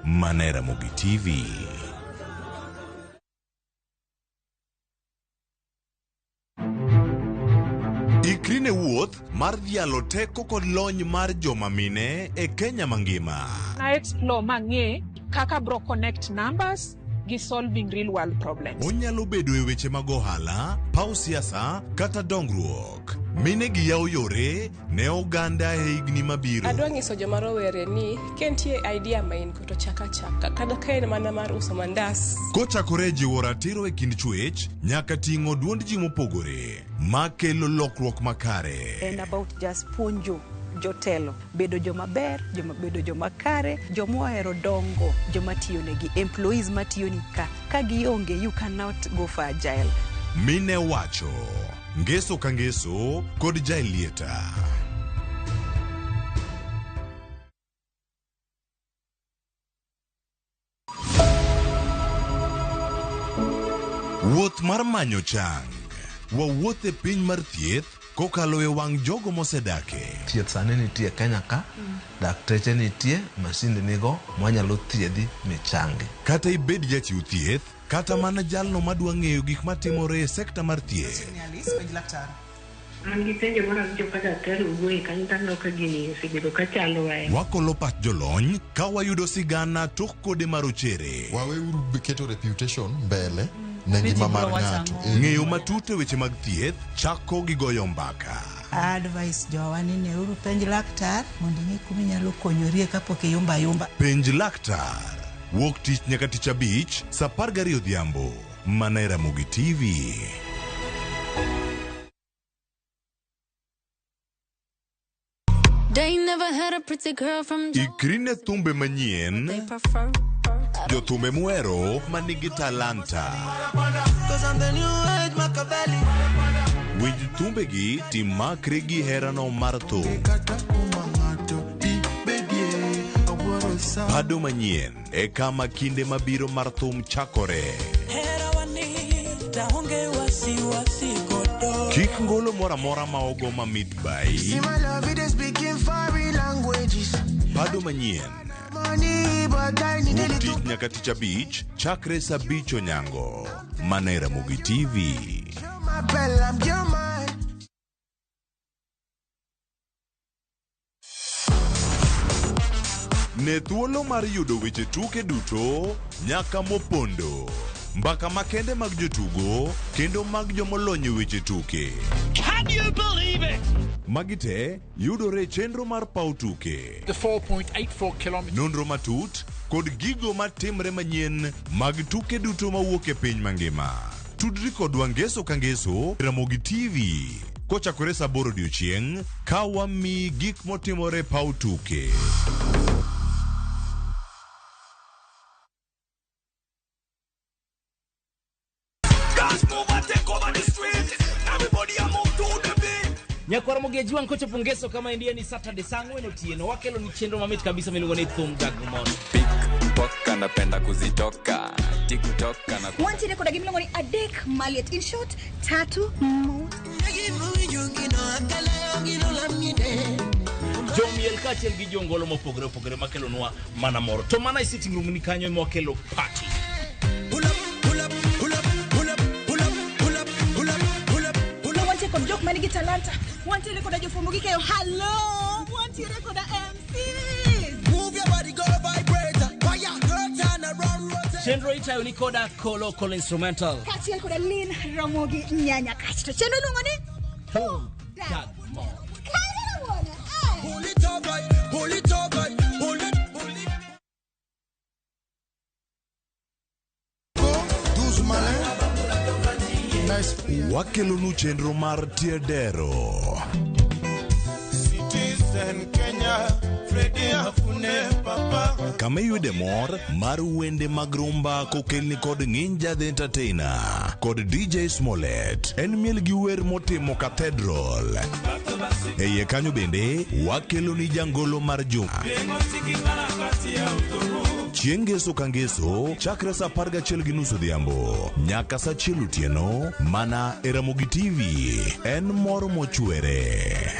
Mana e Ramogi TV. Ikri ne wuoth mar dhialo teko kod lony mar joma mine e Kenya mangima. Na explore mang'e kaka bro connect numbers gi solving real world problems. Onyalo bedo e weche mag ohala, paw siasa kata dongruok. Mine gi yawo yore ne oganda e higni mabiro. Adwa nyiso joma rowere ni ka nitie idea ma in go to chak achaka kata ka en mana mar uso mandas. Kochakore e jiwo ratiro e kind chwech nyaka ting'o duond ji mopogore makelo lokruok makare. En about just puonjo jotelo bedo joma ber, joma bedo joma kare, joma ohero dongo, joma tiyo negi, employees matiyo ni ka. Ka gionge, you cannot go for agile. Mine wacho ngeso ka ngeso kod Jaelieta. Wuoth mar manyo chang. Wawuoth e piny mar thieth kokalo e wang' jogo mosedake. Thieth sani nitie Kenya ka, dakteche nitie, masinde nigo mwanyalo thiedhi michangi. Kata ibed jachiw thieth, kata mana jalno madwa ng'eyo gik matimore e sekta mar thieth. An gi penjo moro awinjo ka daktari owuoye kanyo to aneno ka gini osebedo ka chandowa e Wakolo pach jolony ka wayudo sigana tok kode marochere. Waweuru keto reputation mbele ne ngima mar ng'ato. Ng'eyo matut e weche mag thieth chako gi goyo mbaka. Advice jowa ni neuru penj laktar mondo ing'e kuma inyalo konyorie kapok iyumba ayumba. Penj laktar. Wuok tich nyaka tich abich saa 12 odhiambo. Mana e Ramogi TV. They never had a pretty girl from Ikri ne thumbe manyien, they prefer. jothumbe muhero manigi talanta. Winj thumbegi timakri gi herano mar thum. Pado manyien e kama kinde mabiro mar thum chakore. Kik ngolo moro amora ma ogo mamit bai. Pado manyien. Wuok tich nyaka tich abich chakre saa abich onyango. Mana e Ramogi TV. Ne thuolo mar yudo weche tuke duto nyaka mopondo. Mbaka makende mag jotugo kendo mag jomolony e weche tuke. Can you believe it? Magi te yudore e chenro mar paw tuke. The 4.84 kilometers. Nonro matut kod gigo matimre manyien mag tuke duto mawuok e piny mangima. Tudri kodwa ngeso ka ngeso Ramogi TV kochakore saa aboro odiochieng' ka wamiyi gik motimore e paw tuke. Dance move and take over the street. Everybody a move to the beat. Nyakwar Mogeji wang' kochopo ngeso kama endiye ni Saturday saa ang'wen otieno wakelo ni chenro mamit kabisa miluongo ni Thum Dag Mor. Poka napenda kuzitoka TikTok na Wantiere koda gimiluongo ni adek maliet. In short, tatu mot. Jomiel kaachiel gi jongolo mopogore opogore makelonwa mana mor. To mana e sitting room ni kanyo ema wakelo party. To wantie kod jok manigi talanta. Wantiere koda jofwambo gi keyo. Hello! Wantiere koda MCs. Move your body, go vibrator. Fire, girl, turn around, rotate. Chenro itayo ni koda Kolo Kolo Instrumental. Kaachiel koda Lin Ramogi Nyanya Kasto. Chenro iluongo ni Thum Dag Mor. Kanyo wuona. Ai. Pull it up, right. Pull it up, right. Pull it, pull it. Wakelonu chenro mar Tiedero. Citizen Kenya, Freddy Afune, Papa. Kama iyude mor mar wende mag rumba kokelni kod Nginja the Entertainer kod DJ Smollett. En miel gi wer motimo Cathedral. E iye kanyo bende wakeloni jangolo mar juma. Chieng' ngeso ka ngeso chakre saa 11:30 odhiambo nyaka saa 1 otieno mana e Ramogi TV. En mor mochwere.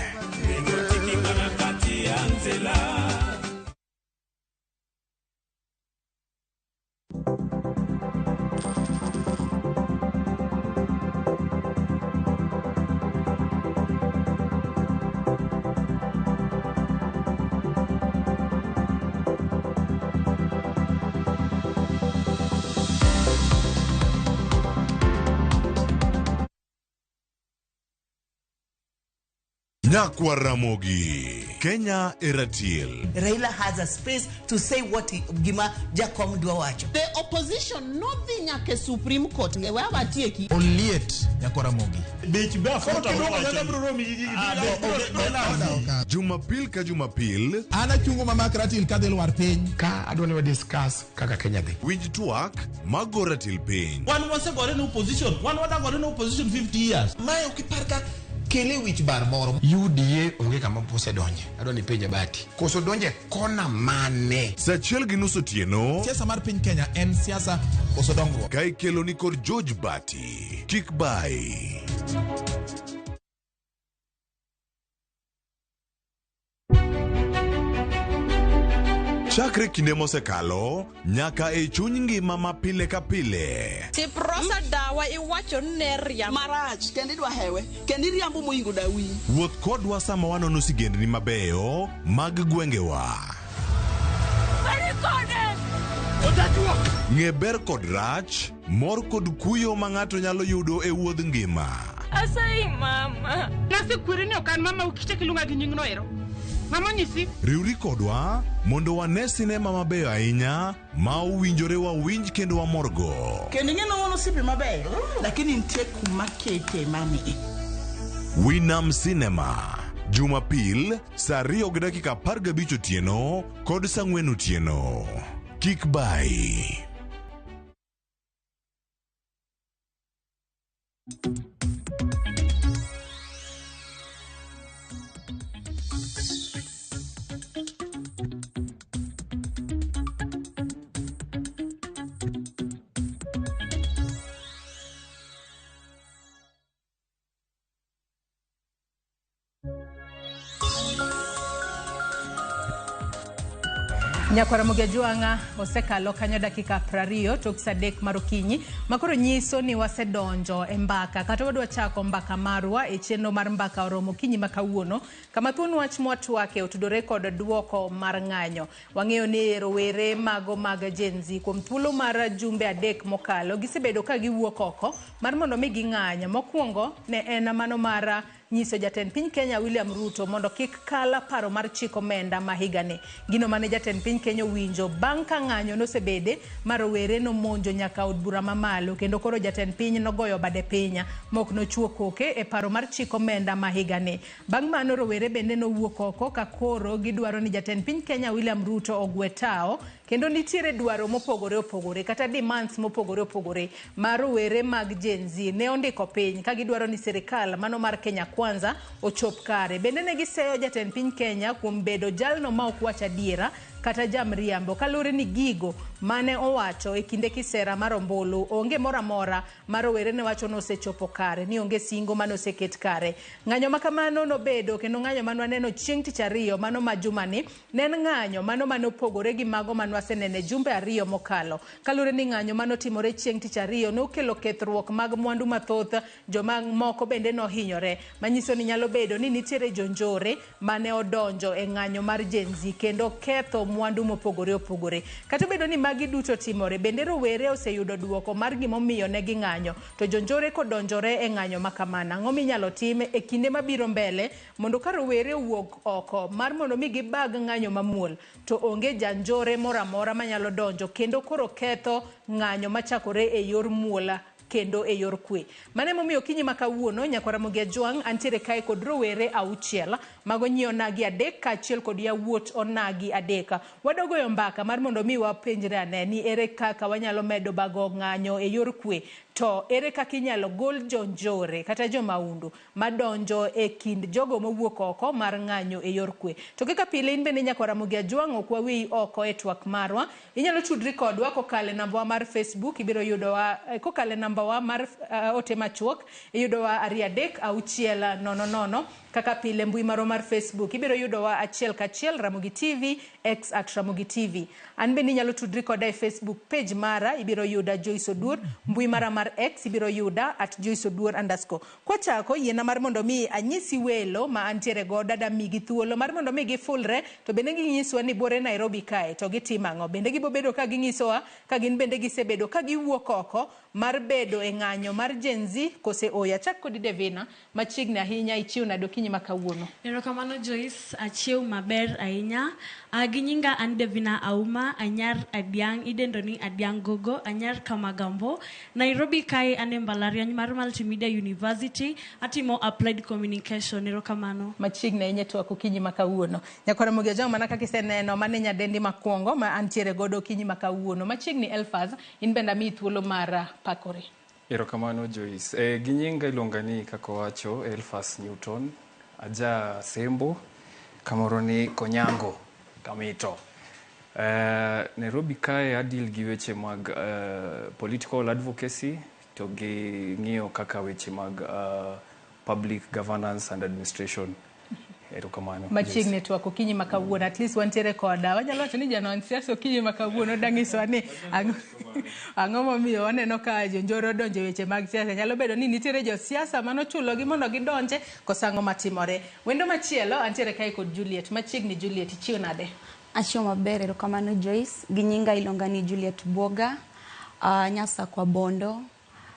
Nyakwa Ramogi. Kenya e ratil. Raila has a space to say what he, gima Jakom dwa wacho. The opposition nodhi nyaka e Supreme Court we watieki. Oliet nyakwa Ramogi. Bech be Jumapil ka Jumapil. An achungo mamak ratil kadhi lwar piny. Ka adwa ni wa discuss kaka Kenya dhi. Winj twak mago ratil piny. Wan wasegore ne opposition, wan wadagore ne opposition 50 years. Mae ok ipar ka kele wich bar moro. UDA onge kama osedonje. Adwa ni penje Bati. Koso donje kona mane? Saa achiel gi nus otieno. Siasa mar piny Kenya en siasa koso dongruok. Ka ikelo ni kod George Bati. Kik bai. Chakre kinde mosekalo nyaka e chuny ngima ma pile ka pile. Tiprosa dawa iwacho ni ne riambo. Marach kendo idwa hewe kendo iriambo moingo dawi. Wuoth kodwa sama wanono sigendni mabeyo mag gwengewa. Ng'e ber kod rach, mor kod kuyo ma ng'ato nyalo yudo e wuodh ngima. Asayi mama. Nasekweri ni ok an mama ukichak iluonga gi nyingno ero. Mama onyisi. Riwri kodwa mondo wane sinema mabeyo ahinya ma owinjore wawinj kendo wamorgo. Kendo ing'e ni wan osiepe mabeyo lakini nitie kuma kete mami. Winam Cinema Jumapil saa 2:15 otieno kod saa 4 otieno. Kik bai. Nyakwar Ramogi Ajwang'a osekalo kanyo dakika 20 tok saa 3 mar okinyi makoro nyiso ni wasedonjo e mbaka kata wadwa chako mbaka marwa e chenro mar mbaka oromo okinyi ma kawuono kama thuon wach mwatwake otudore kod duoko mar ng'anyo. Wang'eyo ni rowere mago mag Gen Z kuom thuolo mar jumbe 3 mokalo gisebedo ka giwuok oko mar mondo mi ging'any. Mokwongo ne en mano mar nyiso jatend piny Kenya William Ruto mondo kik kala paro mar chik omenda ma higani. Gino mane jatend piny Kenya owinjo bang' ka ng'anyo nosebede ma rowere nomonjo nyaka od bura mamalo kendo koro jatend piny nogoyo bade piny mok nochuo koke e paro mar chik omenda ma higani. Bang' mano rowere bende nowuok oko ka koro gidwaro ni jatend piny Kenya William Ruto ogwe tao kendo nitiere dwaro mopogore opogore kata demands mopogore opogore ma rowere mag Gen Z ne ondiko piny ka gidwaro ni sirikal mano mar Kenya Kwanza ochop kare. Bende ne giseyo jatend piny Kenya kuom bedo jalno ma ok wach adiera kata jamriambo kaluwore ni gigo mane owacho e kinde kisera mar ombulu onge moro amora ma rowere ne wacho nosechopo kare ni onge singo mane oseket kare. Ng'anyo ma kamano nobedo kendo ng'anyo mane waneno chieng' tich ariyo mano ma jumani ne en ng'anyo mano mane opogore gi mago mane wasenene jumbe 2 mokalo. Kaluwore ni ng'anyo mane otimore chieng' tich ariyo nokelo kethruok mag mwandu mathoth, joma moko bende nohinyore manyiso ni nyalo bedo ni nitiere jonjore mane odonjo e ng'anyo mar Gen Z kendo ketho mwandu mopogore opogore. Kata obedo ni magi duto timore, bende rowere oseyudo duoko mar gimomiyo ne ging'anyo to jonjore kodonjore e ng'anyo ma kamano. Ang'o minyalo tim e kinde mabiro mbele mondo ka rowere owuok oko mar mondo mi gibag ng'anyo mamuol to onge janjore moro amora manyalo donjo kendo koro ketho ng'anyo machakore e yor muola kendo e yor kwe. Mano emomiyo okinyi ma kawuono nyakwar Ramogi Ajwang' antiere kae kod rowere 6 mago nyi onagi 3 kaachiel kod yawuot onagi 3. Wadogoyo mbaka mar mondo mi wapenjre ane ni ere kaka wanyalo medo bago ng'anyo e yor kwe to ere kaka inyalo gol jonjore kata jomaundu madonjo e kind jogo mowuok oko mar ng'anyo e yor kwe. To kaka pile in bende nyakwar Ramogi Ajwang' ok waweyi oko e twak marwa. Inyalo tudri kodwa kokalo e nambawa mar Facebook, ibiro yudowa kokalo e nambawa mar ote machuok iyudowa 2 3 6 0 0. Kaka pile mbui marwa mar Facebook ibiro yudowa achiel kachiel Ramogi TV, X at Ramogi TV. An bende inyalo tudri koda e Facebook page mara, ibiro yuda Joyce Oduor, mbui mara mar X ibiro yuda at Joyce Oduor _. Kwachako yiena mar mondo mi anyisi welo ma antiere godo ada migi thuolo mar mondo mi gifulre to bende ginyiswa ni buore Nairobi kae to gitimo ang'o. Bende gibobedo ka ginyisowa ka gin bende gisebedo ka giwuok oko mar bedo bedo e ng'anyo mar Gen Z kose oyo? Achak kodi Devina, machiegni ahinya ichiew nade okinyi ma kawuono? Erokamano Joyce, achiew maber ahinya. Gi nyinga an Devina Auma, anyar Adiang', idendo ni Adiang' Gogo, anyar Kamagambo. Nairobi kae an e mbalariany mar Multimedia University, atimo Applied Communication. Erokamano. Machiegni ahinya twak okinyi ma kawuono. Nyakwar Ramogi Ojwang' mana kaka iseneno mano e nyadendi makwongo ma antiere godo okinyi ma kawuono. Machiegni Elfaz, in bende amiyi thuolo mar pakori. Erokamano Joyce. Gi nyinga iluonga ni kaka owacho Elfas Newton. Aja Sembo, kamoro ni Konyango, Kamito. Nairobi kae adil gi weche mag political advocacy to gi ng'iyo kaka weche mag public governance and administration. Erokamano. Machiegni twak okinyi ma kawuono. At least wantiere koda. Wanyalo wacho ni janon siasa okinyi ma kawuono dang'isowa ni ang'o momiyo waneno ka jonjore odonjo e weche mag siasa. Nyalo bedo ni nitiere josiasa manochulogi mondo gidonje koso ang'o matimore. Wendo machielo antiere kae kod Juliet. Machiegni Juliet, ichiew nade? Achiew maber, erokamano Joyce. Gi nyinga iluonga ni Juliet Bwoga, Nyasakwa Bondo,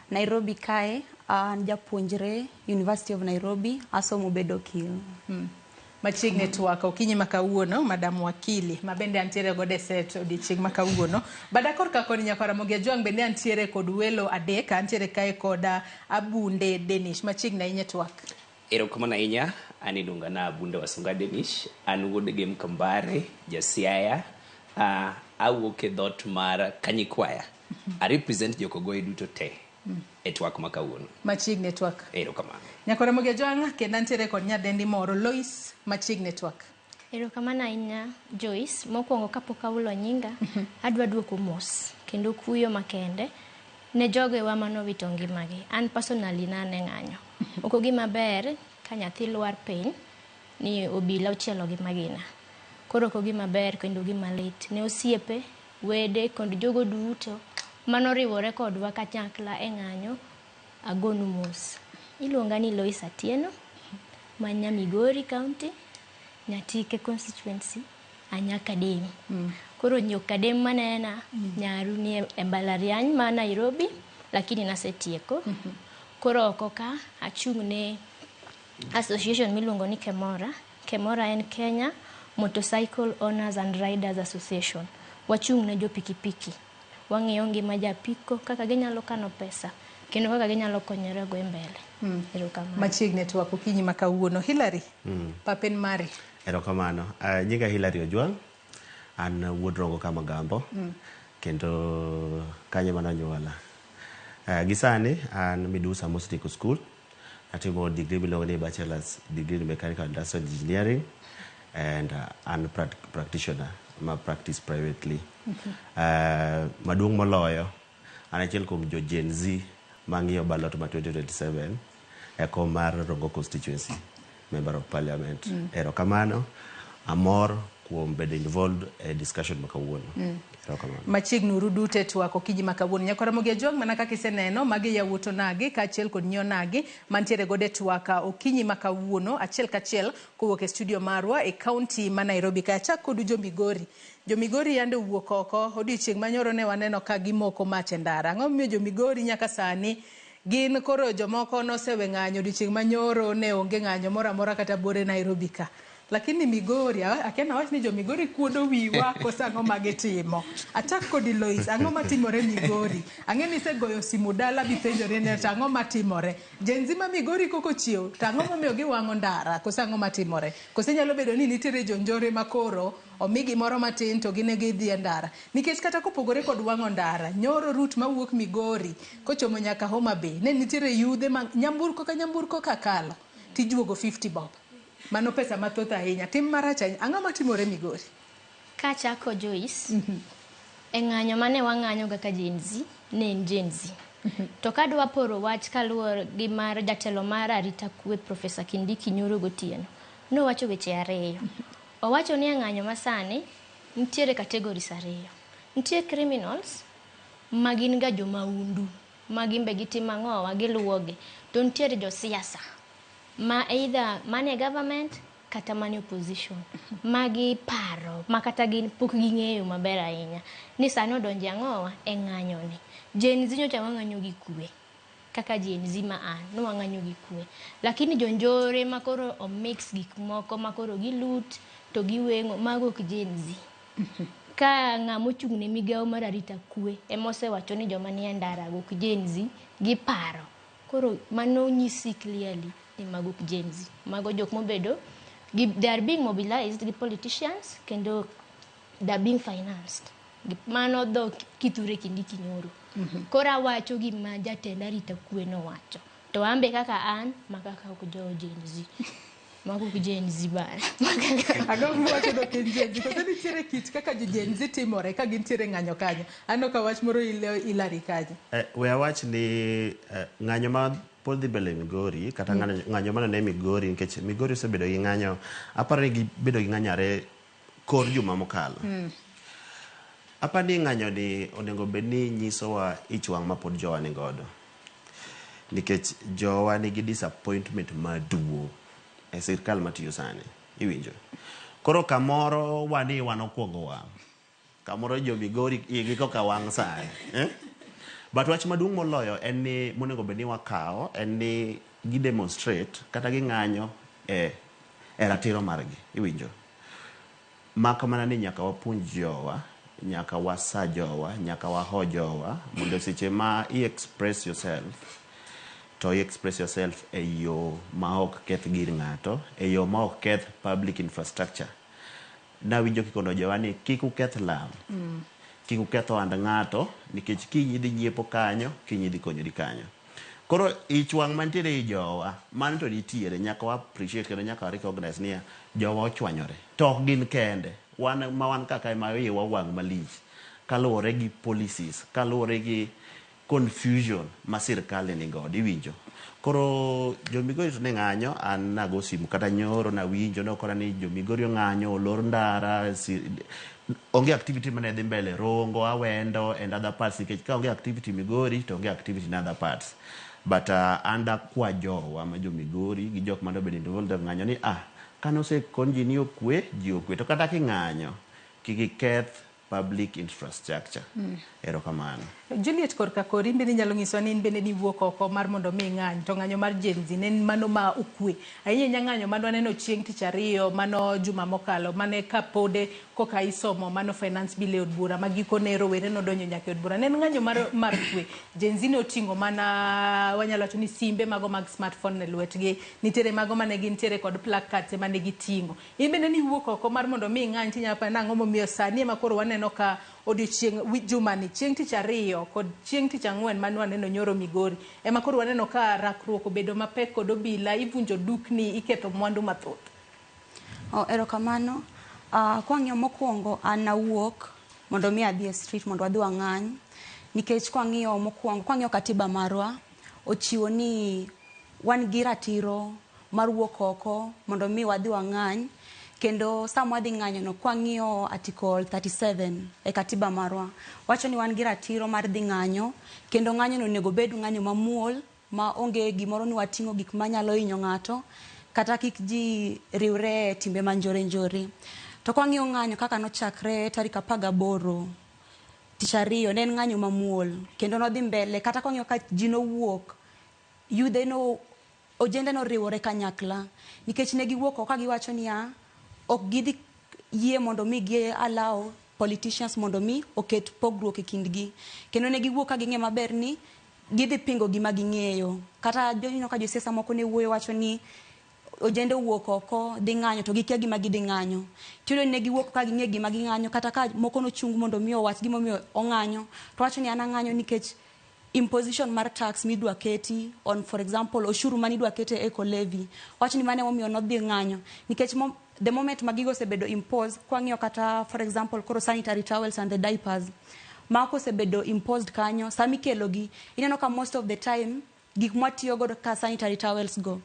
Nairobi kae, an japuonjre University of Nairobi, asomo bedo okil. Machiegni twak okinyi ma kawuono, Madam Wakili, ma bende antiere godo e set odiochieng' ma kawuono. Bada korka koni Nyakwar Ramogi Ajwang' bende antiere kod welo adek, antiere kae kod Abunde Denish. Machiegni ahinya twak. Erokamano ahinya, an iluonga na Abunde Wasunga Denish, an wuod Gem Kambare, ja Siaya, awuok e dhoot mar Kanyikwaya. A represent jokogoye duto te e twak ma kawuono. Machiegni twak. Erokamano. Nyakwar Ramogi Ajwang' kendo antiere kod nyadendi moro Lois machiegni twak. Erokamano ahinya Joyce. Mokwongo kapok ahulo nyinga, adwa duoko mos kendo kuyo makende ne jogewa manowito ngimagi. An personally nane ng'anyo. Ok ogima ber ka nyathi lwar piny ni obila ochielo gi magina. Koro ok ogima ber kendo gima lit ne osiepe, wede kod jogo duto manoriwore kodwa kanyakla e ng'anyo, agonu mos. Iluonga ni Lois Atieno, ma nya Migori County, Nyatike constituency, anya Kadem. Koro nyok Kadem manena, nyaru ni e mbalariany ma Nairobi, lakini nasetieko. Koro oko ka achung' ne association miluongo ni Kemora. Kemora en Kenya Motorcycle Owners and Riders Association. Wachung' ne jo pikipiki. Wang'iyo ngima japiko kaka ginyalo kano pesa kendo kaka ginyalo konyore go e mbele. Erokamano. Machiegni twak okinyi ma kawuono. Hilary, papen mari. Erokamano. Nyinga Hilary Ojwang', an wuod Rongo Kamagambo, kendo kanyo ema nonyuola. Gi sani an midusa mosetieko school, atimo degree miluongo ni bachelor's degree in mechanical industrial engineering and an practitioner ma practice privately. Maduong' moloyo, an achiel kuom jo Gen Z mang'iyo ballot ma 2027 e kom mar Rongo constituency member of parliament. Erokamano, amor kuom bedo involved e discussion ma kawuono. Erokamano. Machiegni uru duto e twak okinyi ma kawuono. Nyakwar Ramogi Ajwang' mana kaka iseneno, magi yawuot onagi kaachiel kod nyi onagi mantiere godo e twak okinyi ma kawuono achiel kachiel kowuok e studio marwa e kaunti ma Nairobi. Ka achak kodu jo Migori. Jo Migori yande owuok oko odiochieng' manyoro ne waneno ka gimoko mach e ndara. Ang'o momiyo jo Migori nyaka sani gin koro jomoko nosewe ng'anyo odiochieng' manyoro ne onge ng'anyo moro amora kata bore Nairobi ka. Lakini Migori, akia nawach ni jo Migori kuodo wiwa koso ang'o ma gitimo. Achak kodi Lois, ang'o matimore Migori? Ang'e ni isegoyo simu dala bipenjori ni to ang'o matimore? Gen Z ma Migori koko chiew, to ang'o momiyo giwang'o ndara koso ang'o matimore? Koso nyalo bedo ni nitiere jonjore ma koro omi gimoro matin to gin gidhi e ndara. Nikech kata kopogore kod wang'o ndara, nyoro route mawuok Migori kochomo nyaka Homa Bay, ne nitiere yudhe ma nyamburko ka nyamburko kakalo tijuogo 50 bob. Mano pesa mathoth ahinya. Tim marach ahinya. Ang'o matimore Migori? Kachako Joyce, e ng'anyo mane wang'anyo kaka Gen Z, ne en Gen Z. To kadwa poro wach kaluwore gi mar jatelo mar arita kwe Professor Kindiki nyoro gotieno, nowacho weche ariyo. Owacho ni e ng'anyo masani nitiere categories ariyo. Nitie criminals ma gin ga jomaundu ma gin be gitimo ang'owa giluwogi. To nitiere josiasa ma either mane government kata mane opposition magi paro ma kata gin pok ging'eyo maber ahinya ni sani odonje ang'owa e ng'anyo ni. Gen Z nyocha wang'anyo gi kwe. Kaka Gen Z ma an, nwang'anyo gi kwe. Lakini jonjore ma koro omix gik moko ma koro gilut to giweng'o, mago ok Gen Z. Ka ng'ama ochung' ne migawo mar arita kwe ema osewacho ni joma nie ndara go ok Gen Z, giparo. Koro mano nyisi clearly ni mago ok Gen Z. Mago jok mobedo, they are being mobilized gi politicians kendo they are being financed. Mano dho Kithure Kindiki nyoro. Koro awacho gima jatend arita kwe nowacho. To an be kaka an, maka ka ok jo Gen Z. Mago ok Gen Z bana. Ang'o miwacho ni ok en Gen Z? Koso nitiere kit kaka jo Gen Z timore ka gintiere ng'anyo kanyo. Aneno ka wach moro ilo Hilary kanyo. We awach ni ng'anyo ma pod dhi mbele Migori kata ng'anyo manene Migori nikech Migori osebedo gi ng'anyo aparo ni gibedo gi ng'anyo are kor juma mokalo. Aparo ni ng'anyo ni onego bed ni nyisowa ich wang' ma pod jowa ni godo. Nikech jowa nigi disappointment maduong' e sirkal matiyo sani. Iwinjo? Koro kamoro wani wan okwongo wang'. Kamoro jo Migori igi koka wang' sani. Eh? But wach maduong' moloyo en ni monego bed ni wakawo en ni gi demonstrate kata ging'anyo e ratiro margi. Iwinjo? Mak mana ni nyaka wapuonj jowa, nyaka wasa jowa, nyaka waho jowa mondo seche ma i express yourself to i express yourself e yo ma ok keth gir ng'ato, e yo ma ok keth public infrastructure. Nawinjo kikono jowa ni kik uketh lam, kik uketh ohand ng'ato nikech kiny idhi nyiepo kanyo, kiny idhi konyori kanyo. Koro ich wang' mantiere ei jowa, mano to nitiere, nyaka wa appreciate kendo nyaka wa recognize niya, jowa ochwanyore. To ok gin kende, wan ma wan kaka ema iwa wang' malich kaluwore gi policies, kaluwore gi confusion ma sirkal ni godo, iwinjo. Koro jo Migori to ne ng'anyo, an nago simu kata nyoro nawinjo nokona ni jo Migori ong'anyo, olor ndara, onge activity mane dhi mbele Rongo, Awendo and other parts nikech ka onge activity Migori to onge activity in other parts. But an dakwa jowa ma jo Migori gi jok mane obedo involved e ng'anyo ni kane osekon ji ni okwe, ji okwe. To kata king'anyo, kik iketh public infrastructure. Erokamano. Juliet korka kori in bende inyalo nyisowa ni in bende niwuok oko mar mondo mi ing'any to ng'anyo mar Gen Z ne en mano ma okwe. Ahinya ahinya ng'anyo mane waneno chieng' tich ariyo mano juma mokalo mane kapode koka isomo mano finance bill e od bura ma gikone rowere nodonjo nyaka e od bura. Ne en ng'anyo mar kwe. Gen Z ne oting'o mana wanyalo wacho ni simbe mago mag smartphone e lwetgi. Nitiere mago mane gintiere kod placards mane giting'o. In bende niwuok oko mar mondo mi ing'any tinyalo paro nang'o momiyo sani ema koro waneno ka odiochieng' jumani chieng' tich ariyo kod chieng' tich ang'wen mane waneno nyoro Migori ema koro waneno ka rakruok obedo mapek kod obila, ivunjo dukni, iketho mwandu mathoth. Erokamano. Kwang'iyo mokwongo an nawuok mondo mi adhi e street mondo wadhi wang'any nikech kwang'iyo mokwongo kwang'iyo katiba marwa ochiwo ni wan gi ratiro mar wuok oko mondo mi wadhi wang'any kendo sama wadhi ng'anyo no kwang'iyo article 37 e katiba marwa wacho ni wan gi ratiro mar dhi ng'anyo kendo ng'anyo no onego bed ng'anyo mamuol ma onge gimoro ni wating'o gik manyalo hinyo ng'ato kata kik ji riwre e timbe ma njore njore. To kwang'iyo ng'anyo kaka nochakre tarik 18 tich ariyo ne en ng'anyo mamuol kendo nodhi mbele kata kwang'iyo ka ji nowuok yudhe no ojende noriwore kanyakla nikech ne giwuok oko ka giwacho niya ok gidhi yie mondo mi gi allow politicians mondo mi oket pogruok e kindgi kendo ne giwuok ka ging'e maber ni gidhi pingo gima ging'eyo kata ineno ka josiasa moko ne wuoyo wacho ni ojende owuok oko dhi ng'anyo to gikia gima gidhi ng'anyo tiyudo ni ne giwuok ka ging'e gima ging'anyo kata ka moko nochung mondo mi owach gimomiyo ong'anyo to wacho ni an ang'anyo nikech imposition mar tax midwa keti on for example oshuru manidwa kete eco levy wacho ni mano emomiyo nodhi ng'anyo nikech the moment ma gigo osebedo imposed kwang'iyo kata for example koro sanitary towels and the diapers ma kosebedo imposed kanyo sama ikelogi ineno ka most of the time gik mwatiyo godo ka sanitary towels go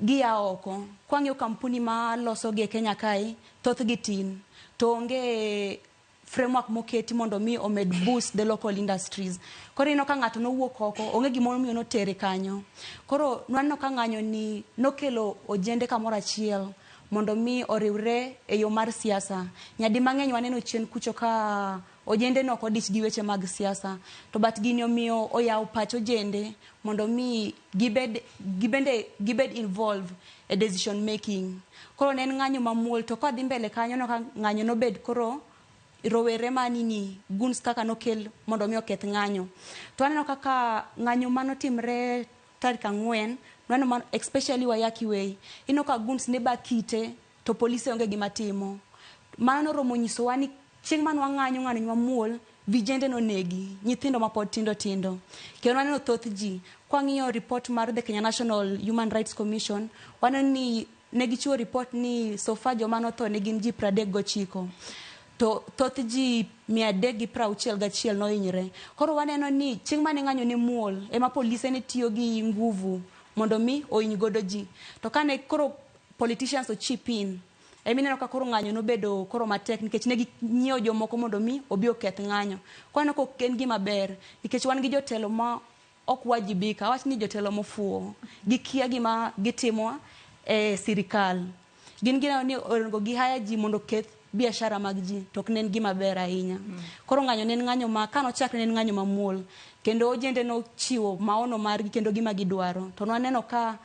gia oko kwang'iyo kampuni ma losogi e Kenya kae thothgi tin to onge framework moketi mondo mi omed boost the local industries. Koro ineno ka ng'ato nowuok oko, onge gimomiyo notere kanyo. Koro nwaneno ka ng'anyo ni nokelo ojende kamoro achiel mondo mi oriwre e yo mar siasa. Nyadi mang'eny waneno chien kucho ka Ojende ne ok odich gi weche mag siasa. To but gini omiyo oyawo pach ojende mondo mi gibed gibende gibed involve e decision making. Koro ne en ng'anyo mamuol to kwadhi mbele kanyo no ka ng'anyo nobed koro rowere ma nini goons kaka nokel mondo mi oketh ng'anyo. To aneno kaka ng'anyo manotimre tarik ang'wen, nwaneno ma especially Waiyaki Way, ineno ka goons ne ba kite to polise onge gima timo. Mano noromo nyisowa ni chieng' mane wang'anyo ng'anyo mamuol, vijende nonegi, nyithindo mapod tindo tindo. Kendo waneno thoth ji, kwang'iyo report mar the Kenya National Human Rights Commission, waneno ni ne gichiwo report ni so far joma notho ne gin ji 39. To thoth ji 361 nohinyre. Koro waneno ni chieng' mane ng'anyo ne muol, ema polise ne tiyo gi nguvu mondo mi ohiny godo ji. To kane koro politicians o chip in, emineno ka koro ng'anyo nobedo koro matek nikech ne ginyiewo jomoko mondo mi obi oketh ng'anyo. Koro aneno ka ok en gima ber nikech wan gi jotelo ma ok wajibika, awach ni jotelo mofuwo, gikia gima gitimo e sirikal. Gin gineno ni onego gi hire ji mondo oketh biashara mag ji, to ok ne en gima ber ahinya. Koro ng'anyo ne en ng'anyo ma kanochakre ne en ng'anyo mamuol, kendo ojende nochiwo maono margi kendo gima gidwaro. To nwaneno ka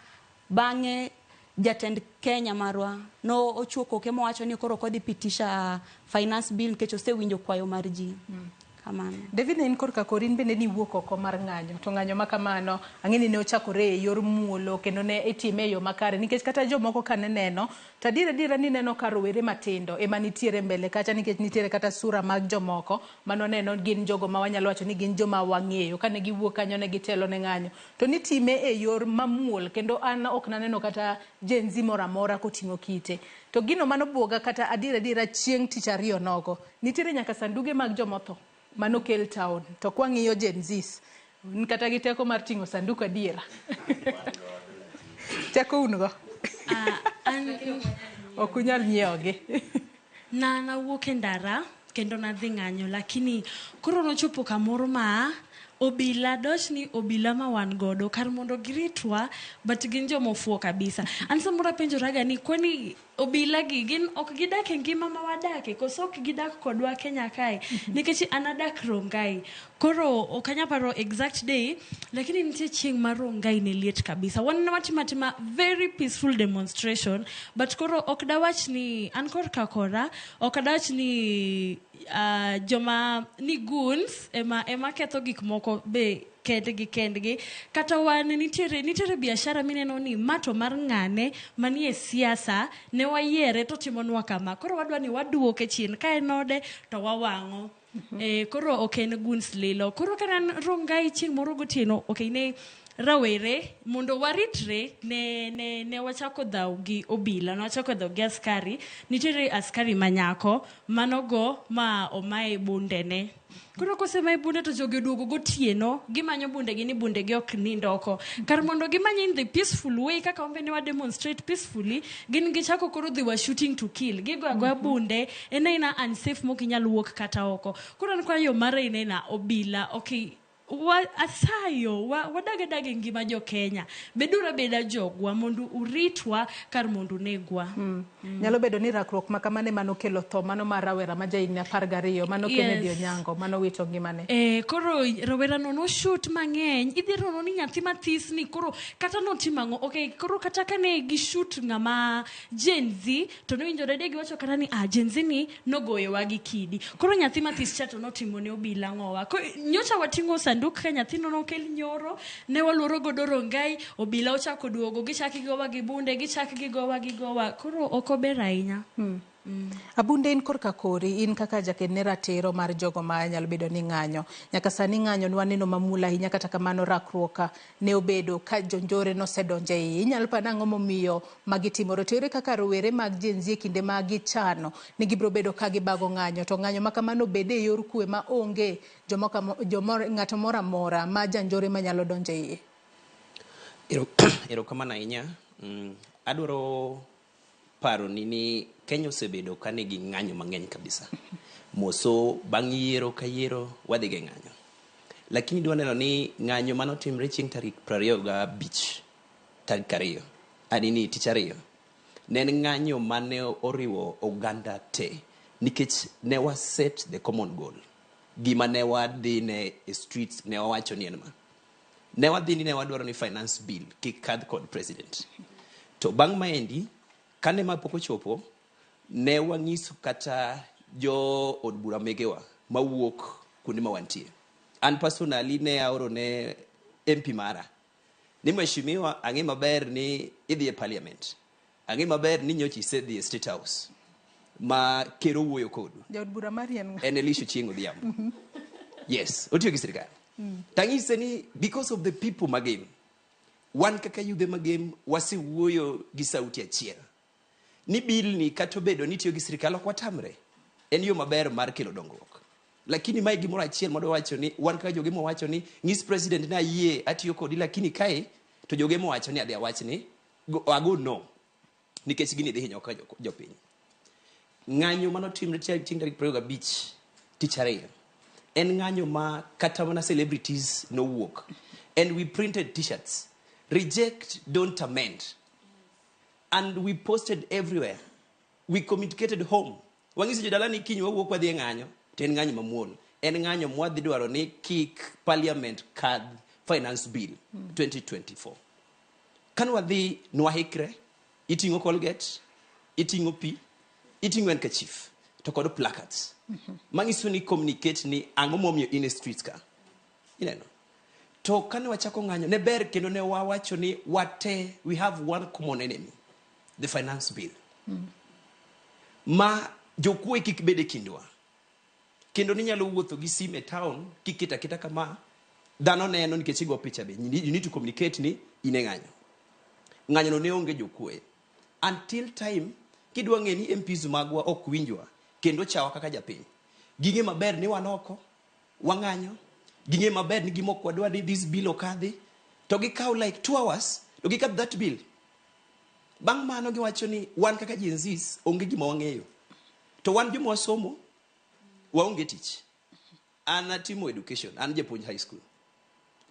bang'e jatend Kenya marwa no ochuo koke mowacho ni koro ok odhi pitisha finance bill nikech osewinjo kwayo mar ji. Kamano. David, ne in korka kori in bende niwuok oko mar ng'anyo, to ng'anyo ma kamano ang'e ni ne ochakore e yor muolo kendo ne itime e yo makare nikech kata jomoko kane neno to adier adiera ni neno ka rowere matindo ema nitiere mbele kacha nikech nitiere kata sura mag jomoko manwaneno gin jogo ma wanyalo wacho ni gin joma wang'eyo kane giwuok kanyo ne gitelo ne ng'anyo to nitime e yor mamuol kendo an ok naneno kata Gen Z moro amora koting'o kite. To gino manobuoga kata adier adiera chieng' tich ariyo nogo, nitiere nyaka sanduge mag jomotho manokel town to kwang'iyo Gen Zs un kata gi teko mar ting'o sanduk adiera. Teko un go? Ok unyal nyiewogi. Na nawuok e ndara kendo nadhi ng'anyo lakini koro nochopo kamoro ma obila doch ni obila ma wan godo kar mondo giritwa but gin joma ofuwo kabisa. An samoro apenjoraga ni kwani obila gi gin ok gidak e ngima ma wadake koso ok gidak kodwa Kenya kae nikech an adak Rongai koro ok anya paro exact day lakini nitie chieng' ma Rongai ne liet kabisa. Wan ne watimo atima very peaceful demonstration but koro ok dawach ni an korka kora ok dawach ni joma ni goons ema ketho gik moko be kendgi kendgi kata wan nitiere biashara mineno ni ma to mar ng'ane manie siasa ne wayiere to timonwa kama koro wadwa ni waduoke chien ka en ode to wawang'o. Koro ok en goons lilo. Koro ka an Rongai chieng' moro gotieno ok ne rawere mondo waritre ne wachako dhaw gi obila, ne wachako dhaw gi askari. Nitiere askari manyako manogo ma omaye bundene. Koro kosemaye bunde to jogi oduogo gotieno, gimanyo bundegi ni bundegi ok nind oko. Kar mondo gimany in the peaceful way kaka wambe ne wa demonstrate peacefully, gin gichako koro dhi wa shooting to kill. Gigo agoya bunde, en aina unsafe mok inyal wuok kata oko. Koro an kwa yo mara inena obila, okay, wa asayo, wadaga daga e ngima jo Kenya. Beduru abeda jogwa mondo uritwa kar mondo unegwa. Nyalo bedo ni rakruok ma kamano ema nokelo tho mano mar rawera ma jahigni 12 mano Kennedy Onyango mano wito ngimane. Koro rawera no noshoot mang'eny. Idhi rono ni nyathi mathis ni koro kata notimo ang'o? Okay, koro kata kane gishoot ng'ama Gen Z to nowinjore de giwacho kata ni Gen Z ni nogoyowa gi kidi. Koro nyathi mathis cha to notimo ne obila ng'owa. Nyocha wating'o sanduk ka nyathino nokel nyoro, ne waluoro godo Rongai, obila ochako duogo, gichak gigowa gi bunde, gichak gigowa gigowa. Koro ok ober ahinya. Abunde, in korka kori, in kaka jaked ne ratiro mar jogo ma nyalo bedo ni ng'anyo. Nyaka sani ng'anyo nwaneno mamuol ahinya, kata kamano rakruok ne obedo ka jonjore nosedonjo e iye. Inyalo paro nang'o momiyo magi timore? To ere kaka rowere mag Gen Z e kinde ma gichano ni gibiro bedo ka gibago ng'anyo, to ng'anyo ma kamano bede e yor kwe ma onge ng'ato moro amora ma janjore manyalo donjo e iye? Erokamano ahinya. Adwaro paro ni Kenya osebedo ka nigi ng'anyo mang'eny kabisa. Moso bang' yiero ka yiero wadhi gi ng'anyo. Lakini dwa neno ni ng'anyo manotimre chieng' tarik 25 tarik 2, anini tich ariyo. Ne en ng'anyo mane oriwo oganda te nikech ne wa set the common goal. Gima ne wadhi ne e streets ne wawacho ni en ma. Ne wadhi ni ne wadwaro ni finance bill kik kadh kod president. To bang' maendi, kane ma pok ochopo, ne wang'iso kata jo od bura megewa mawuok kuonde ma wantie. An personally ne aoro ne MP mara ni mheshimiwa ang'e maber ni idhi e parliament. Ang'e maber ni nyocha isedhi e state house ma ker owuoyo kodu. Jaod bura mari en ng'a? En Elisha Ochieng' Odhiambo. Yes, otiyo gi sirikal. Tang'ise ni because of the people magem, wan kaka yudhe magem wasewuoyo gi sauti achiel ni bill ni kata obedo ni tiyo gi sirikal ok watamre. En yo maber mar kelo dongruok. Lakini mae gimoro achiel madwa wacho ni wan kaka jogemo wacho ni nyis president ni ayie atiyo kodi lakini kae to jogemo wacho ni adhi awach ni ago no nikech gini dhi hinyo kaka jopiny. Ng'anyo manotimre chieng' tarik 25 tich ariyo en ng'anyo ma kata mana celebrities nowuok and we printed t-shirts reject don't amend and we posted everywhere we communicated home wang'iso jodala ni kiny wawuok wadhi e ng'anyo to en ng'anyo mamuol en ng'anyo mwadhi dwaro ni kik parliament kadh finance bill 2024 kane wadhi nwahikre iting'o colgate iting'o pi iting'o handkerchief to kod placards manyiso ni communicate ni ang'o momiyo in e streets ka ineno to kane wachako ng'anyo ne ber kendo ne wawacho ni wate we have one common enemy the finance bill ma jokuoe kik bed e kindwa kendo ninyalo wuotho gi sim e town kiketo aketa kama dhano neno nikech igo picha be you need to communicate ni in e ng'anyo ng'anyo no ne onge jokuoe until time kidwa ng'e ni MPs magwa ok winjwa kendo chawa kaka japiny ging'e maber ni wan oko wang'anyo ging'e maber ni gima ok wadwa ni this bill okadhi to gikaw like 2 hours to gikadh that bill bang' mano giwacho ni wan kaka Gen Zs onge gima wang'eyo to wan joma wasomo waonge tich an atimo education an japuonj high school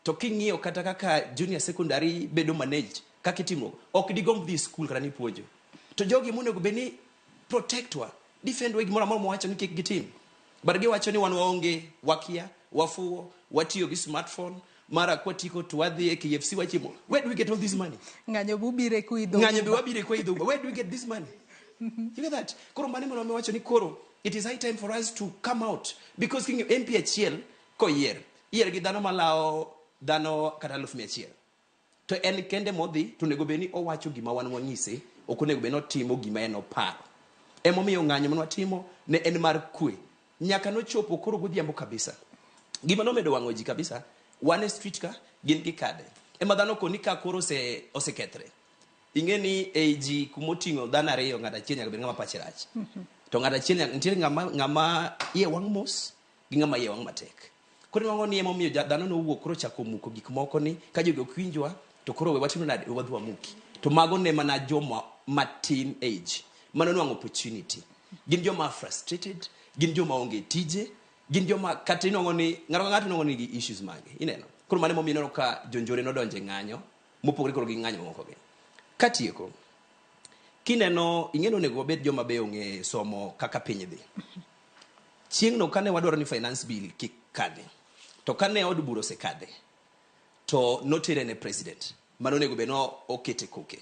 to king'iyo kata kaka junior secondary bedo managed kaka itimo ok digomb dhi school kata nipuonjo to jogi monego bed ni protect wa defend wa gimoro amora mwawacho ni kik gitim but giwacho ni wan waonge wakia wafuwo watiyo gi smartphone mara kwatiko to wadhi e KFC wachiemo where do we get all this money Ng'anyo bubire kuidho. ng'anyo be wabire kwa idho Uber. where do we get this money you get that koro mano ema wacho ni koro it is high time for us to come out because king'iyo MP achiel koyier iyier gi dhano malawo dhano kata 100,000 to en kende modhi to onego bed ni owacho gima wan wang'ise ok onego bed ni otimo gima en oparo emomiyo ng'anyo mane watimo ne en mar kwe nyaka nochopo koro godhiambo kabisa gima nomedo wang'o ji kabisa wan e street ka gin gi kade ema dhano koni ka koro osekethre ing'e ni ei ji kumoting'o dhano ariyo ng'ato achiel nyaka bed ng'ama pache rach to ng'ato achiel nitiere ng'ama iye wang' mos gi ng'ama iye wang' matek koro iwang'o ni emomiyo dhano nowuok koro chako muko gik moko ni ka jogi ok winjwa to koro we watimo nade we wadhi wamuki to mago ne mana joma matin age mano nwang'o opportunity gin joma frustrated gin joma onge tije gin joma kata inwang'o ni ng'ato ka ng'ato inwang'o ni nigi issues mage ineno koro mano emomiyo ineno ka jonjore nodonjo e ng'anyo mopogore koro gi ng'anyo mamoko gi katieko kineno ing'e ni onego wabed joma be ong'e somo kaka piny dhi chieng'no kane wadwaro ni finance bill kik kadhi to kane od bura osekadhe to notere ne president mano onego bed no okete koke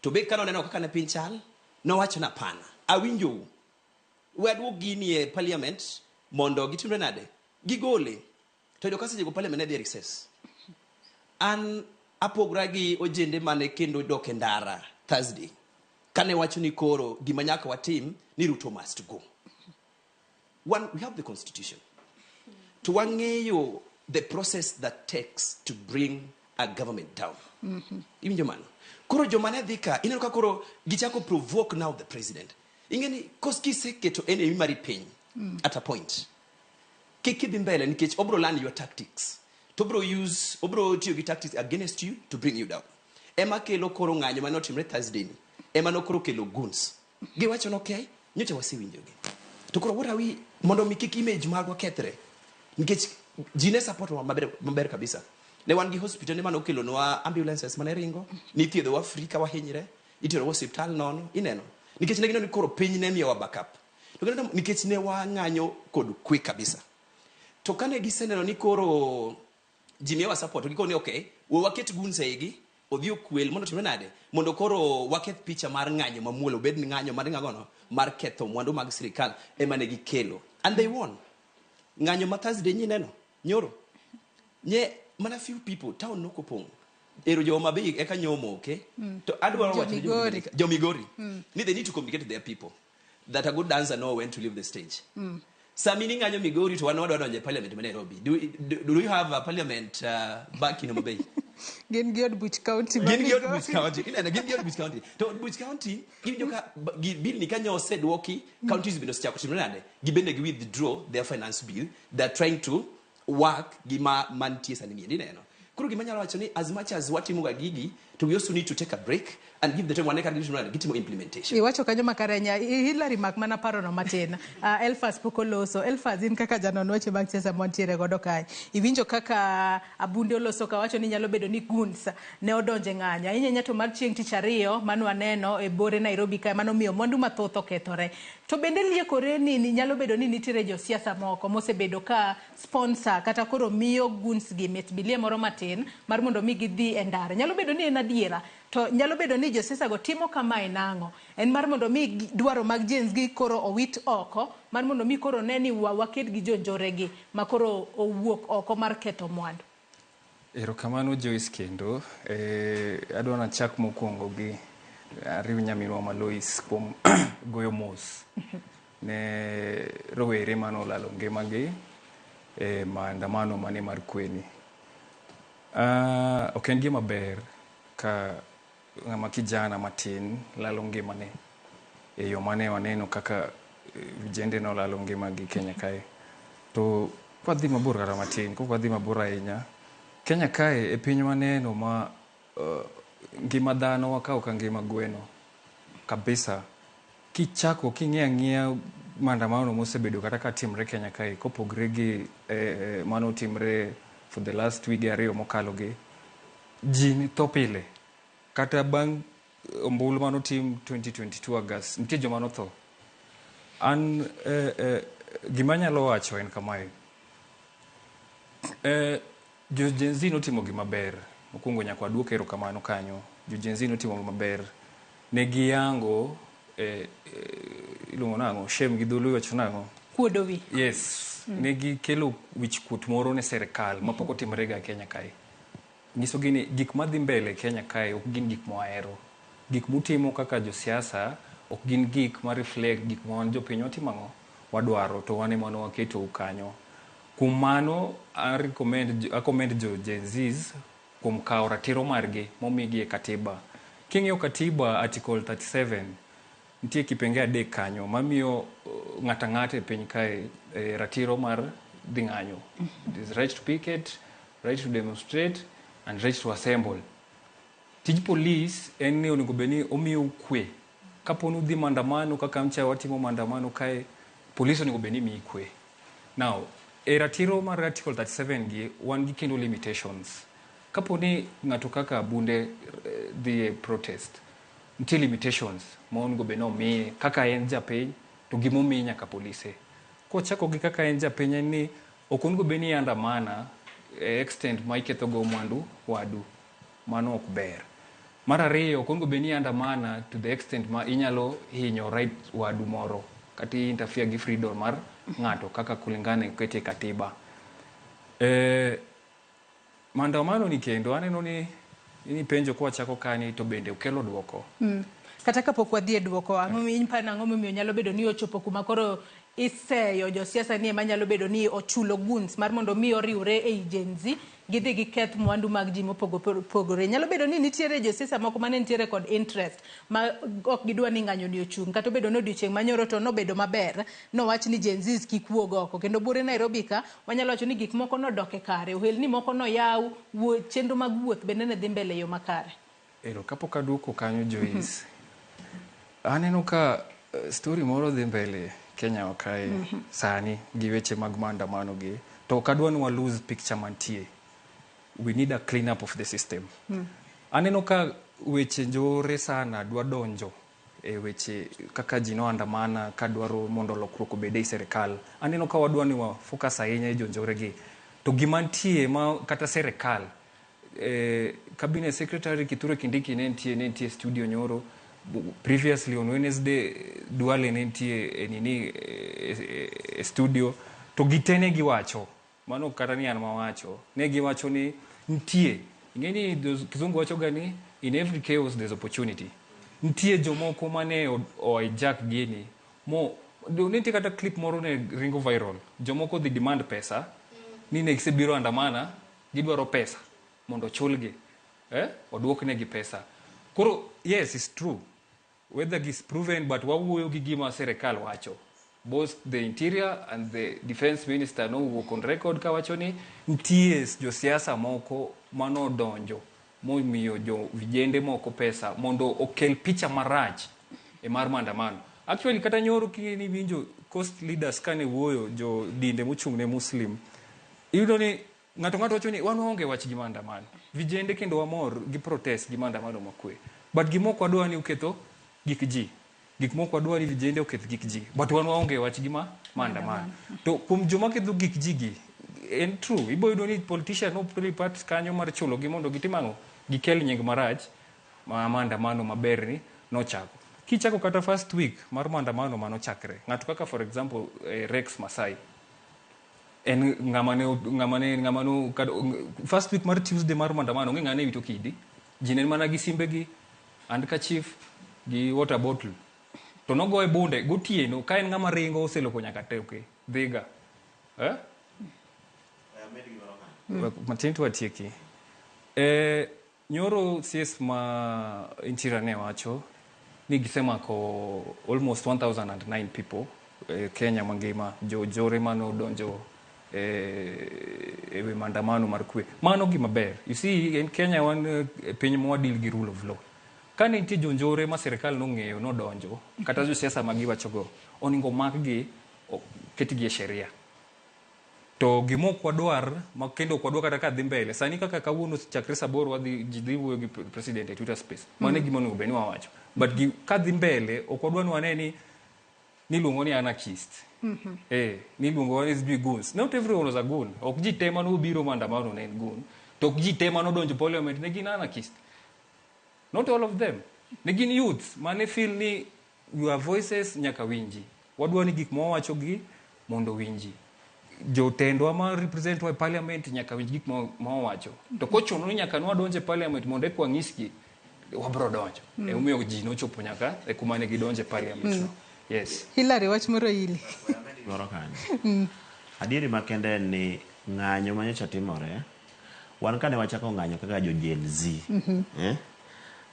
to be kane oneno kaka ne piny chal nowacho ni hapana awinjou we aduok gini e parliament mondo gitimre nade gigole to yudo ka sechego parliament ne dhi e recess an apogra gi ojende mane kendo dok e ndara Thursday kane wacho ni koro gima nyaka watim ni Ruto must go one we have the constitution to wang'eyo the process that takes to bring a government down iwinjo mano koro joma ne dhi ka ineno ka koro gichako provoke now the president ing'e ni kiseketo enemy mari piny at a point kik idhi mbele nikech obro learn your tactics to obro use obro tiyo gi tactics against you to bring you down ema kelo koro ng'anyo mane otimre Thursday ni ema nokoro kelo goons giwacho ni okay nyocha wasewinjogi to koro what are we mondo mi kik image magwa kethre nikech ji ne support wa maber, maber kabisa ne wan gi hospital ne manokelonwa ambulances mane ringo nithiedhowa free ka wahinyre iterowa osiptal nono ineno nikech ne gineno ni koro piny ne miyowa backup to gineno nikech ne wang'anyo kod kwe kabisa To kane giseneno ni koro ji miyowa support, to gikoni ni okay, we waket guns e igi, odhi okwel mondo otimre nade, mondo koro waketh picha mar ng'anyo mamuol, obed ni ng'anyo mar ng'agono mar ketho mwandu mag sirikal ema ne gikelo. And they won. Ng'anyo ma Thursday nyineno, nyoro. Nye mana few people, town nok opong'. Ero jo Homa Bay eka nyomoke. To adwaro wacho ni Jo-Migori. Jo Migori. Ni they need to communicate to their people that a good dancer know when to leave the stage. Sami ni ng'anyo Migori to wan wadwa donjo e parliament ma Nairobi. Do you have a parliament back in Homa Bay? Gin gi od buch county ma Gin gi od Migori. buch county. Ineno, gin gi od buch county. To od buch county, iwinjo ka bill ni kanyo oseduoki, counties bende osechako timre nade? Gibende gi withdraw their finance bill. They are trying to work gi ma mantie sani niendi ineno. Koro gima anyalo wacho ni as much as watimo ga gigi, to we also need to take a break and give the time wane kaka gitimo nade, gitimo implementation. Iwacho kanyo makare ahinya. Hillary mak mana parono matin. Elfas pok oloso. Elfas in kaka janon weche mag siasa mwantiere godo kae. Iwinjo kaka Abunde oloso kawacho ni nyalo bedo ni goons ne odonje ng'anyo. Ahinya ahinya to mar chieng' tich ariyo mane waneno e bore Nairobi kae mano miyo mwandu mathoth okethore. To bende liekore ni nyalo bedo ni nitiere josiasa moko mosebedo ka sponsor kata koro miyo goons gi mit bilie moro matin mar mondo mi gidhi e ndara. Nyalo bedo ni en adiera, to nyalo bedo ni josiasa go timo kamae nang'o? En mar mondo mi dwaro mag Gen Z koro owit oko, mar mondo mi koro ne ni waked gi jonjore gi ma koro owuok oko mar ketho mwandu. Erokamano Joyce kendo. Adwa nachak mokwongo gi ariw nyaminwa ma Lois kuom goyo mos ne rowere mane olalo ngimagi e maandamano mane mar kweni. Ok en gima ber ka ng'ama kijana matin lalo ngimane e yo mane waneno kaka vijende nolalo ngimagi Kenya kae. To kwadhi mabor kata matin, kok wadhi mabor ahinya, Kenya kae e piny maneno ma ngima dhano wakawo ka ngima gweno kabisa. Kichako king'iyo ang'iya maandamano mosebedo kata ka timre Kenya kae kopogre gi mano timre for the last wige ariyo mokalo gi, ji tho pile. Kata bang' ombulu manotim 2022 August, nitie joma notho. An gima anyalo wacho en kamae. Jo Gen Z notimo gima ber. Mokwongo nyaka waduok erokamano kanyo. Jo Gen Z notimo maber. Ne giyango iluongo nang'o? Shame gi dholuo iwacho nang'o? Kuodo wi. Yes. Ne gikelo wich kuot moro ne sirikal mapok otimore ga Kenya kae. Nyisogi ni gik madhi mbele Kenya kae ok gin gik mwahero. Gik mutimo kaka josiasa ok gin gik ma reflect gik ma wan jopiny watimo ang'o? Wadwaro to wan ema ne waketou kanyo. Kuom mano, I recommend jo Gen Zs kuom kawo ratiro margi momigi e katiba. King'iyo katiba article 37, nitie kipenge adek kanyo mamiyo ng'ato ang'ata e piny kae ratiro mar dhi ng'anyo. There's right to picket, right to demonstrate, and right to assemble. Tij police en ni onego bed ni omiyou kwe. Kapo ni udhi maandamano kaka mcha watimo maandamano kae, police onego bed ni miyi kwe. Now, e ratiro mar article 37 gi, wan gi kendo limitations. Kapo ni ng'ato kaka Abunde dhi e protest, nitie limitations ma onego bed ni omiye kaka en japiny to gimomiyi nyaka polise. Kochako gi kaka en japiny en ni ok onego bed ni iandamana e extent ma iketho go mwandu wadu. Mano ok ber. Mar ariyo, ok onego bed ni iandamana to the extent ma inyalo hinyo right wadu moro kata i interfere gi freedom mar ng'ato kaka kulingana okete e katiba. Maandamano ni kendo aneno ni nipenjo kwachako kani to bende okelo duoko. Kata kapok wadhi e duoko, ang'o ang'o momiyo nyalo bedo ni ochopo kuma koro iseyo josiasa ni ema nyalo bedo ni ochulo goons mar mondo mi oriwre ei Gen Z gidhi giketh mwandu mag ji mopogore. Nyalo bedo ni nitiere josiasa moko mane nitiere kod interest ma ok gidwa ni ng'anyo ni ochung', kata obedo ni odiochieng' manyoro to nobedo maber, nowach ni Gen Zs kik wuog oko. Kendo buore Nairobi ka, wanyalo wacho ni gik moko nodok e kare, ohelni moko noyaw, chenro mag wuoth bende ne dhi mbele e yo makare. Ero, kapok aduoko kanyo Joyce, aneno ka story moro dhi mbele Kenya wa kae sani gi weche mag maandamano gi, to ok adwa ni wa lose picture mantie. We need a clean up of the system. Aneno ka weche njore sana dwa donjo e weche kaka ji noandamana kadwaro mondo lokruok obed ei serikal. Aneno ka wadwa ni wa focus ahinya e jonjore gi. To gima nitie ma kata serikal cabinet secretary Kithure Kindiki ne nitie studio nyoro previously on Wednesday Duale ne nitie e nini e studio to gite ne giwacho mano kata ni an mawacho ne giwacho ni nitie ing'e ni kizungu wacho ga ni in every chaos there's opportunity. Nitie jomoko mane o hijack gini mo nitie kata clip moro ne ringo viral jomoko dhi demand pesa ni ne gisebiro andamana gidwaro pesa mondo ochulgi oduoknegi pesa. Koro yes it's true whether it's proven but wawuoyo gi gima serikal wacho. Both the interior and the defense minister nowuok on record kawacho ni nitie josiasa moko manodonjo momiyo jo vijende moko pesa mondo okel picha marach e mar maandamano. Actually kata nyoro kiniwinjo coast leaders kane wuoyo jo dinde mochung' ne Muslim iyudo ni ng'ato wacho ni wan waonge wach gi maandamano. Vijende kendo wamor gi protest gi maandamano makwe. But gima ok wadwa ni uketho gik ji. Gik moko wadwa ni vijende oketh gik ji. But wan waonge wach gi maandamano. To kuom joma ketho gik ji gi, en true. Ibo yudo ni politician no play part kanyo mar chulo gi mondo gitim ang'o? Gikel nying marach ma maandamano maber ni nochako. Kichako kata first week mar maandamano manochakre. Ng'ato kaka for example Rex Masai. En ng'ama ne first week mar Tuesday mar maandamano onge ng'ane wito kidi. Ji ne mana gi simbegi, handkerchief gi water bottle. To nogoye bunde gotieno ka en ng'ama ringo oseloko nyaka toke dhiga. Matin to watieki. Nyoro CS ma Interior ne wacho ni gisemako almost 1009 people Kenya mangima jore manodonjo e maandamano mar kwe. Mano gima ber. You see in Kenya wan piny ma wadeal gi rule of law. Kane nitie jonjore ma sirikal nong'eyo nodonjo kata josiasa ma giwachogo onego makgi ketgi e sheria. To gima ok wadwar ma kendo ok wadwar kata ka dhi mbele sani kaka kawuono chakre saa aboro wadhi ji dhi wuoyo gi president e Twitter space. Mano e gima onego bed ni wawacho. But ka dhi mbele ok wadwar ni wane ni niluongo ni anarchist. Niluongo ni sijui goons. Not everyone was a goon. Ok ji te manobiro maandamano ne en goon. To ok ji te manodonjo parliament ne gin anarchist. Not all of them. Ne gin youths mane feel ni your voices nyaka winji. Wadwa ni gik mwawacho gi mondo winji. Jotendwa ma represent wa e parliament nyaka winj gik ma wawacho. To kochuno ni nyaka nwadonj e parliament mondo eka wanyisgi, wabro donjo. Emomiyo ji nochopo nyaka e kuma ne gidonje parliament. Yes. Hilary, wach moro ili. Moro kanyo. Adieri makende en ni ng'anyo manyocha timore, wan kane wachako ng'anyo kaka jo Gen Z,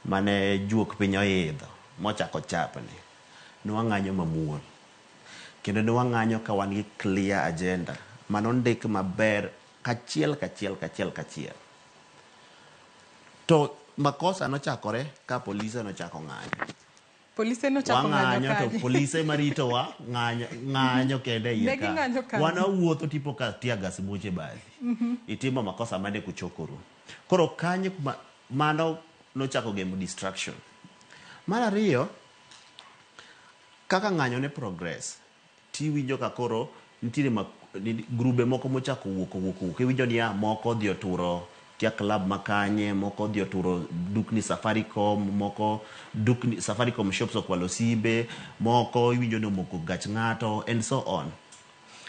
mane juok piny oidho mochako chapni, ne wang'anyo mamuol. Kendo ne wang'anyo ka wan gi clear agenda manondik maber kachiel kachiel kachiel kachiel. To makosa nochakore ka polise nochako ng'anyo. Polise nochako ng'anyo Wang'anyo to polise maritowa ng'anyo kende iye Ne ka. ging'anyo kanye? Wan wawuotho tipo ka tear gas muoch e bathi. Itimo makosa mane kuchokoru. Koro kanyo kuma mano nochako gemo distraction. Mar ariyo, kaka ng'anyo ne progress, tiwinjo ka koro nitiere grube moko mochako wuok. Iwinjo niya moko odhi oturo kia club makanye, moko odhi oturo dukni Safaricom, moko dukni Safaricom shops okwalo simbe, moko iwinjo ni omoko gach ng'ato and so on.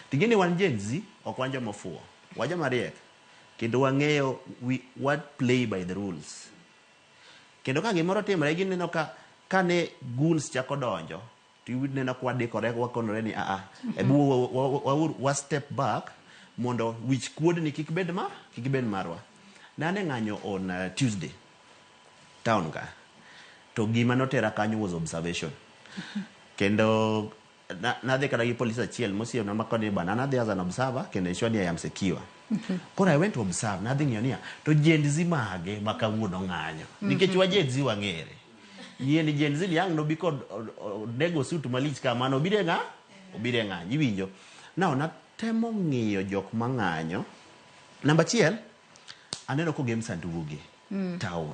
Ting'e ni wan Gen Z, ok wan joma ofuwo, wan joma riek. Kendo wang'eyo what play by the rules. Kendo ka gimoro timore gineno ka kane goons chako donjo, to ineno ka wadikore wakonore ni aa, ebu wa step back mondo wich kuodni kik bed marwa. Nane ng'anyo on Tuesday town ka. To gima notera kanyo was observation. Kendo nadhi kata gi police achiel mosiemna makoni bana nadhi as an observer kendo ensure ni I am secure. Koro I went to observe, nadhi ng'iyo niya, to Gen Z mage ma kawuono ng'anyo. Nikech wa Gen Z wang'ere. Yie ni Gen Z ni ang' nobi kod nego suit malich kamano, obiro e ng'a? Obiro e ng'anyo, iwinjo. Now, natemo ng'iyo jok mang'anyo. Namba achiel, aneno kogem sanduge town.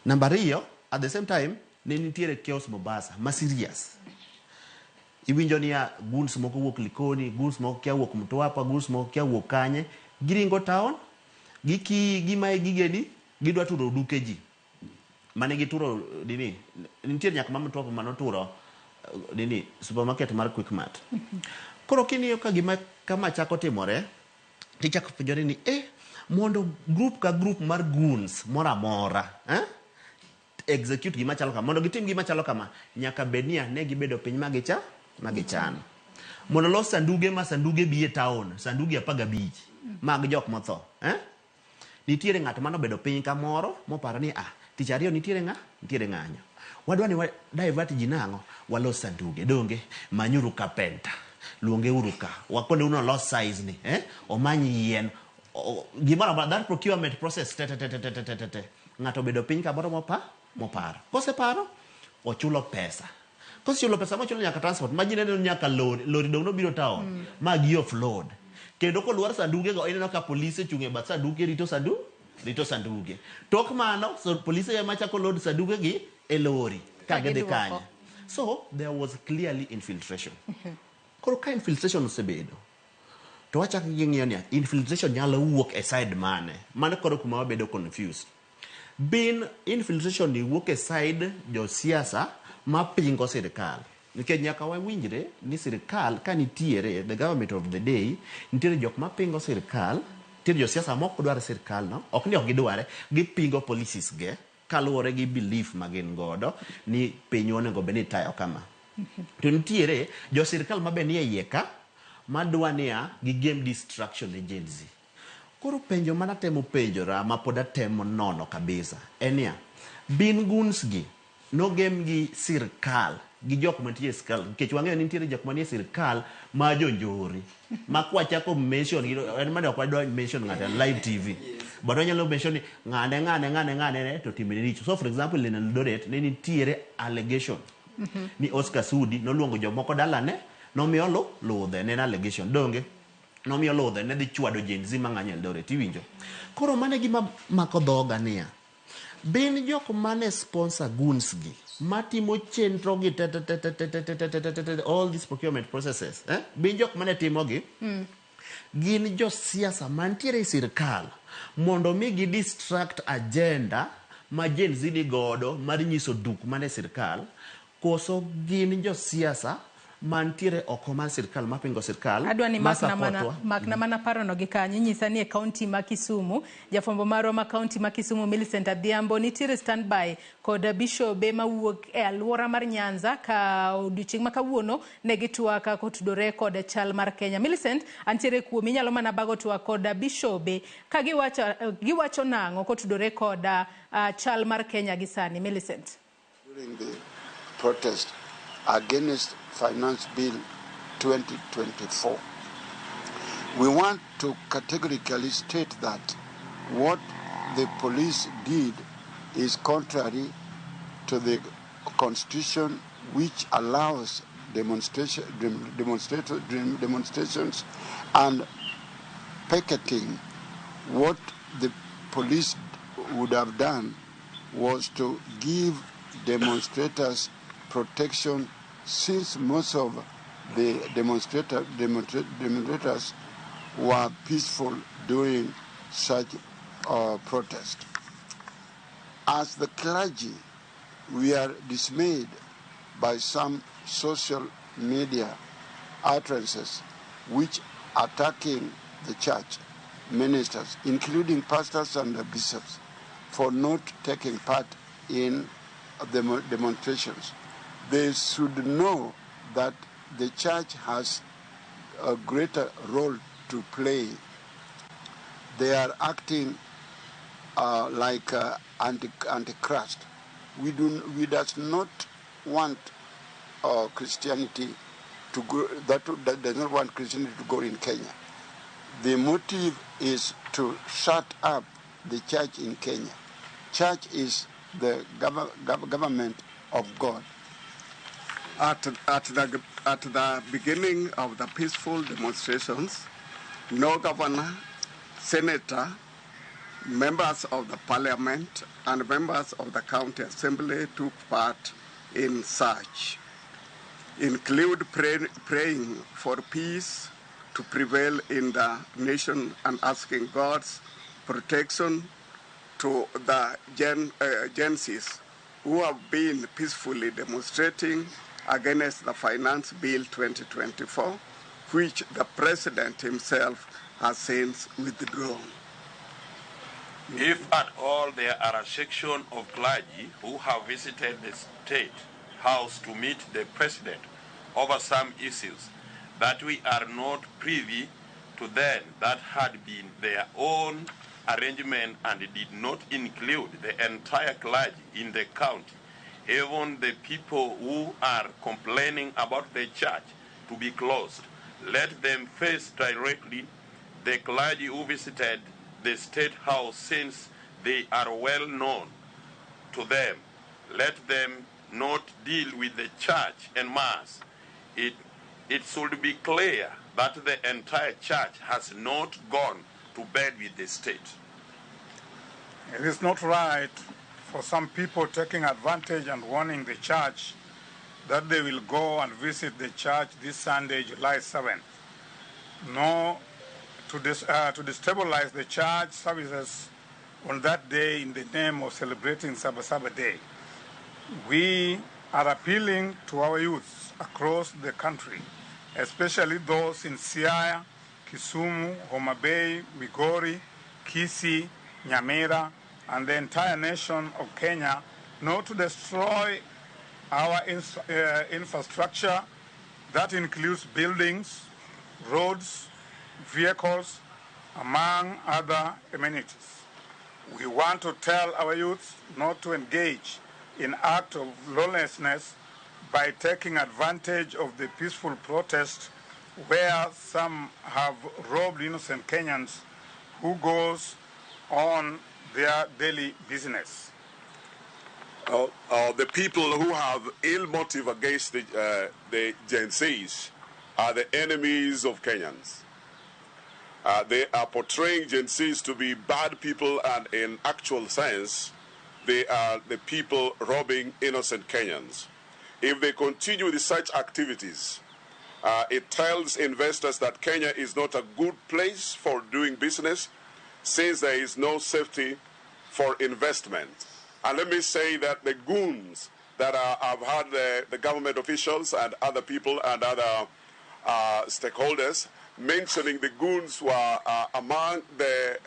Namba ariyo, at the same time, Ne nitiere chaos Mombasa ma serious. Iwinjo niya goons moko wuok Likoni, goons moko kia wuok Mtwapa, goons moko kia wuok kanye. Giringo town, giki gimae gigeni, gidwa turo duke ji. Mane gituro nini, nitie nyaka ma Mtwapa manoturo nini supermarket mar Quickmart. Koro king'iyo ka gima kama chako timore, tichako penjore ni mondo group ka group mar goons moro amora execute gima chalo kama, mondo gitim gima chalo kama, nyaka bed niya ne gibedo piny magichano. Mondo los sanduge ma sanduge bi e town, sanduge 15 mag jok motho. Nitiere ng'at manobedo piny kamoro moparo ni tich ariyo nitiere nitiere ng'anyo. Wadwa ni divert ji nang'o, walos sanduge, donge manyuru carpenter, luonge uru ka, wakone uno los size ni, omany yien, gimoro amora, that procurement process te. Ng'ato obedo piny kamoro moparo. Koseparo, ochulo pesa. Kosechulo pesa mochulo nyaka transport, ma ji neno nyaka lori dong' nobiro town, ma gi offload. Kendo kolwar sanduge go, ineno ka polise chung' e bath sanduge rito sanduge. Tok mano, so polise ema chako load sanduge gi e lori ka gidhi kanye. So there was clearly infiltration. Koro ka infiltration osebedo, to wachako ging'iyo niya, infiltration nyalo wuok e side mane? Mano koro kuma wabedo confused. Bin infiltration ni wuok e side josiasa mapingo sirikal. Nikech nyaka wawinjre ni sirikal ka nitiere, the government of the day, nitiere jok mapingo sirikal, nitiere josiasa mok dwar sirikal no, ok ni ok gidware, gipingo policies ge, kaluwore gi belief ma gin godo ni piny onego bed ni itayo kama. To nitiere jo sirikal mabe nie iye ka, madwa niya gigem distraction ne Gen Z. Koro penjo manatemo penjora ma pod atemo nono kabisa en niya, bin goons gi nogem gi sirikal gi jok mantie e sirikal, nikech wang'eyo ni nitiere jok manie sirikal ma jonjore ma kwachako mention gi, en mane ok wadwa mention ng'ato e live TV, but wanyalo mention ni ng'ane to timne richo. So for example in Eldoret ne nitiere allegation ni Oscar Sudi noluongo jomoko dalane nomiyo ludhe, ne en allegation donge nomiyo ludhe ne dhi chwado Gen Z mang'anyo Eldoret, iwinjo. Koro mano e gima mako dhoga niya, bin jok mane sponsor goons gi matimo chenro gi te all these procurement processes, bin jok mane timo gi gin josiasa mantiere e sirikal mondo mi gi distract agenda ma Gen Z ni godo mar nyiso duk mane sirikal, koso gin josiasa mantiere oko mar sirikal mapingo sirikal. Adwa ni makna mana parono gi kanyo, nyisa ni e kaunti ma Kisumu, jafwambo marwa ma kaunti ma Kisumu Millicent Adhiambo nitiere standby kod bishobe mawuok e alwora mar Nyanza ka odiochieng' ma kawuono ne gitwak kotudore kod chal mar Kenya. Millicent, antiere kuomi, inyalo mana bago twak kod bishobe ka giwacho nang'o kotudore kod chal mar Kenya gi sani. Millicent. During the protest against Finance Bill 2024. We want to categorically state that what the police did is contrary to the Constitution, which allows demonstrations and picketing. What the police would have done was to give demonstrators protection, since most of the demonstrators were peaceful during such protest. As the clergy, we are dismayed by some social media utterances which attacking the church ministers, including pastors and the bishops, for not taking part in the demonstrations. They should know that the church has a greater role to play. They are acting like antichrist. We does not want Christianity to go. That does not want Christianity to go in Kenya. The motive is to shut up the church in Kenya. Church is the government of God. At the beginning of the peaceful demonstrations, no governor, senator, Members of the parliament and members of the county assembly took part in such, include praying for peace to prevail in the nation and asking God's protection to the Gen Zs who have been peacefully demonstrating against the Finance Bill 2024, which the president himself has since withdrawn. If at all there are a section of clergy who have visited the State House to meet the president over some issues that we are not privy to then, that had been their own arrangement and did not include the entire clergy in the county, even the people who are complaining about the church to be closed, let them face directly the clergy who visited the State House, since they are well known to them. Let them not deal with the church en masse. It should be clear that the entire church has not gone to bed with the state. It is not right for some people taking advantage and warning the church that they will go and visit the church this Sunday, July 7th. No, to destabilize the church services on that day in the name of celebrating Sabasaba Day. We are appealing to our youths across the country, especially those in Siaya, Kisumu, Homa Bay, Migori, Kisii, Nyamira, and the entire nation of Kenya, not to destroy our infrastructure that includes buildings, roads, vehicles, among other amenities. We want to tell our youth not to engage in acts of lawlessness by taking advantage of the peaceful protest where some have robbed innocent Kenyans who goes on their daily business. The people who have ill motive against the Gen Zs are the enemies of Kenyans. They are portraying Gen Zs to be bad people, and in actual sense, they are the people robbing innocent Kenyans. If they continue with such activities, it tells investors that Kenya is not a good place for doing business, since there is no safety for investment. And let me say that the goons that have had the government officials and other people and other stakeholders mentioning the goons were among the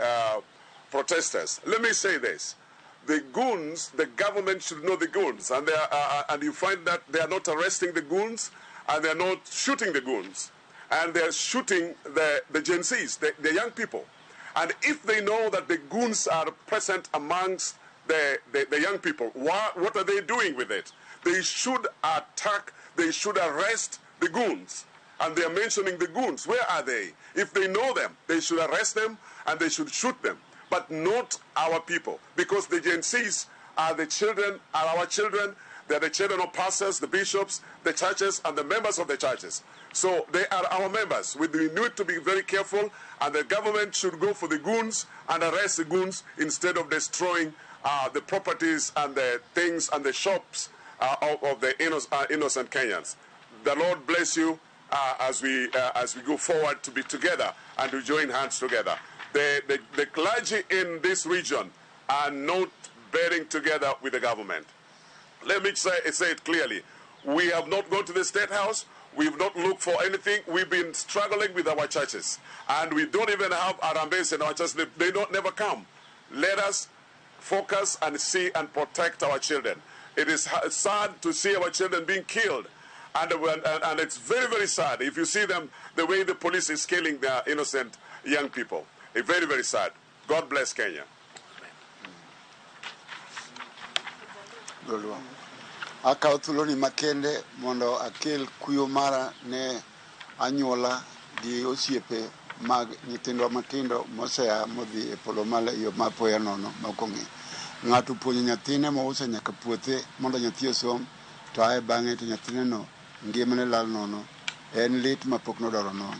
protesters. Let me say this. The goons, the government should know the goons. And, and you find that they are not arresting the goons, and they are not shooting the goons. And they are shooting the Gen Zs, the young people. And if they know that the goons are present amongst the young people, what are they doing with it? They should attack, they should arrest the goons. And they are mentioning the goons. Where are they? If they know them, they should arrest them and they should shoot them. But not our people, because the Gen Zs are the children, are our children. They are the children of pastors, the bishops, the churches, and the members of the churches. So they are our members. We need to be very careful, and the government should go for the goons and arrest the goons instead of destroying the properties and the things and the shops of the innocent Kenyans. The Lord bless you as we go forward to be together and to join hands together. The clergy in this region are not bearing together with the government. Let me say it clearly. We have not gone to the State House. We've not looked for anything. We've been struggling with our churches. And we don't even have Harambee in our churches. They don't never come. Let us focus and see and protect our children. It is sad to see our children being killed. And it's very, very sad if you see them, the way the police is killing their innocent young people. It's very, very sad. God bless Kenya. Akawo thuoloni makende mondo akel kuyo mara ne anyuola gi osiepe mag nyithindwa matindo mosea modhi e polo malo e yo mapoya nono ma ok ong'e. Ng'ato puonjo nyathine mouso nyaka puothe mondo nyathi osom to ae bang'e to nyathineno ngimane lal nono en lit mapok nodwaro nwang'o.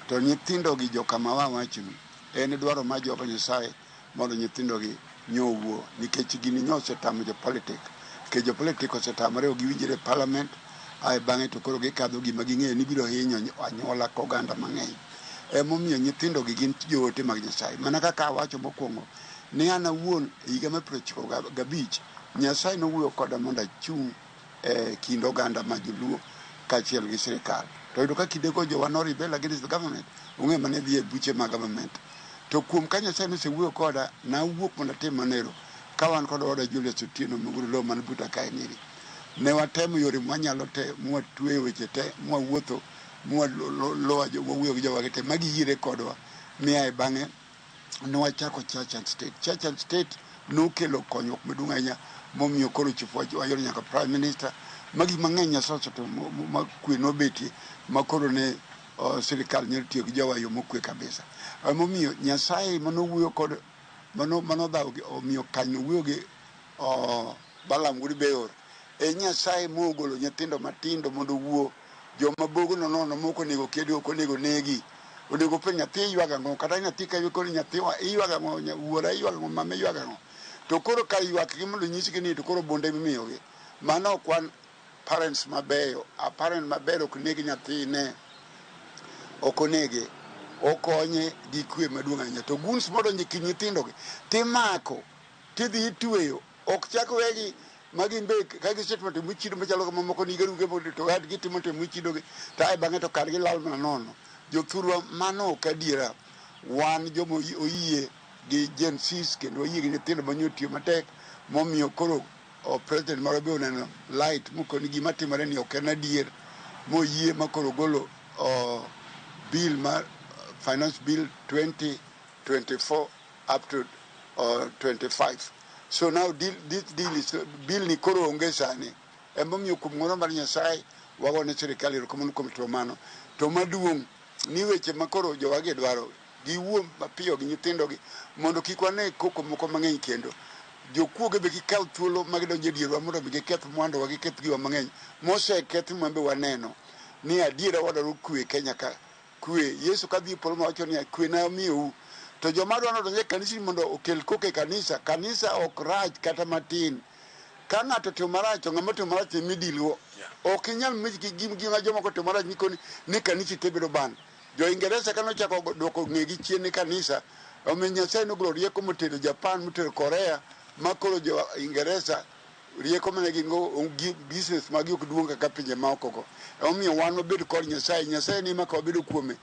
To nyithindo gi jokama wawachonu en dwaro mar Jehova Nyasaye mondo nyithindogi nyowuo nikech gini nyo osetamo jo politik nikech jo politik osetamore ok giwinjre e parliament ae bang'e to koro gikadho gima ging'eyo ni biro hinyo anyuola koganda mang'eny. Emomiyo nyithindogi gin joote mag Nyasaye. Mana kaka awacho mokwongo ni an awuon e higa mar 95 Nyasaye nowuoyo koda mondo achung' e kind oganda ma joluo kaachiel gi sirikal. To yudo ka kindego jowa no rebel against the government, ong'e mane dhi e buche mag government. To kuom ka Nyasaye nosewuoyo koda, nawuok mondo atim manero ka wan kod oda Julius Otieno Muguru Lo man buta kae niri. Ne watemo yore mwanyalo te, mwatweyo weche te, mwawuotho, mwaloa wawuoyo gi jowagi te, ma giyiere kodwa. Mi ae bang'e nwachako Church and State. Church and State nokelo konyruok maduong' ahinya momiyo koro chopo wayudo nyaka Prime Minister. Magi mang'eny Nyasaye osetimo ma kwe nobetie ma koro ne sirikal nyalo tiyo gi jowa e yo mokwe kabisa. Emomiyo Nyasaye manowuoyo kod manodhawo gi omiyo Kain owuoyo gi Balaam wuod Beor e Nyasaye mogolo nyithindo matindo mondo owuo. Joma bogono nono mok onego kedi ok onego negi. Onego penj nyathi iywago ang'o? Kata nyathi ka ywak koro nyathiwa iywago ang'o? Wuora iywago ang'o? Mama iywago ang'o? To koro kar ywak gi mondo nyisgi ni to koro bunde mimiyogi. Mano ok wan parents mabeyo. A parent maber ok neg nyathine. Ok onege. Okonye gi kwe maduong' ahinya. To goons modonjo e kind nyithindogi timako tidhi itweyo. Ok chak wegi ma gin be ka gisetimo timo mochido machalo kama moko ni garuge to ad gitimo timo mochido gi to ae bang'e to kargi lal mana nono. Jothurwa mano ok adiera. Wan joma oyie gi Gen Zs kendo wayie gi nyithindo ma nyo tiyo matek momiyo koro president marwa be oneno light mokoni gima timore ni ok en adier moyie ma koro ogolo bill mar finance bill 2024 up to 25. So now deal, this deal is bill ni koro onge sani. Emomiyo kuom ng'wono mar Nyasaye wagone sirikal erokamano kuom timo mano. To maduong' ni weche ma koro jowagi dwaro giwuo mapiyo gi nyithindogi mondo kik wane koko moko mang'eny kendo. Jokuoge be kik kaw thuolo ma gidonjo e dierwa mondo mi giketh mwanduwa giketh giwa mang'eny moseketh ma be waneno ni adiera wadwaro kwe Kenya ka. Kwe Yesu kadhi e polo mawacho niya kwe na amiyou. To joma dwa nodonj e kanisni mondo okel koko e kanisa, kanisa ok rach kata matin. Ka ng'ato otimo marach to ng'ama otimo marach ema idilgo. Ok inyal mich gi gima jomoko otimo marach nikoni ni kanisi te bedo ban. Jo Ingeresa kane ochako duoko ng'egi chien ne kanisa, omiyo Nyasaye nogolo rieko motero Japan, motero Korea, ma koro jo Ingeresa rieko mane gin go business magi ok duong' kaka pinje maoko go. Emomiyo wan wabed kod Nyasaye, Nyasaye ni ma ka wabedo kuome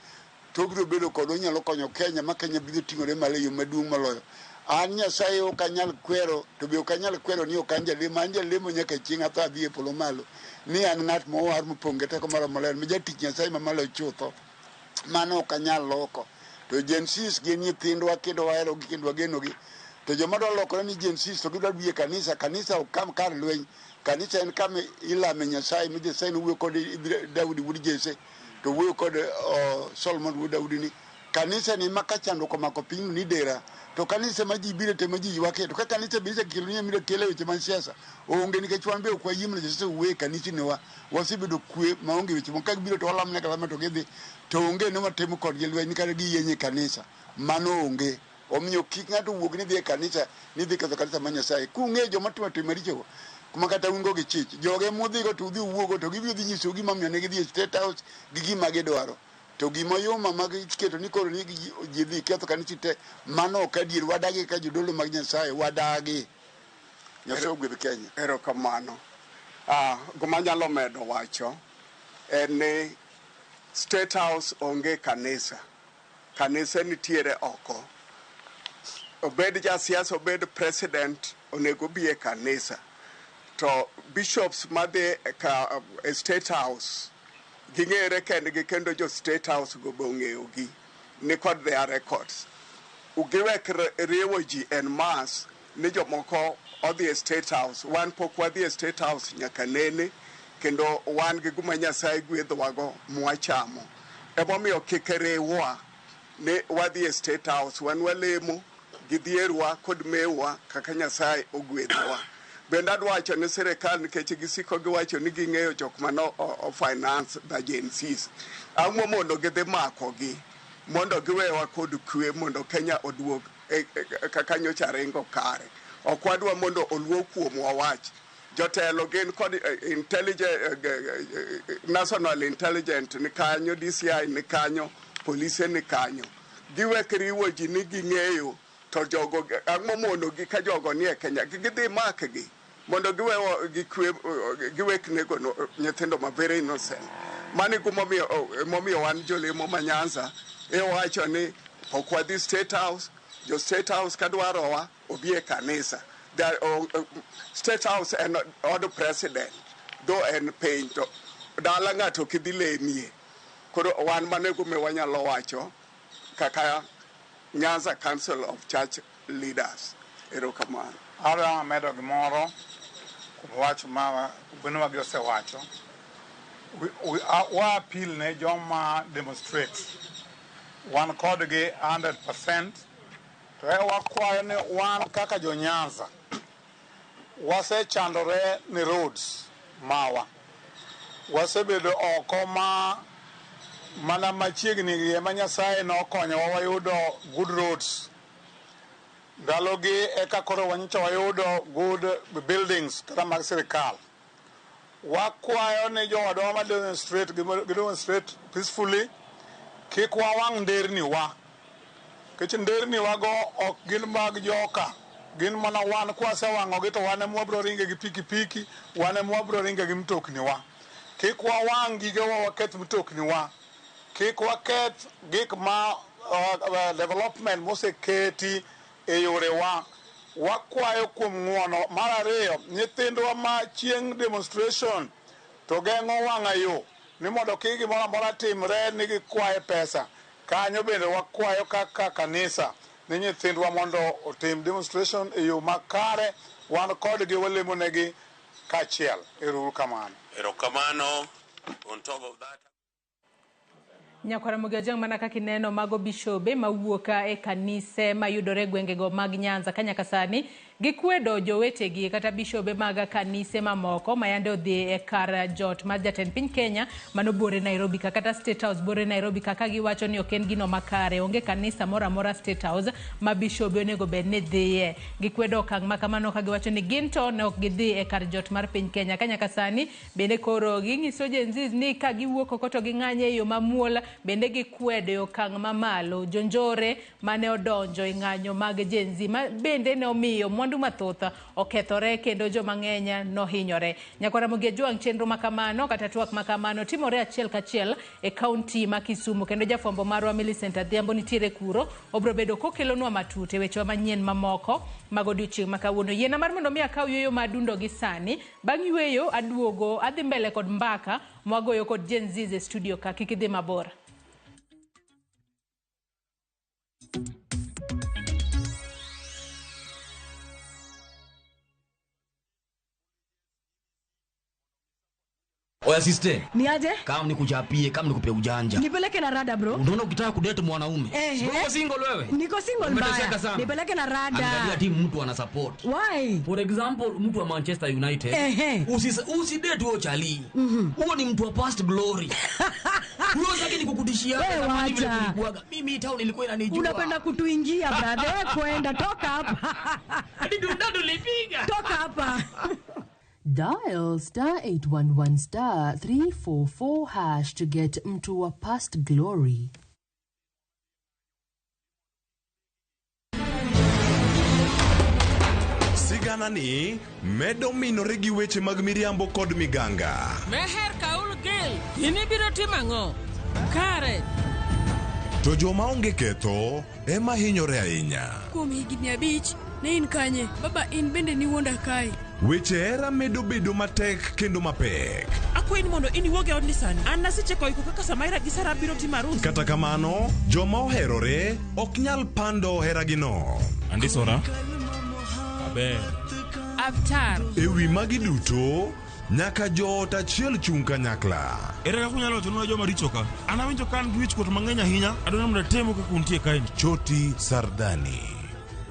to obiro bedo kodwa onyalo konyo Kenya ma Kenya biro ting'ore malo e yo maduong' moloyo. An Nyasaye ok anyal kwero to be ok anyal kwero ni ok an jalemo, an jalemo nyaka chieng' atho adhi e polo malo. Ni an ng'at mowar mopong' gi teko mar Roho Maler ma jatich Nyasaye mamalo chutho. Mano ok anyal loko. To Gen Zs gin nyithindwa kendo waherogi kendo wagenogi. To joma dwa lokore ni Gen Zs to gidwa dhi e kanisa, kanisa ok kam kar lweny. Kanisa en kama ilame Nyasaye ma Nyasaye nowuoyo kod Daudi wuod Jesse to wuoyo kod Solomon wuod Daudi ni kanisa ni ma ka chandruok omako piny ni dera to kanisa ma ji bire te ma ji ywake to ka kanisa be isekelo ni miro kele weche mag siasa onge nikech wan be ok wayie mondo Nyasaye owuoye e kanisni wa wasebedo kwe maonge weche moko ka gibiro to walamne kalama to gidhi to onge ni watimo kodgi lweny kata giyenye e kanisa mano onge. Omiyo kik ng'ato wuog ni dhi e kanisa ni dhi ketho kanisa mar Nyasaye. Kung'eyo joma timo tim marichogo kuma kata un go gi chich. Joge mudhigo to udhi uwuogo to gibiro dhi nyisou gima omiyo ne gidhi e State House gi gima gidwaro. To gima yuma ma giketo ni koro ni ji dhi ketho kanisa te mano ok adier. Wadagi kaka jodolo mag Nyasaye wadagi. Nyasaye ogwedh Kenya. Erokamano. Gima anyalo medo wacho en ni State House onge kanisa. Kanise nitiere oko. Obed jasiasa, obed president, onego obi e kanisa. To bishops madhi ka e State House ging'ere kendgi kendo jo State House go be ong'eyogi ni kod their records. Giwek riwo ji en mass ni jomoko odhi e State House. Wan pok wadhi e State House nyaka nene kendo wan gi guma Nyasaye gwedhowago mwachamo. Emomiyo kik riwwa ni wadhi e State House, wan walemo gi dhierwa kod mewwa kaka Nyasaye ogwedhowa. Bende adwa wacho ne sirikal nikech gisiko giwacho ni ging'eyo jok mane o finance the Gen Zs. Ang'o mondo gidhi makogi mondo giwewa kod kwe mondo Kenya oduog kaka nyocha ringo kare. Ok wadwa mondo oluo kuomwa wach. Jotelo gin kod national intelligence ni kanyo, DCI ni kanyo, polise ni kanyo. Giwek riwo ji ni ging'eyo to jogo ang'o monogi ka jogo nie Kenya gidhi makgi mondo giwewo gikwe giwek nego nyithindo ma very innocent. Mano momiyo wan jolemo ma Nyanza e wacho ni pok wadhi State House. Jo State House kadwarowa obi e kanisa. State House en od president, though en piny to dala ng'ato ok idhi lemie. Koro wan mano e gima wanyalo wacho kaka Nyanza Council of Church Leaders. Erokamano. Adwa medo gimoro kuom wach ma gwenwa gi osewacho. Wa appeal ne joma demonstrate. Wan kodgi 100%. To e wakwayo ni wan kaka jo Nyanza wasechandore ni roads mawa. Wasebedo oko ma mana machiegni gi ema Nyasaye nokonyowa wayudo good roads. Ndalogi eka koro wanyocha wayudo good buildings kata mag sirikal. Wakwayo ni jowadwa ma demonstrate, gi demonstrate peacefully, kik wawang' nderni wa. Nikech nderni wago ok gin mag joka, gin mana wan kwasewang'ogi to wan ema wabiro ringe gi pikipiki, wan ema wabiro ringe gi mtokni wa. Kik wawang' gigewa waketh mtokni wa. Kik waketh gik ma development moseketi e yorewa. Wakwayo kuom ng'uono. Mar ariyo, nyithindwa ma chieng' demonstration to geng'o wang'a yo ni mondo kik gimoro amora timre ni gikwaye pesa. Kanyo bende wakwayo kaka kanisa ni nyithindwa mondo otim demonstration e yo makare, wan kodgi walemonegi kaachiel. Ero uru kamano. Erokamano. On top of that, Nyakwara Ojwang', mana kaka ineno mago bishobe mawuok e kanise mayudore e gwengego mag Nyanza ka nyaka sani gikwedo jowetegi kata bishobe mag kanise mamoko mayande odhi e kar jot mar jatend piny Kenya mano buore Nairobi ka kata State House buore Nairobi kaka giwacho ni ok en gino makare, onge kanisa moro amora State House ma bishobe onego bed ni dhiye. Gikwedo okang' ma kamano ka giwacho ni gin to ne ok gidhi e kar jot mar piny Kenya ka nyaka sani bende koro ginyiso Gen Z ni ka giwuok oko to ging'anye e yo mamuol, bende gikwedo e okang' mamalo jonjore mane odonjo e ng'anyo mag Gen Z ma bende ne omiyo mwandu mathoth okethore kendo joma ng'eny nohinyore. Nyakwara Ramogi Ojwang', chenro makamano kata twak makamano timore achiel kachiel e kaunti ma Kisumu kendo jafwambo marwa Millicent Adhiambo nitiere kuro, obiro bedo kokelonwa matut e wechewa manyien mamoko mag odiochieng' ma kawuono. Yiena mar mondo mi akaw yueyo ma adundo gi sani, bang' yueyo aduogo adhi mbele kod mbaka mwagoyo kod Gen Z e studio ka, kik idhi mabor. Oya sister. Ni aje? Kama nikuchapie, kama nikupe ujanja. Nipeleke na rada bro. Unaona ukitaka kudate mwanaume. Eh, Uko single wewe? Niko single Umeteseka mbaya. sana. Nipeleke na rada. Angalia timu mtu ana support. Why? For example, mtu wa Manchester United. Ehe. Usidate huyo chali. Huo ni mtu wa past glory. Huyo zake ni kukutishia Wewe zamani vile wacha. kulikuwaga. Mimi town ilikuwa inanijua. Unapenda kutuingia brother. Wewe kwenda toka hapa. Hadi tulipiga. Toka hapa. Dial star 811 star 344 hash to get Mtu wa Past Glory. Sigana ni medo minore gi weche mag miriambo kod miganga. Meher Kaul Gil, in ibiro timo ang'o? Kare. To joma onge ketho ema hinyore ahinya. Kuom higni 5, ne in kanye? Baba in bende niwuonda kae. Weche hera medo bedo matek kendo mapek. Akwayi ni mondo in iwuog e odni sani. An nasecheko iko kaka Samaira gi Sara biro timo arus. Kata kamano, joma oherore ok nyal pando heragino. Andisora. Aber. Avtar. E wi magi duto, nyaka joot achiel chung' kanyakla. Ere kaka unyalo wachonwa joma richo ka? An awinjo ka an gi wichkuot mang'eny ahinya. Adwaro ni mondo atemu kaka untie kaeni. Choti Sardani.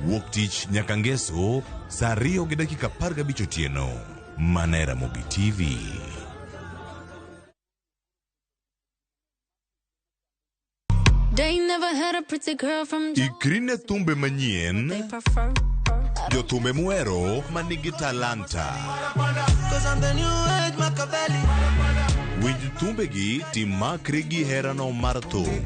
Wuok tich nyaka ngeso saa 2:15 otieno. Mana e Ramogi TV. They never had a pretty girl from Ikri ne thumbe manyien, they prefer. Jothumbe muhero manigi talanta. Cause I'm the new age Machiavelli. Winj thumbegi timakri gi herano mar thum.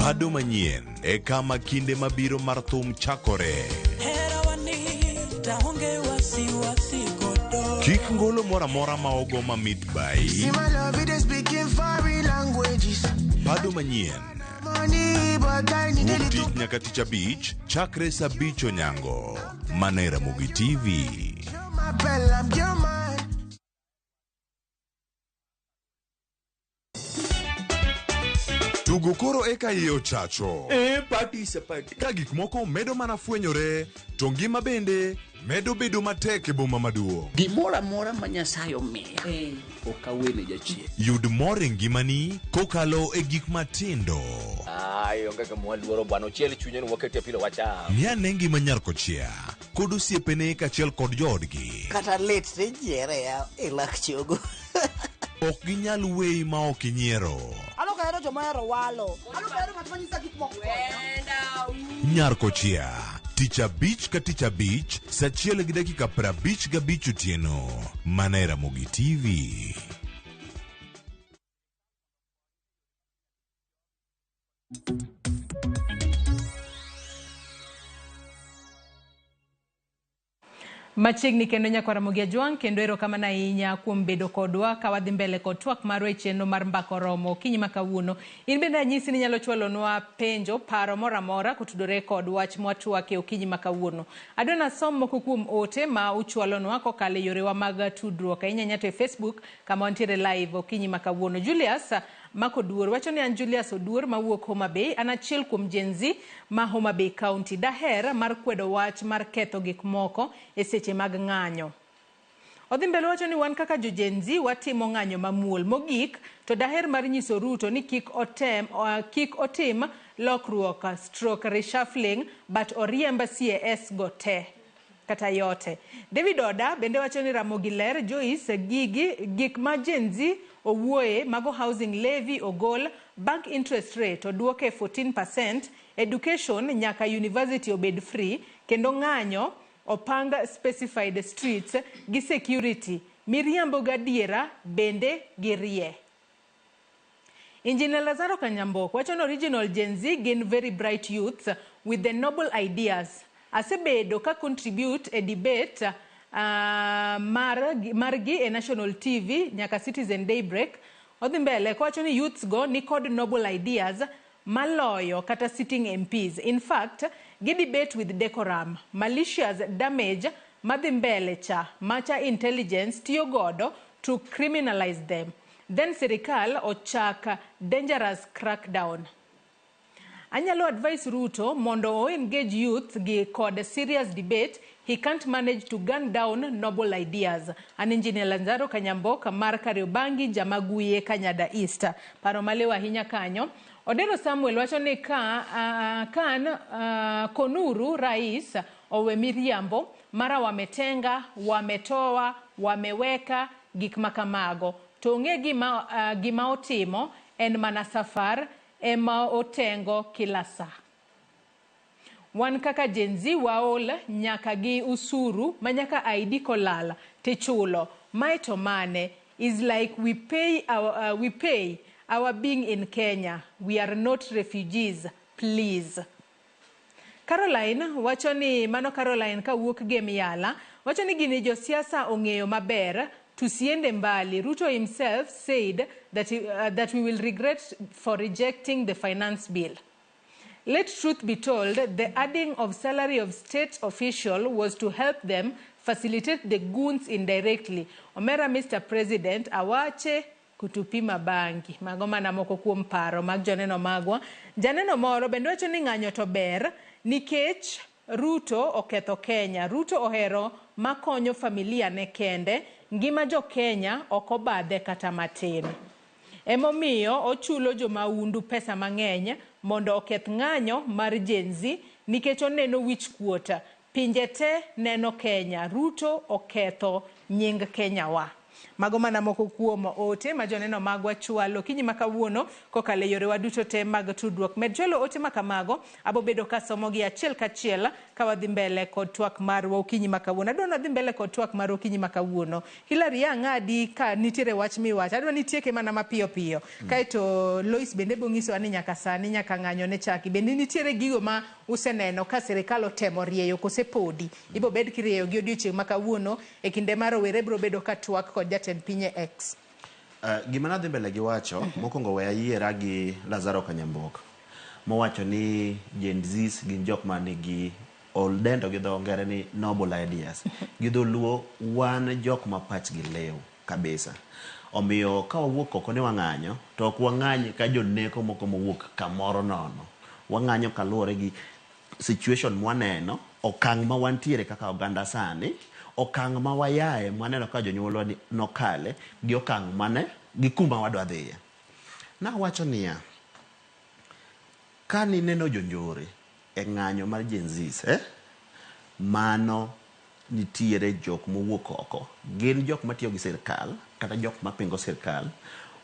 Pado manyien e kama kinde mabiro mar thum chakore. Hera wanita onge wasiwasi godo. Kik ngolo moro amora ma ogo mamit bai. See my love, it is speaking foreign languages. Pado manyien. Money, but I need a Wuok little. tich nyaka tich abich chakre sa abich onyango. Mana e Ramogi TV. My bell, I'm your man. Tugo koro eka iye ochacho. E party is a party. Ka gik moko medo mana fwenyore, to ngima bende medo bedo matek e boma maduong'. Gimoro amora ma Nyasaye omiya ok awene jachien. Yud mor e ngimani kokalo e gik matindo. Ai, onge kama waluoro bwana, ochiel chunye ni wakete pilo wacham. Ng'i ane ngima nyar kochia kod osiepene kaachiel kod joodgi. Kata lit ni nyiere ya e lak chogo. Ok ginyal weyi ma ok inyiero. An ok ahero joma ohero walo. An ok ahero ng'at ma nyisa gik moko. Nyar kochia tich abich ka tich abich sa achiel gi dakika 55 otieno mana e Ramogi TV. Machiegni kendo nyakwar Ramogi Ajwang' kendo erokamano ahinya kuom bedo kodwa ka wadhi mbele kod twak marwa e chenro mar Mbaka Oromo okinyi ma kawuono. In bende anyisi ni inyalo chwalonwa penjo, paro moro amora kotudore kod wach mwatwake okinyi ma kawuono. Adwa nasom moko kuom ote ma uchwalonwa kokalo e yorewa mag tudruok ahinya ahinya to e Facebook kama wantiere live okinyi ma kawuono. Julius Makoduor wacho ni an Julius Oduor mawuok Homa Bay, an achiel kuom Gen Z ma Homa Bay County. Daher mar kwedo wach mar ketho gik moko e seche mag ng'anyo. Odhi mbele wacho ni wan kaka jo Gen Z watimo ng'anyo mamuol. Mogik to daher mar nyiso Ruto ni kik otim lokruok stroke reshuffling but oriemb CAS go te kata yote. David Oda bende wacho ni Ramogi ler Joyce gigi gik ma Gen Z owuoye mago housing levy ogol, bank interest rate oduoke 14%, education nyaka university obed free, kendo ng'anyo opang specified streets gi security, miriambo gadiera bende girie. Engineer Lazaro Kanyambok wacho ni original Gen Z gin very bright youths with the noble ideas. Asebedo ka contribute e debate margi e National TV nyaka Citizen Daybreak. Odhi mbele kowacho ni youths go ni kod noble ideas maloyo kata sitting MPs. In fact, gi debate with decorum, malicious damage madhi mbele cha macha intelligence tiyo godo to criminalize them. Then sirikal ochak dangerous crackdown. Anyalo advise Ruto mondo o engage youth gi kod serious debate. He can't manage to gun down noble ideas. An Engineer Lanzaro Kanyamboka mar Kariobangi Jamaguye Kanyada East. Paro malew ahinya kanyo. Odero Samuel wacho ni ka kan konuru rais owe miriambo mara wametenga, wametoa, wameweka gik makamago. To ong'e gima otimo en mana safar ema otengo kila saa. Wan kaka Gen Z waol nyaka gi usuru ma nyaka ID kolal tichulo. Mae to mane is like we pay our being in Kenya. We are not refugees, please. Caroline wacho ni mano Caroline kawuok Gemiala wacho ni gini josiasa ong'eyo maber tusiende mbali. Ruto himself said that, that we will regret for rejecting the finance bill. Let truth be told, the adding of salary of state official was to help them facilitate the goons indirectly. Omera, Mr. President, awache kutupima bangi. Mago mana moko kuom paro mag joneno magwa. Janeno moro bende wacho ni ng'anyo to ber nikech Ruto oketho Kenya. Ruto ohero makonyo familia ne kende. Ngima jo Kenya ok obadhe kata matin. Emomiyo ochulo jomaundu pesa mang'eny mondo oketh ng'anyo mar Gen Z nikech oneno wich kuot. Pinje te neno Kenya. Ruto oketho nying Kenya wa. Mago mana moko kuom ote ma joneno magwa chwalo okinyi ma kawuono kokalo e yorewa duto te mag tudruok. Med chwalo ote ma kamago, abobedo kasomogi achiel kachiel ka wadhi mbele kod twak marwa okinyi ma kawuono. Adwa ni wadhi mbele kod twak marwa okinyi ma kawuono. Hilary ang'adi ka nitiere wach miwacho. Adwa ni itieke mana mapiyo piyo. Kaeto Lois bende bonyisowa ni nyaka sani nyaka ng'anyo ne chaki. Bende nitiere gigo ma useneno ka sirikal otemo rieyo kose podi. Ibo bed kirieyo gi odiochieng' ma kawuono e kinde ma rowere biro bedo ka twak kod jatend piny e X. Gima nadhi mbele gi wacho, mokwongo we ayiera gi Lazaro Kanyamboka, mowacho ni Gen Zs gin jok manigi odendo gi dho ngere ni noble ideas. Gi dholuo wan jok ma pachgi liw kabisa. Omiyo ka wawuok oko ni wang'anyo, to ok wang'any ka joneko moko mowuok kamoro nono. Wang'anyo kaluwore gi situation mwaneno, okang' ma wantiere kaka oganda sani, okang' ma wayae mwaneno ka jonyuolwa nokale, gi okang' mane, gi kuma wadwa dhiye. Nawacho niya, ka nineno jonjore e ng'anyo mar Gen Zs, mano nitiere jok mowuok oko, gin jok matiyo gi sirkal kata jok mapingo sirkal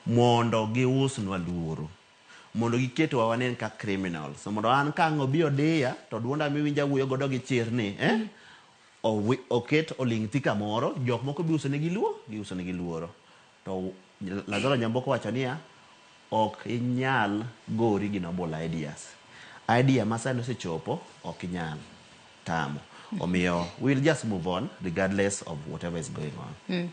mondo giusnwa luoro, mondo giketwa wanen ka criminals. Mondo an ka ang' obi odiya to duonda miwinja wuoyo godo gi chir ni, oket oling' thi kamoro, jok moko bi usonegi luo, giusonegi luoro. To Lazaro Nyamboko wacho niya, ok inyal gori gi noble ideas. Idea ma sani osechopo ok inyal tamo. Omiyo we'll just move on regardless of whatever is going on.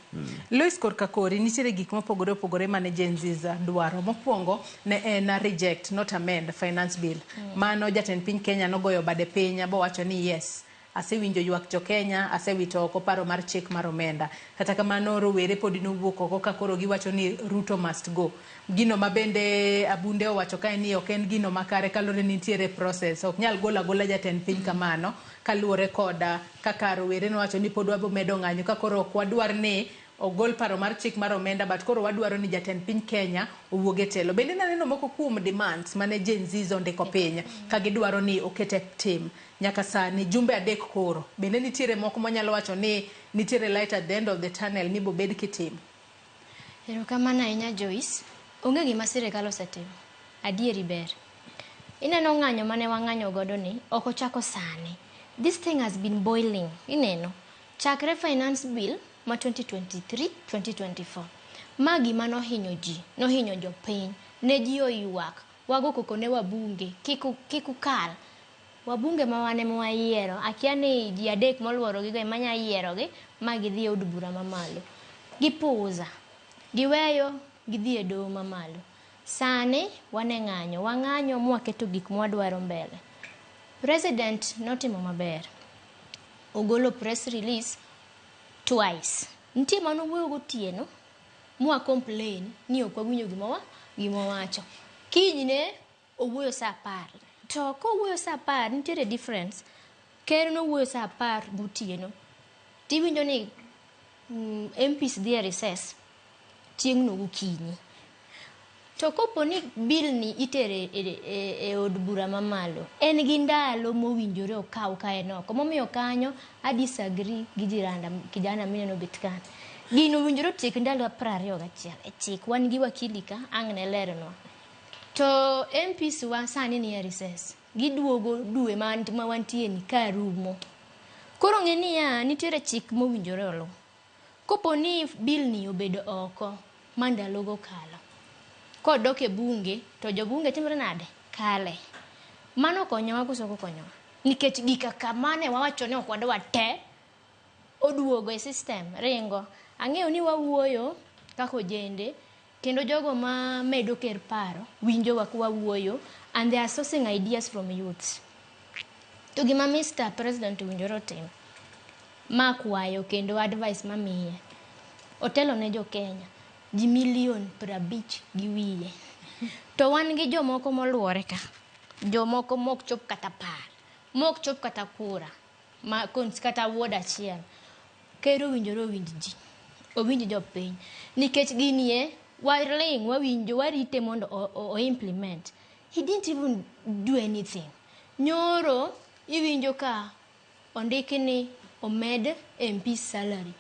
Lois korka kori nitiere gik mopogore opogore mane Gen Zs dwaro. Mokwongo ne en reject not amend finance bill. Mano jatend piny Kenya nogoyo bade piny bowacho ni yes, asewinjo ywak jo Kenya, asewito oko paro mar chik mar omenda. Kata kamano rowere podi nowuok oko ka koro giwacho ni Ruto must go. Gino ma bende Abunde owacho kae ni ok en gino makare kaluwore ni nitiere process. Ok nyal golo agola jatend piny kamano kaluwore koda kaka rowere nowacho ni pod wabo medo ng'anyo ka koro ok wadwar ni ogol paro mar chik mar omenda but koro wadwaro ni jatend piny Kenya owuog e telo. Bende naneno moko kuom demands mane Gen Zs ondiko piny ka gidwaro ni oket e tim. Nyaka sani jumbe 3 koro. Bende nitiere moko manyalo wacho ni nitiere light at the end of the tunnel ni bobed kitimo. Erokamano ahinya Joyce. Onge gima sirikal osetimo. Adieri ber. Ineno ng'anyo mane wang'anyo godo ni ok ochako sani. This thing has been boiling. Ineno. Chakre finance bill ma 2023-2024. Ma gima nohinyo ji, nohinyo jopiny. Ne ji oywak. Wago koko ne wabunge. Kik ukal. Wabunge ma wan ema wayiero. Akia ni ji 3 moluoro gigo ema nya yierogi ma gidhi e od bura mamalo. Gipuuza. Giweyo gidhi e doho mamalo. Sani wan e ng'anyo. Wang'anyo mwaketo gik mwadwaro mbele. President notimo maber. Ogolo press release twice. Nitie manowuoyo gotieno mwa complain ni ok wawinjo gima owacho. Kinyne owuoyo saa 10. To kowuoyo saa 10 nitiere difference. Ker nowuoyo saa 10 gotieno. Tiwinjo ni MPs dhi e recess chieng'no gokinyi. To kopo ni bill ni itere e od bura mamalo, en gi ndalo mowinjore okaw ka en oko. Momiyo kanyo a disagree gi jiranda kijana mineno bet kanyo. Gino owinjore otiek ndalo 21 e chik. Wan gi wakili ka ang' ne lernwa. To MPs wa sani ni e recess. Giduogo dwe ma wantie ni ka rumo. Koro ng'e niya nitiere chik mowinjore oluw. Kopo ni bill ni obedo oko ma ndalogo okalo, kodok e bunge to jobunge timre nade? Kale. Mano konyowa koso ok okonyowa? Nikech gika kamane wawacho ni ok wadwa te oduogo e system ringo. Ang'eyo ni wawuoyo kaka ojende kendo jogo ma medo ker paro winjowa ka wawuoyo and they are sourcing ideas from youths. To gima Mr. President owinjore otim, ma kwayo kendo advice mamiye, otelo ne jo Kenya, ji milion 50 gi wiye. To wan gi jomoko moluore ka, jomoko mok chop kata 10, mok chop kata kura, ma kata ward achiel. Ker owinjore owinj ji, owinj jopiny, nikech gini e waling' wawinjo warite mondo o implement. He didn't even do anything. Nyoro iwinjo ka ondiki ni omed MP salary.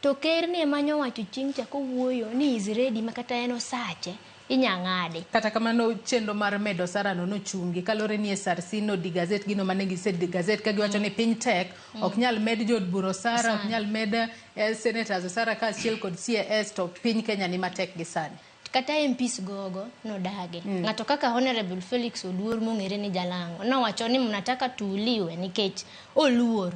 To ker ni ema nyowacho chieng' cha kowuoyo ni is ready ma kata en osache inya ng'ade. Kata kamano chenro mar medo osara no nochungi kaluwore ni SRC no digazet gino mane gise digazet ka giwacho ni piny tek ok nyal med jood bura osara ok nyal med senators osara kaachiel kod CAS to piny Kenya ni matek gi sani. Kata MPs gogo nodagi. Ng'ato kaka Honorable Felix Oduor mong'ere ni Jalang'o nowacho ni mnataka tuuliwe nikech oluor.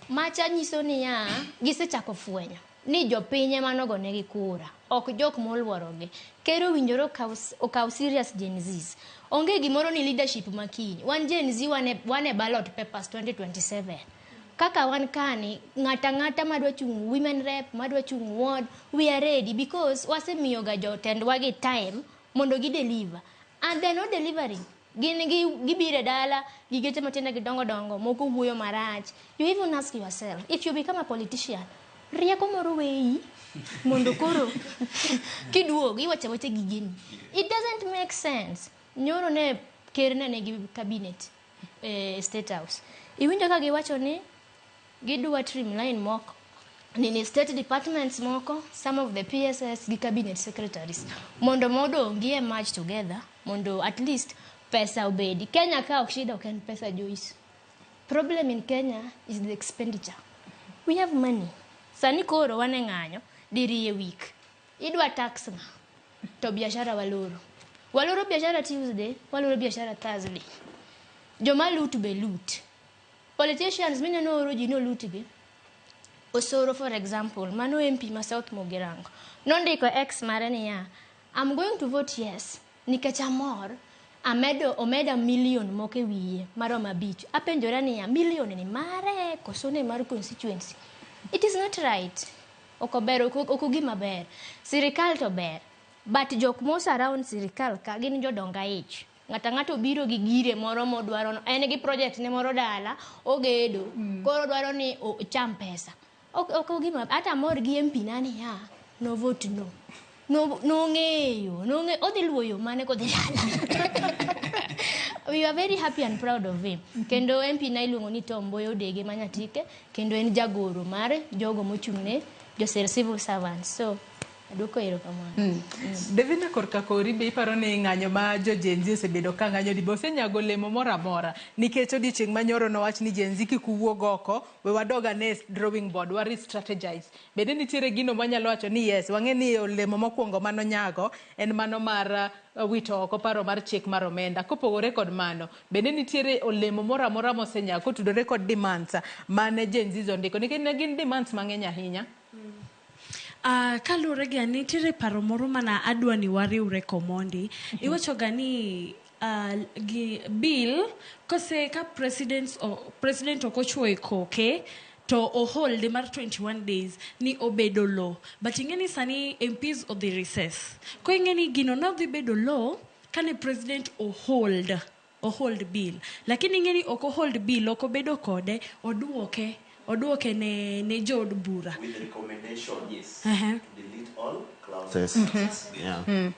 Macha nyiso niya gisechako fwenyo ni jopiny ema nogonegi kura ok jok moluorogi. Ker owinjore okaw serious Gen Zs. Onge gimoro ni leadership makiny. Wan Gen Z wan e ballot papers 2027. Kaka wan kani, ng'ata ng'ata madwa chung' women rep, madwa chung' ward, we are ready because wasemiyoga jotendwa gi time mondo gi deliver. And they're not delivering. Gin gi gibiro e dala gi geche matindo gi dongo dongo, moko wuoyo marach. You even ask yourself, if you become a politician, rieko moro weyi mondo koro kiduogo iwacho awacha gigeni. It doesn't make sense. Nyoro ne ker ne nigi cabinet State House. Iwinjo ka giwacho ni gidwa trimline moko nini state departments moko, some of the PSS gi cabinet secretaries mondo modong' gi merge together mondo at least pesa obedi. Kenya ka ok shida ok en pesa, Joyce. Problem in Kenya is the expenditure. We have money. Sani koro wan e ng'anyo diriyo e week. Idwa tax ng'a? To biashara waloro. Waloro biashara Tuesday, waloro biashara Thursday. Joma loot be loot. Politicians mineno oro ji no loot gi. Osoro for example, mano MP ma South Mugirango. Nondiko X mare niya, I'm going to vote yes nikech amor amedo omeda million moko e wiye maromo 5. Apenjora niya, million ni mare koso ne mar constituency? It is not right. Ok ober, ok gima ber. Sirikal to ber. But jok mo surround sirikal ka gin jodong aich. Ng'ato ang'ato biro gi gire moro modwaro, en gi project ne moro dala, ogedo. Koro odwaro ni ocham pesa. Ok gima, ata amor gi MP na niya, no vote no. No, nong'eyo, nong'eyo, odhi luwo yo mane kodhi dala. We are very happy and proud of him. Kendo MP na iluongo ni Tom Mboya Odege ma Nyatike, kendo en jagoro mar jogo mochung' ne joser civil servants. So, aduoko erokamano. Davina, korka kori be iparo ni ng'anyo ma jo Gen Z osebedo ka ng'anyo ni be osenyago olemo moro amora nikech odiochieng' manyoro nowach ni Gen Z kik uwuog oko we wadog ane drawing board wa re-strategize. Bende nitiere gino mwanyalo wacho ni yes wang'e ni olemo mokwongo manonyago en mano mar wito oko paro mar chik mar omenda. Kopogore kod mano, bende nitiere olemo moro amora mosenyago kotudore kod demands mane Gen Z ondiko nikech ne gin demands mang'eny ahinya. Kaluwore gi an nitiere paro moro mana adwa ni wariwre komondi. Iwacho ga ni gi bill kose ka president ok ochuoyo koke to ohold mar 21 days ni obedo law, but ing'e ni sani MPs odhi recess, ko ing'e ni gino nodhi bedo law kane president ohold bill, lakini ing'e ni ok ohold bill, ok obedo kode, oduoke ne jood bura with recommendation, yes, to delete all clauses. Clauses. Yeah.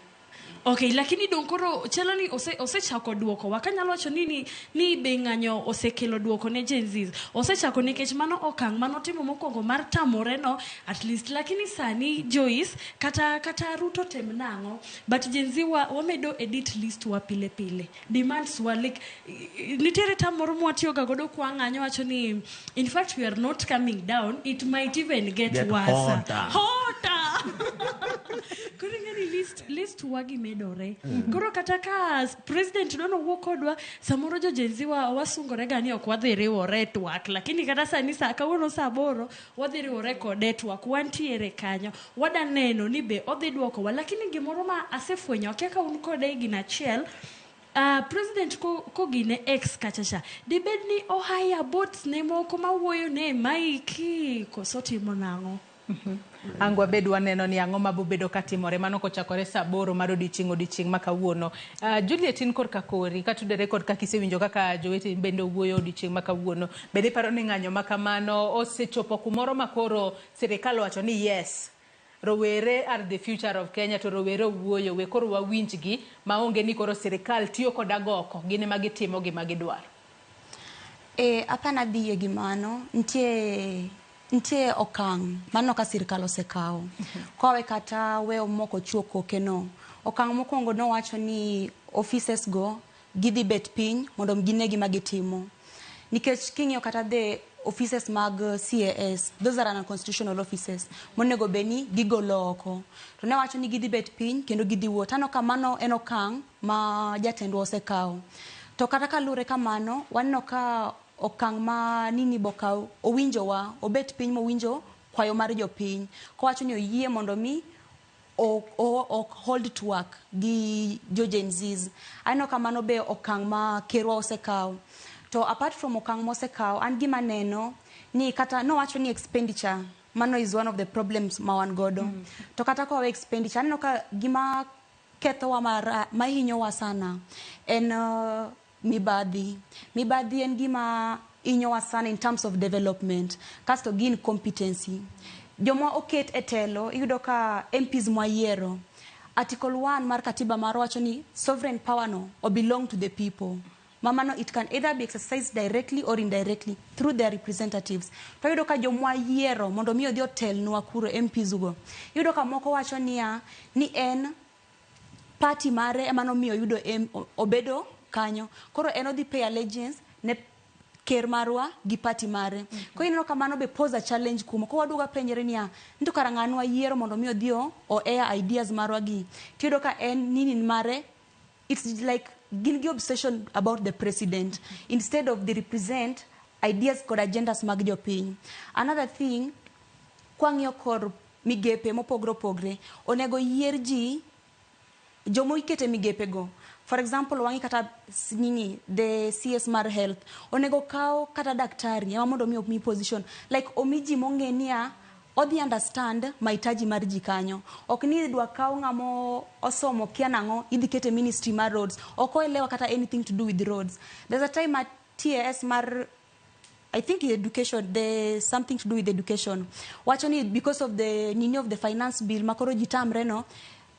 Okay, lakini dong koro chalo ni osechako duoko wa kanyalo wacho ni be ng'anyo osekelo duoko ne Gen Zs. Osechako nikech mano okang' manotimo mokwongo mar tamore no at least, lakini sani Joyce, kata Ruto tem nang'o, but Gen Z wa wamedo edit list wa pile pile, demands wa, like nitiere tam moro mwatiyoga godo kwa ng'anyo wacho ni in fact we are not coming down, it might even get worse. Hotter. Hotter. Koro ing'e ni list wagi medore. Koro kata ka president dwa nowuo kodwa samoro, jo Gen Z wa wasungore ga ni ok wadhi riwore e twak, lakini kata sani sa kawuono sa 8 wadhi riwore kode e twak, wantiere kanyo, wada neno ni be odhi dwokowa. Lakini gimoro ma asefwenyo, akia ka un kode e gino achiel, president kogine X kacha cha dibed ni ohaya bots ne moko mawuoyo ne maiki koso timo nang'o? Ang' wabed waneno ni ang'o mabobedo katimore mano kochakore saa 8 mar odiochieng' ma kawuono. Juliet, in korka kori katudore kod kaka isewinjo kaka joweteni bende owuoyo odiochieng' ma kawuono, bende iparo ni ng'anyo ma kamano osechopo kumoro ma koro sirikal owacho ni yes, rowere are the future of Kenya, to rowere owuoyo, we koro wawinjgi maonge ni koro sirikal tiyo kod agoko, gin ema gitimo gima gidwaro? E, apana dhi yie gi mano. Nitie Nitie okang' maneno ka sirkal osekawo. Kowe kata weyo moko chuo koke no. Okang' mokwongo nowacho ni offices go gidhi bet piny mondo gine gima gitimo. Nikech king'iyo kata the offices mag CAS, those are unconstitutional offices monego bed ni gigolo oko. To ne wacho ni gidhi bet piny kendo gidhi wuo. Taneno ka mano en okang' ma jatendwa osekawo. To kata kalure kamano, waneno ka okang' ma nini bokaw owinjowa, obet piny mowinjo kwayo mar jopiny. Kowacho ni oyie mondo mi o hold twak gi jo Gen Zs. Aneno ka mano be okang' ma kerwa osekawo. To apart from okang' mosekawo, an gima neno ni kata nowacho ni expenditure, mano is one of the problems ma wan godo. To kata kowe expenditure, aneno ka gima kethowa mahinyowa sana en mibadhi. Mibadhi en gima hinyowa sana in terms of development. Kasto gi incompetency. Joma oket e telo, iyudo ka MPs mwayiero, Article 1 mar katiba marwa wacho ni sovereign power no o belong to the people. Mamano it can either be exercised directly or indirectly through their representatives. To iyudo ka jomwa yiero mondo mi odhi otelnwa kuro MPs go. Iyudo ka moko wacho niya ni en party mare ema nomiyo oyudo obedo kanyo. Koro en odhi pay allegiance ne ker marwa gi party mare. Koro ineno ka mano be pose a challenge kumo. Koro waduogo penjre niya, ni to kara ng'ano wayiero mondo mi odhi o air ideas marwa gi. Tiyudo ka en nini mare, it's like gin gi obsession about the president instead of they represent ideas kod agendas mag jopiny. Another thing, kwang'iyo kor migepe mopogre opogre, onego yier ji jomo ikete migepe go. For example, wang'i kata nini, the CS mar health, onego kaw kata daktari ema mondo mi omi position. Like omi ji mong'e niya, odhi understand mahitaji mar ji kanyo. Ok ni idwa kaw ng'amo osomo kia nang'o, idhi kete ministry mar roads. Ok oelewa kata anything to do with roads. There's a time at TAS mar I think education, there's something to do with education. Wacho ni because of the nini of the finance bill, makoro ji tamre no,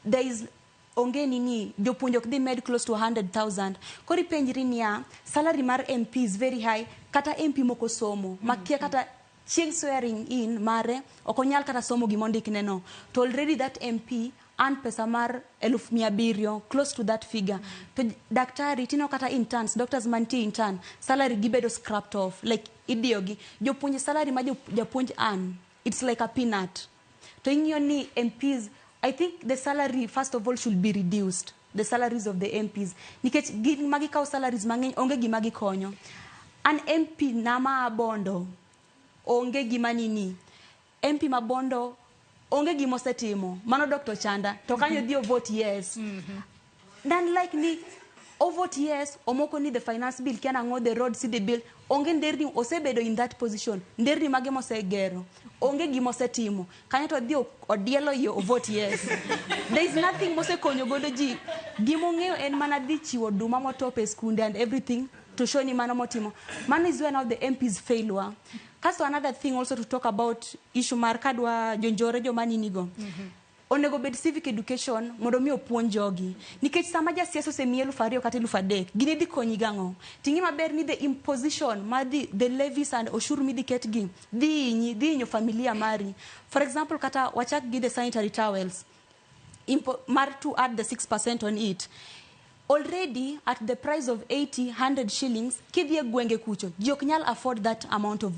there is onge nini, jopuonj ok dhi med close to 100,000. Koro ipenjri niya, salary mar MP is very high, kata MP moko somo, makia kata chieng' swearing in mare, ok onyal kata somo gimondikne no. To already that MP earn pesa mar 700,000, close to that figure. To daktari, tino kata interns, doctors mantie intern, salary gibedo scrapped off, like idiyogi. Jopuonj salary ma japuonj earn, it's like a peanut. To ing'iyo ni MPs, I think the salary first of all should be reduced, the salaries of the MPs. Nikech gin magikawo salaries mang'eny, onge gima gikonyo. An MP na ma Bondo, onge gima nini. MP ma Bondo, onge gima osetimo. Mano Dr. Chanda, to kanyo dhi o vote yes. Nan like ni, o vote yes, omoko ni the finance bill, kia nang'o the road see the bill, onge nderni osebedo in that position. Nderni mage mosegero. Onge gima osetimo. Kanyo to odhi odielo yo o vote yes. There is nothing mosekonyo godo ji. Gima ong'eyo en mana dhi chiwo oduma motop e skunde and everything to show ni mano motimo. Mano is where now the MPs fail wa. Kasto another thing also to talk about issue mar kadwa jonjore joma nini go. Onego bed civic education mondo mi opuonj jogi. Nikech sama jasiasa osemiyi 2,000 kata 3,000, gini dhi konyi gang'o? Ting'i maber ni the imposition mar the levies and oshuru midhi ket gi, dhi hinyi, dhi hinyo familia mari. For example, kata wachak gi the sanitary towels, mar to add the 6% on it. Already at the price of 80, 100 shillings, kidhi e gwenge kucho, ji ok nyal afford that amount of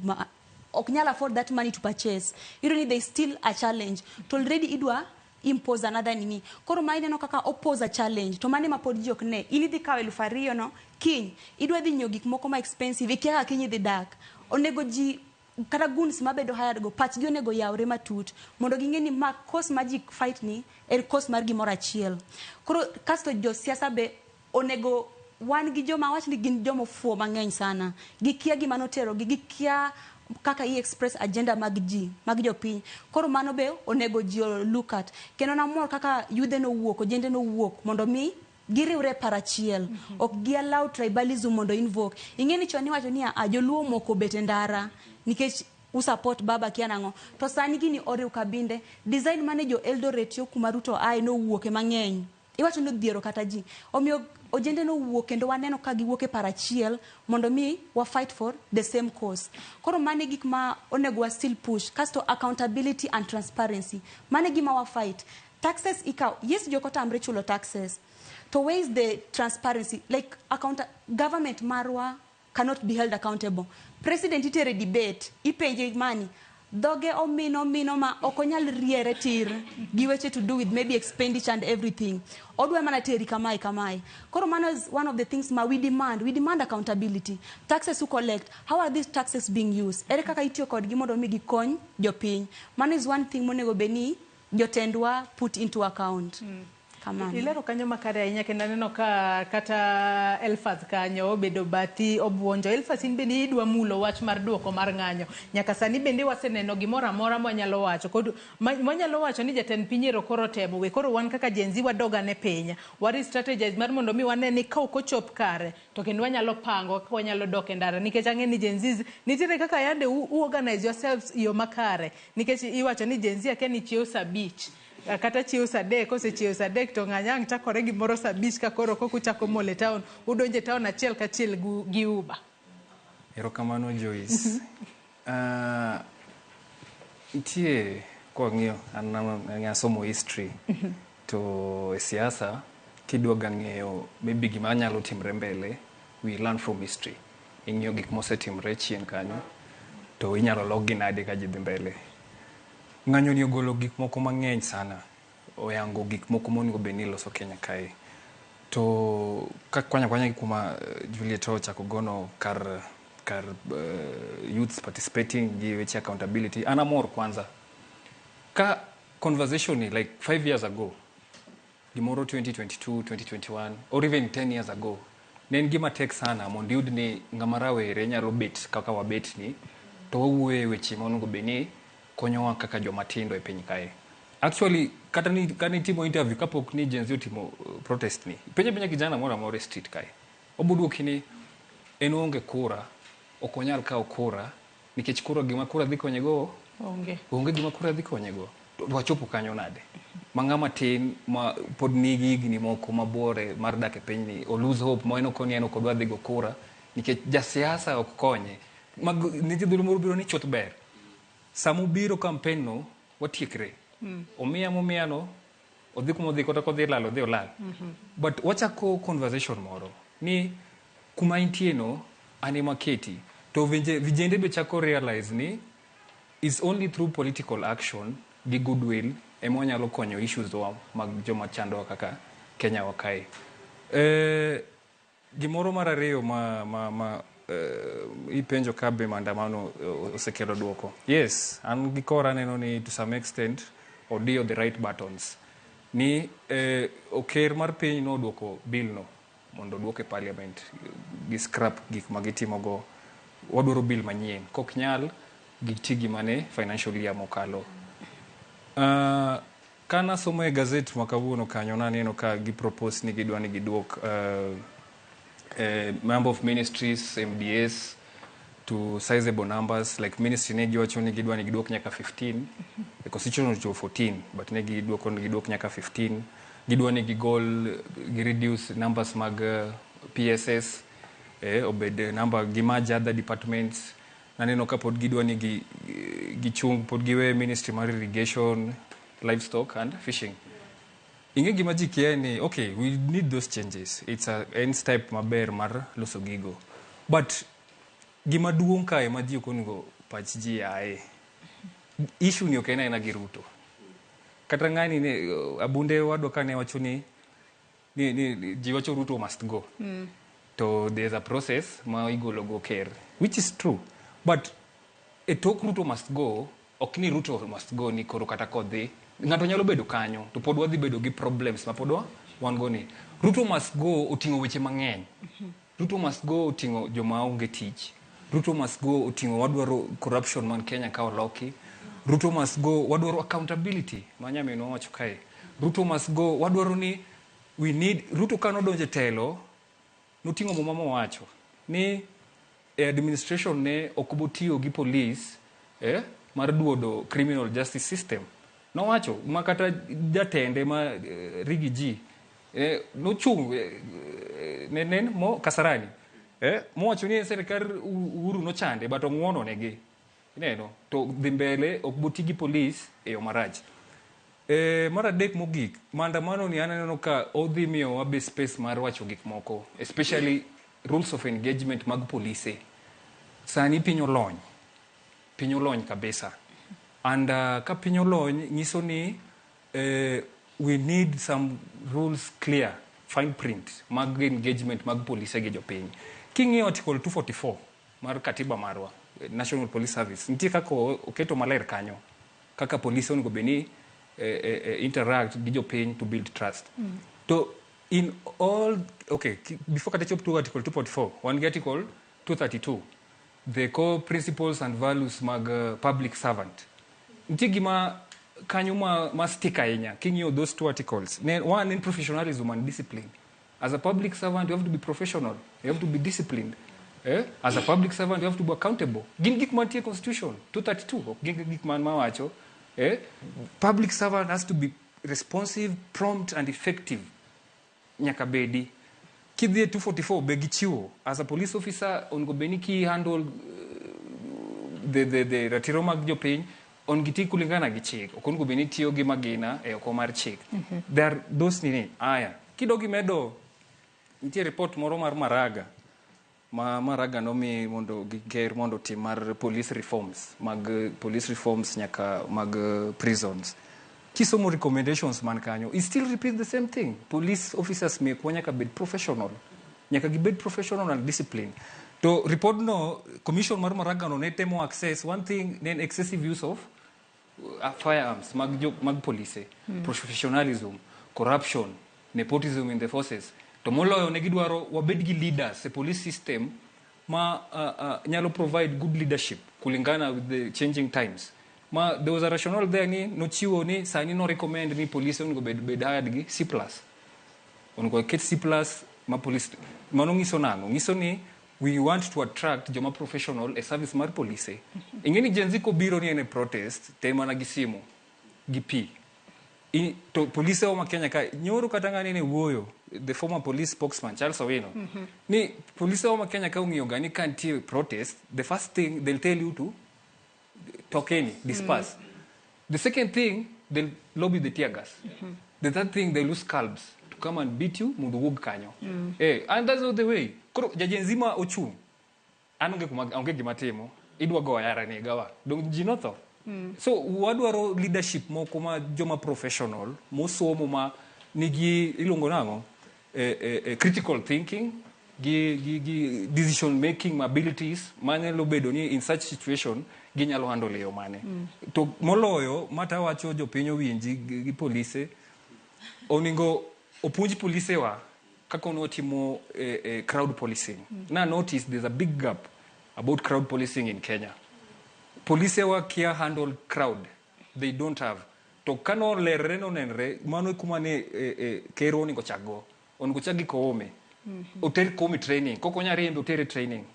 ok nyal afford that money to purchase. You know, there is still a challenge. To already idwa impose another nini. Koro ma ineno kaka oppose a challenge. To mane ma pod ji ok ne. In idhi kawo 2,000 no, kiny, idwa dhi nyiewo gik moko ma expensive, ikia kaka kiny idhi dak. Onego ji kata goons mabedo hired go, pachgi onego yawre matut mondo ging'e ni ma cause ma ji fight ni en cause mar gimoro achiel. Koro kasto josiasa be onego wan gi joma wach ni gin joma ofuwo mang'eny sana. Gikia gima noterogi, gikia kaka i express agenda mag ji, mag jopiny. Koro mano be onego ji o look at. Kendo namor kaka yudhe nowuok, ojende nowuok mondo mi giriwre e par achiel. Ok gi allow tribalism mondo invoke. Ing'e ni chon iwacho niya, ah, joluo moko obet e ndara nikech usupport baba kia nang'o. To sani gini oriw kabinde. Design mane jo Eldoret yo kuma Ruto ae nowuoke mang'eny. Iwacho ni odhiero kata ji. Omiyo ojende nowuok kendo waneno ka giwuok e par achiel mondo mi wa fight for the same cause. Koro mano e gik ma onego wa still push. Kasto accountability and transparency. Mano e gima wa fight. Taxes ikawo. Yes, jok otamre chulo taxes. To where is the transparency? Like account government marwa cannot be held accountable. President itere debate, ipenje mani, dhoge omino mino ma ok onyal riere tir gi weche to do with maybe expenditure and everything. Odwa mana teri kamae kamae. Koro mano is one of the things ma we demand. We demand accountability. Taxes you collect, how are these taxes being used? Ere kaka itiyo kodgi mondo mi gikony jopiny. Mano is one thing monego bed ni jotendwa put into account. Kamano. Ilero kanyo makare ahinya kendo aneno ka kata Elfaz kanyo obedo bathi obuonjo. Elfaz in bende idwa mulo wach mar duoko mar ng'anyo. Nyaka sani bende waseneno gimoro amora mwanyalo wacho. Kod mwanyalo wacho ni jatend piny ero koro temo. We koro wan kaka Gen Z wadog ane piny. Wa re-strategize mar mondo mi wane ni ka ok ochop kare to kendo wanyalo pango kaka wanyalo dok e ndara. Nikech ang'e ni Gen Zs nitiere kaka yande u organize yourselves e yo makare. Nikech iwacho ni Gen Z akia ni chiewo saa abich. Kata chiewo saa adek, kosechiewo saa adek to ng'anyo ang' chakore gimoro saa abich ka koro koka uchako mol e town, udonjo e town achiel kachiel gi Uber. Erokamano Joyce. Nitie kwang'iyo an asomo history to e siasa kidwa ga ng'eyo maybe gima nyalo timre mbele, we learn from history. Ing'iyo gik mosetimre chien kanyo to inyalo lokgi nade ka ji dhi mbele. Ng'anyo ni ogolo gik moko mang'eny sana, oyango gik moko monego bed ni iloso Kenya kae. To ka kwanya kwanya gi kuma Juliet ochako gono kar youths participating gi weche accountability, an amor kwanza. Ka conversation ni like 5 years ago, gimoro 2022, 2021 or even 10 years ago, ne en gima tek sana mondo iyud ni ng'ama rawere nyalo bet kaka wabet ni to wawuoyo e weche monego bed ni konyowa kaka joma tindo e piny kae. Actually, kata ni kane itimo interview kapok ni Gen Z otimo protest ni, penja penja kijana moro amora e street kae, oboduoki ni en oonge kura, ok onyal kawo kura nikech kura gima kura dhi konye go onge. Onge gima kura dhi konye go. To wachopo kanyo nade? Ma ng'ama tin ma pod nigi higni moko mabore mar dak e pinyni, o lose hope ma en ok ni en ok odwa dhi go kura nikech jasiasa ok konye. Mag nitie thuolo moro biro ni chuth ber. Sama ubiro campaign no, watiekre. Omiya momiya no, odhi kuma odhi kata kodhi lal, odhi olal. But wachako conversation moro ni kuma intie no, an ema keti. To vijende be chako realize ni it's only through political action gi goodwill ema wanyalo konyo issues wa mag joma chandowa kaka Kenya wa kae. Gimoro mar ariyo ma ipenjo ka be maandamano osekelo duoko. Yes, an gi kora aneno ni to some extent odiyo the right buttons. Ni oker mar piny noduoko bill no mondo oduok e parliament gi scrap gik ma gitimogo. Wadwaro bill manyien. Kok nyal, giti gimane financial year mokalo. Kana somo e gazet ma kawuono kanyo naneno ka gi propose ni gidwa ni giduok number of ministries, MDS to sizable numbers. Like ministry ne giwacho ni gidwa ni giduok nyaka 15, the constitution ochiwo 14, but ne giduoko ni giduok nyaka 15. Gidwa ni gigol, gi reduce numbers mag PSS, obed number gi merge other departments. Naneno ka pod gidwa ni gichung, pod giwe ministry mar irrigation, livestock and fishing. Ing'e gima ji kia ni, okay, we need those changes. It's a end step maber mar loso gigo. But gima duong' kae ma ji ok onego pach ji ae. Issue ni ok en aena gi Ruto. Kata ng'ani ne, Abunde wadwa kane wacho ni ji wacho Ruto must go. To there's a process ma igolo go ker, which is true. But e tok Ruto must go, ok ni Ruto must go ni koro kata kodhi. Ng'ato nyalo bedo kanyo, to pod wadhi bedo gi problems ma pod wan go ni. Ruto must go oting'o weche mang'eny. Ruto must go oting'o joma onge tich. Ruto must go oting'o wadwaro corruption man Kenya ka oloki. Ruto must go wadwaro accountability ma nyaminwa wacho kae. Ruto must go wadwaro ni we need Ruto ka nodonjo e telo noting'o muma mowacho ni e administration ne ok obotiyo gi police mar duodo criminal justice system. Nowacho ma kata jatende ma Riggy G Nochung' ne nen mo Kasarani mowacho ni sirikal Uhuru nochande but ong'uono negi. Ineno to dhi mbele ok boti gi polis e yo marach. Mar adek mogik, maandamano ni aneno ka odhi miyowa be space mar wacho gik moko, especially rules of engagement mag polise. Sani piny olony, piny olony kabisa. And ka piny olony nyiso ni we need some rules clear, fine print mag engagement mag polise gi jopiny. King'iyo article 244 mar katiba marwa, National Police Service, nitie kaka oketo maler kanyo, kaka polise onego bed ni interact gi jopiny to build trust. To in all, okay, before kata chop to article 244, wan gi article 232, the core principles and values mag public servant. Nitie gima kanyo ma stick ahinya king'iyo those two articles. Ne, one in professionalism and discipline. As a public servant, you have to be professional. You have to be disciplined. As a public servant, you have to be accountable. Gin gik mantie constitution 232, ok gin gik man mawacho. Public servant has to be responsive, prompt and effective. Nyaka bedi. Kidhi e 244 be gichiwo. As a police officer, onego bed ni ki handle the ratiro mag jopiny, on giti kulingana gi chik. Ok onego bed ni tiyo gi magina e oko mar chik. There are those nini. Aya. Kidog imedo, nitie report moro mar Maraga. Ma Maraga nomi mondo gi ker mondo otim mar police reforms, mag police reforms nyaka mag prisons. Kisomo recommendations man kanyo, it still repeats the same thing. Police officers mekwa nyaka bed professional. Nyaka gibed professional and disciplined. To report no, commission mar Maraga no ne temo access one thing, then excessive use of firearms, mag police, professionalism, corruption, nepotism in the forces. To moloyo ne gidwaro wabed gi leaders e police system ma nyalo provide good leadership kulingana with the changing times. Ma there was a rationale there ni nochiwo ni sani no recommend ni police onego bed hired gi C+. Onego ket C+ ma police. Mano ngiso nang'o? Ngiso ni we want to attract joma professional e service mar police. Ing'e ni Gen Z kobiro ni en e protest te mana gi simu gi pi. To police wa ma Kenya ka nyoro kata ng'ani ne wuoyo, the former police spokesman Charles Owino, ni police wa ma Kenya ka ong'iyo ga ni ka nitie protest, the first thing they'll tell you to tokeni, disperse. The second thing, they'll lobby the tear gas. The third thing, they'll use scalps to come and beat you mondo wuog kanyo. And that's not the way. Koro ja Gen Z ma ochung', an onge gima timo, idwa go ayara negawa. Dong ji notho. So wadwaro leadership moko ma joma professional, mosomo ma nigi iluongo nang'o? Critical thinking, gi decision making abilities manyalo bedo ni in such situation ginyalo handle e yo mane. To moloyo mata wacho jopiny owinji gi polise, onego opuonj polise wa kaka onotimo crowd policing. Na notice there's a big gap about crowd policing in Kenya. Polise wa kia handle crowd, they don't have. To kano lerre no nenre, mano kuma ne ker onego chak go. Onego chak gi Koome. Oter Koome training, kok onya riembo otere training.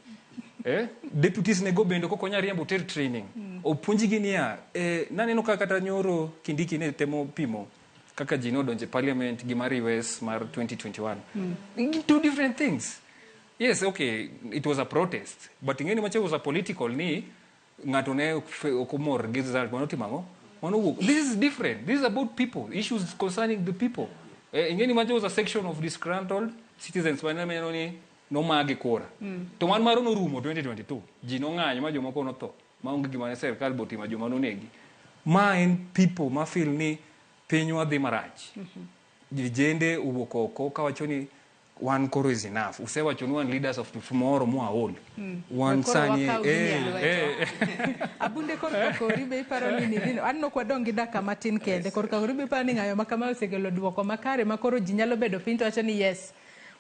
Deputies nego bende kok onya riembo oter training. Opuonjgi niya, naneno ka kata nyoro Kindiki ne temo pimo kaka ji nodonje parliament gi mar US mar 2021. Two different things. Yes, okay, it was a protest, but ing'eni macha was a political ni ng'ato ne ok omor gi result mano timo ang'o? Mano wuok. This is different. This is about people, issues concerning the people. Ing'eni macha was a section of disgruntled citizens mane neno ni nomagi kura. To man maro norumo 2022. Ji nong'anyo ma jomoko notho. Maonge gima ne sirkal botimo joma nonegi. Ma en people ma feel ni pinywa dhi marach. Vijende owuok oko kawacho ni one koro is enough. Usewacho ni wan leaders of tomorrow mwaol. Wan Koro sani wakaw gini e lwetwa. Abunde korka kori be iparo ni nini? Aneno kwa dong gi dakika matin kende. Korka kori be iparo ni ng'ayo ma kama osekelo duoko makare ma koro ji nyalo bedo piny to wacho ni yes.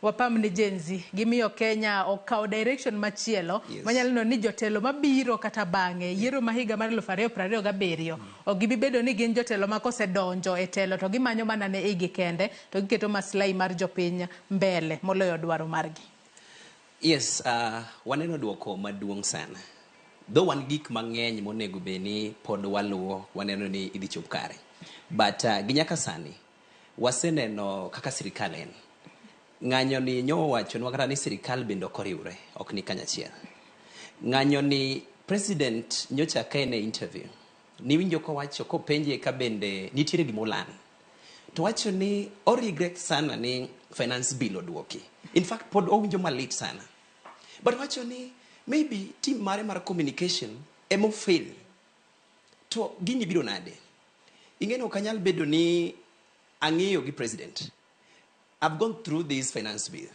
Wapam ni Gen Z gimiyo Kenya okawo direction machielo manyalo neno ni jotelo mabiro kata bang'e yiero ma higa mar 2027 ok gibi bedo ni gin jotelo ma kosedonjo e telo to gimanyo mana ne igi kende to giketo maslahi mar jopiny mbele moloyo dwaro margi. Yes, waneno duoko maduong' sana. Though wan gik mang'eny monego bed ni pod waluwo, waneno ni idhi chop kare. But gi nyaka sani, Waseneno kaka sirikal en. Ng'anyo ni nyowachonwa kata ni sirikal bende ok oriwre, ok ni kanyachiel. Ng'anyo ni president nyocha ka en e interview, niwinjo kowacho kopenje ka bende nitiere gima olan. To wacho ni o regret sana ni finance bill oduoki. In fact, pod owinjo malit sana. But wacho ni maybe team mare mar communication emo fail. To gini biro nade? Ing'e ni ok anyal bedo ni ang'iyo gi president. I've gone through this finance bill.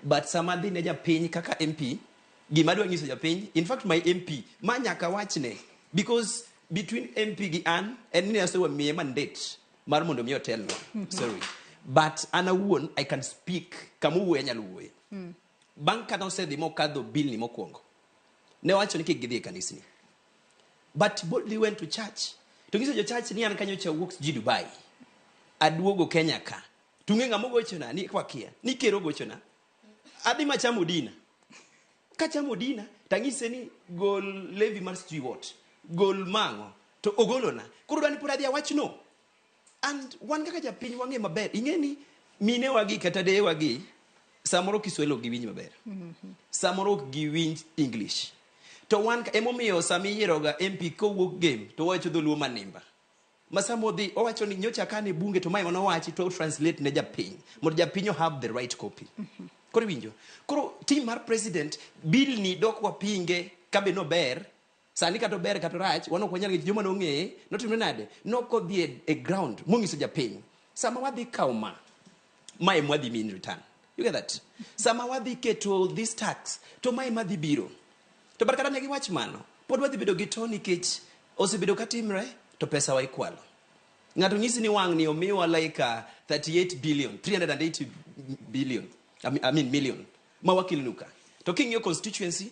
But sama adhi ne japiny kaka MP, gima adwa nyiso japiny, in fact my MP, ma nyaka wachne. Because between MP gi an, en ni asewamiye mandate mar mondo mi otelnwa. Sorry. But an awuon, I can speak, kama owuoye anyalo wuoye. Bang' kane osedhi mokadho bill ni mokwongo, ne owacho ni kik gidhi e kanisni. But boldly went to church. To nyiso jo church ni an kanyocha wuok sijui Dubai. Aduogo Kenya ka. To ung'e ng'ama ogochona ni wakia. Ni ker ogochona. Adhi machamo dina. Kachamo dina, tang'ise ni gol levy mar sijui what. Gol mang'o. To ogolona. Koro dwani pod adhi awach no. And wan kaka japiny wang'e maber. Ing'e ni minewa gi kata deyewa gi, samoro Kiswahili ok giwinj maber. Samoro ok giwinj English. To wan emomiyo sama iyieroga MP kowuok game to owacho dholuo manimba. Ma sama odhi owacho ni nyocha kane bunge to mae manowachi to translate ne japiny mondo japiny o have the right copy. Koro iwinjo. Koro team mar president bill ni dok wapinge kabe nober sani kata ober kata orach wan ok wanyal ng'eyo joma nong'eye notimre nade nokodhi e ground monyiso japiny sama wadhi kawo ma ma ema wadhi miyi in return. You get that? Sama wadhi keto this tax to ma ema dhi biro. To but kata ne giwach mano, pod wadhi bedo gi to nikech osebedo ka timre to pesa wa ikwalo. Ng'ato nyisi ni wang' ni omiwa like 38 billion, 380 billion, I mean million, ma wakelnu ka. To king'iyo constituency,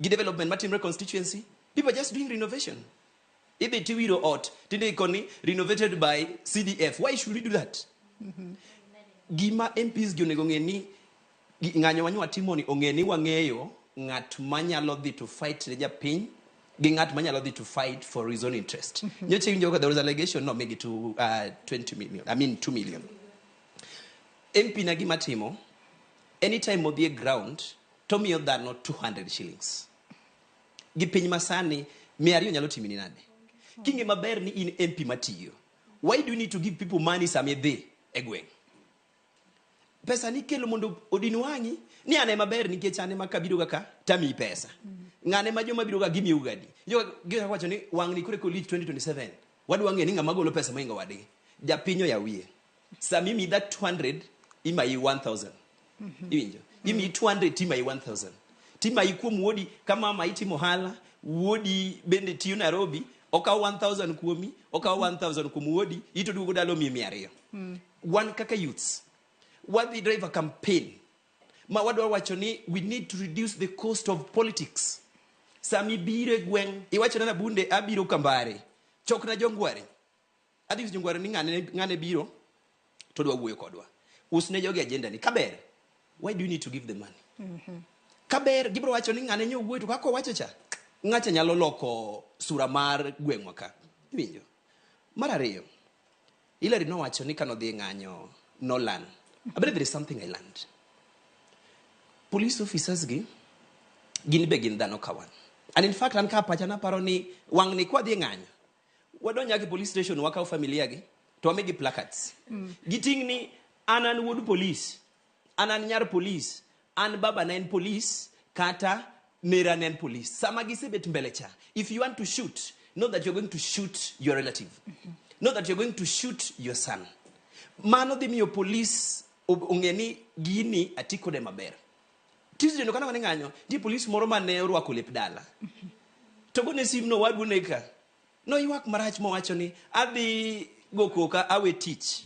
gi development matimre constituency, people are just doing renovation. Idhi tiwiro ot, tindiko ni renovated by CDF. Why should we do that? Gima MPs gi onego ng'e ni ng'anyo ma watimo ni ong'e ni wang'eyo ng'at manyalo dhi to fight ne japiny gi ng'at manyalo dhi to fight for his own interest. Nyocha iwinjo ka there was allegation no migi to 20 million, I mean 2 million. MP na gima timo, anytime modhi e ground, to miyo dhano 200 shillings. Gi piny masani, 200 nyalo timini nade? King'e maber ni in MP matiyo. Why do you need to give people money sama idhi e gweng'? Pesa ni kelo mondo odin wang'i ni an ema ber nikech an ema kabiro ga ka tamiyi pesa. Ng'ane ma joma biro ga gimiyo gadi. Jo wacho ni wang' ni kore kolich 2027. Wadwa ng'e ni ng'ama golo pesa mohingo wadgi. Japiny oyaw wiye. Sama imiyi that 200 imayi 1000. Iwinjo? Imiyi 200 timayi 1000. Timayi kuom wuodi ka mama itimo ohala, wuodi bende tiyo Nairobi, okawo 1000 kuomi, okawo 1000 kuom wuodi, ito duogo dala omiyi 200. Wan kaka youths, wadhi drive a campaign ma wadwa wacho ni we need to reduce the cost of politics. Sama ibiro e gweng', iwacho na Bunde abiro Kambare, chokna jongware. Adhi nyiso jongware ni ng'ane biro to dwa wuoyo kodwa. Usne jogi agenda ni kaber. Why do you need to give them money? Kaber gibiro wacho ni ng'ane nyo wuoyo to kaka owacho cha, ng'acha nyalo loko sura mar gweng'wa ka. Iwinjo? Mar ariyo, Hillary nowacho ni kanodhi e ng'anyo nolan. I believe there is something I learned. Police officers gi gin be gin dhano ka wan. And in fact an ka pacha naparo ni wang' ni kwadhi e ng'anyo, wadonj nyaka e police station wakaw familia gi to wamigi placards. Giting' ni an an wuod police, an an nyar police, an baba na en police, kata nera ne en police. Sama gisebet mbele cha, if you want to shoot, know that you're going to shoot your relative. Know that you're going to shoot your son. Mano dhi miyo police ong'e ni gini ati kode maber. Tuesday no kana wane ng'anyo, nitie police moro mane orwako lep dala. To gone sim no wadu neka. Noywak marach mowacho ni adhi go koka awe tich.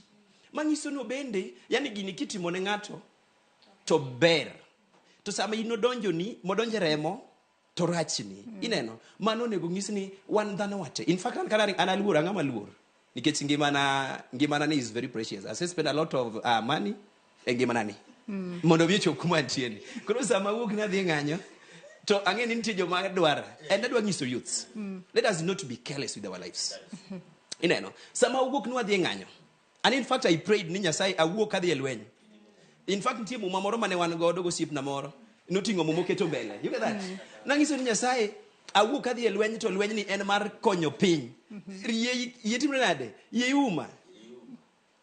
Manyiso ni bende, yani gini kitimo ne ng'ato to ber. To sama in odonjo ni, modonjo e remo, to rachni. Ineno, mano onego nyis ni wan dhano wate. In fact, an kana an aluor, ang'ama luor. Nikech ngimana ni is very precious. I spend a lot of money e ngimana ni. Mondo mi ochop kuma antie ni. Koro sama awuok ni adhi ng'anyo, to ang'e ni nitie joma dwara. And adwa nyiso youths. Let us not be careless with our lives. Ineno, sama awuok ni wadhi e ng'anyo, And in fact I prayed ni Nyasaye awuok kadhi e lweny. In fact nitie muma moro mane wan godo gosiepna moro. Noting'o muma oketo mbele. You get that? Nang'iso ni Nyasaye awuok kadhi e lweny to lweny ni en mar konyo piny. Yie yie timre nade? Yie uma.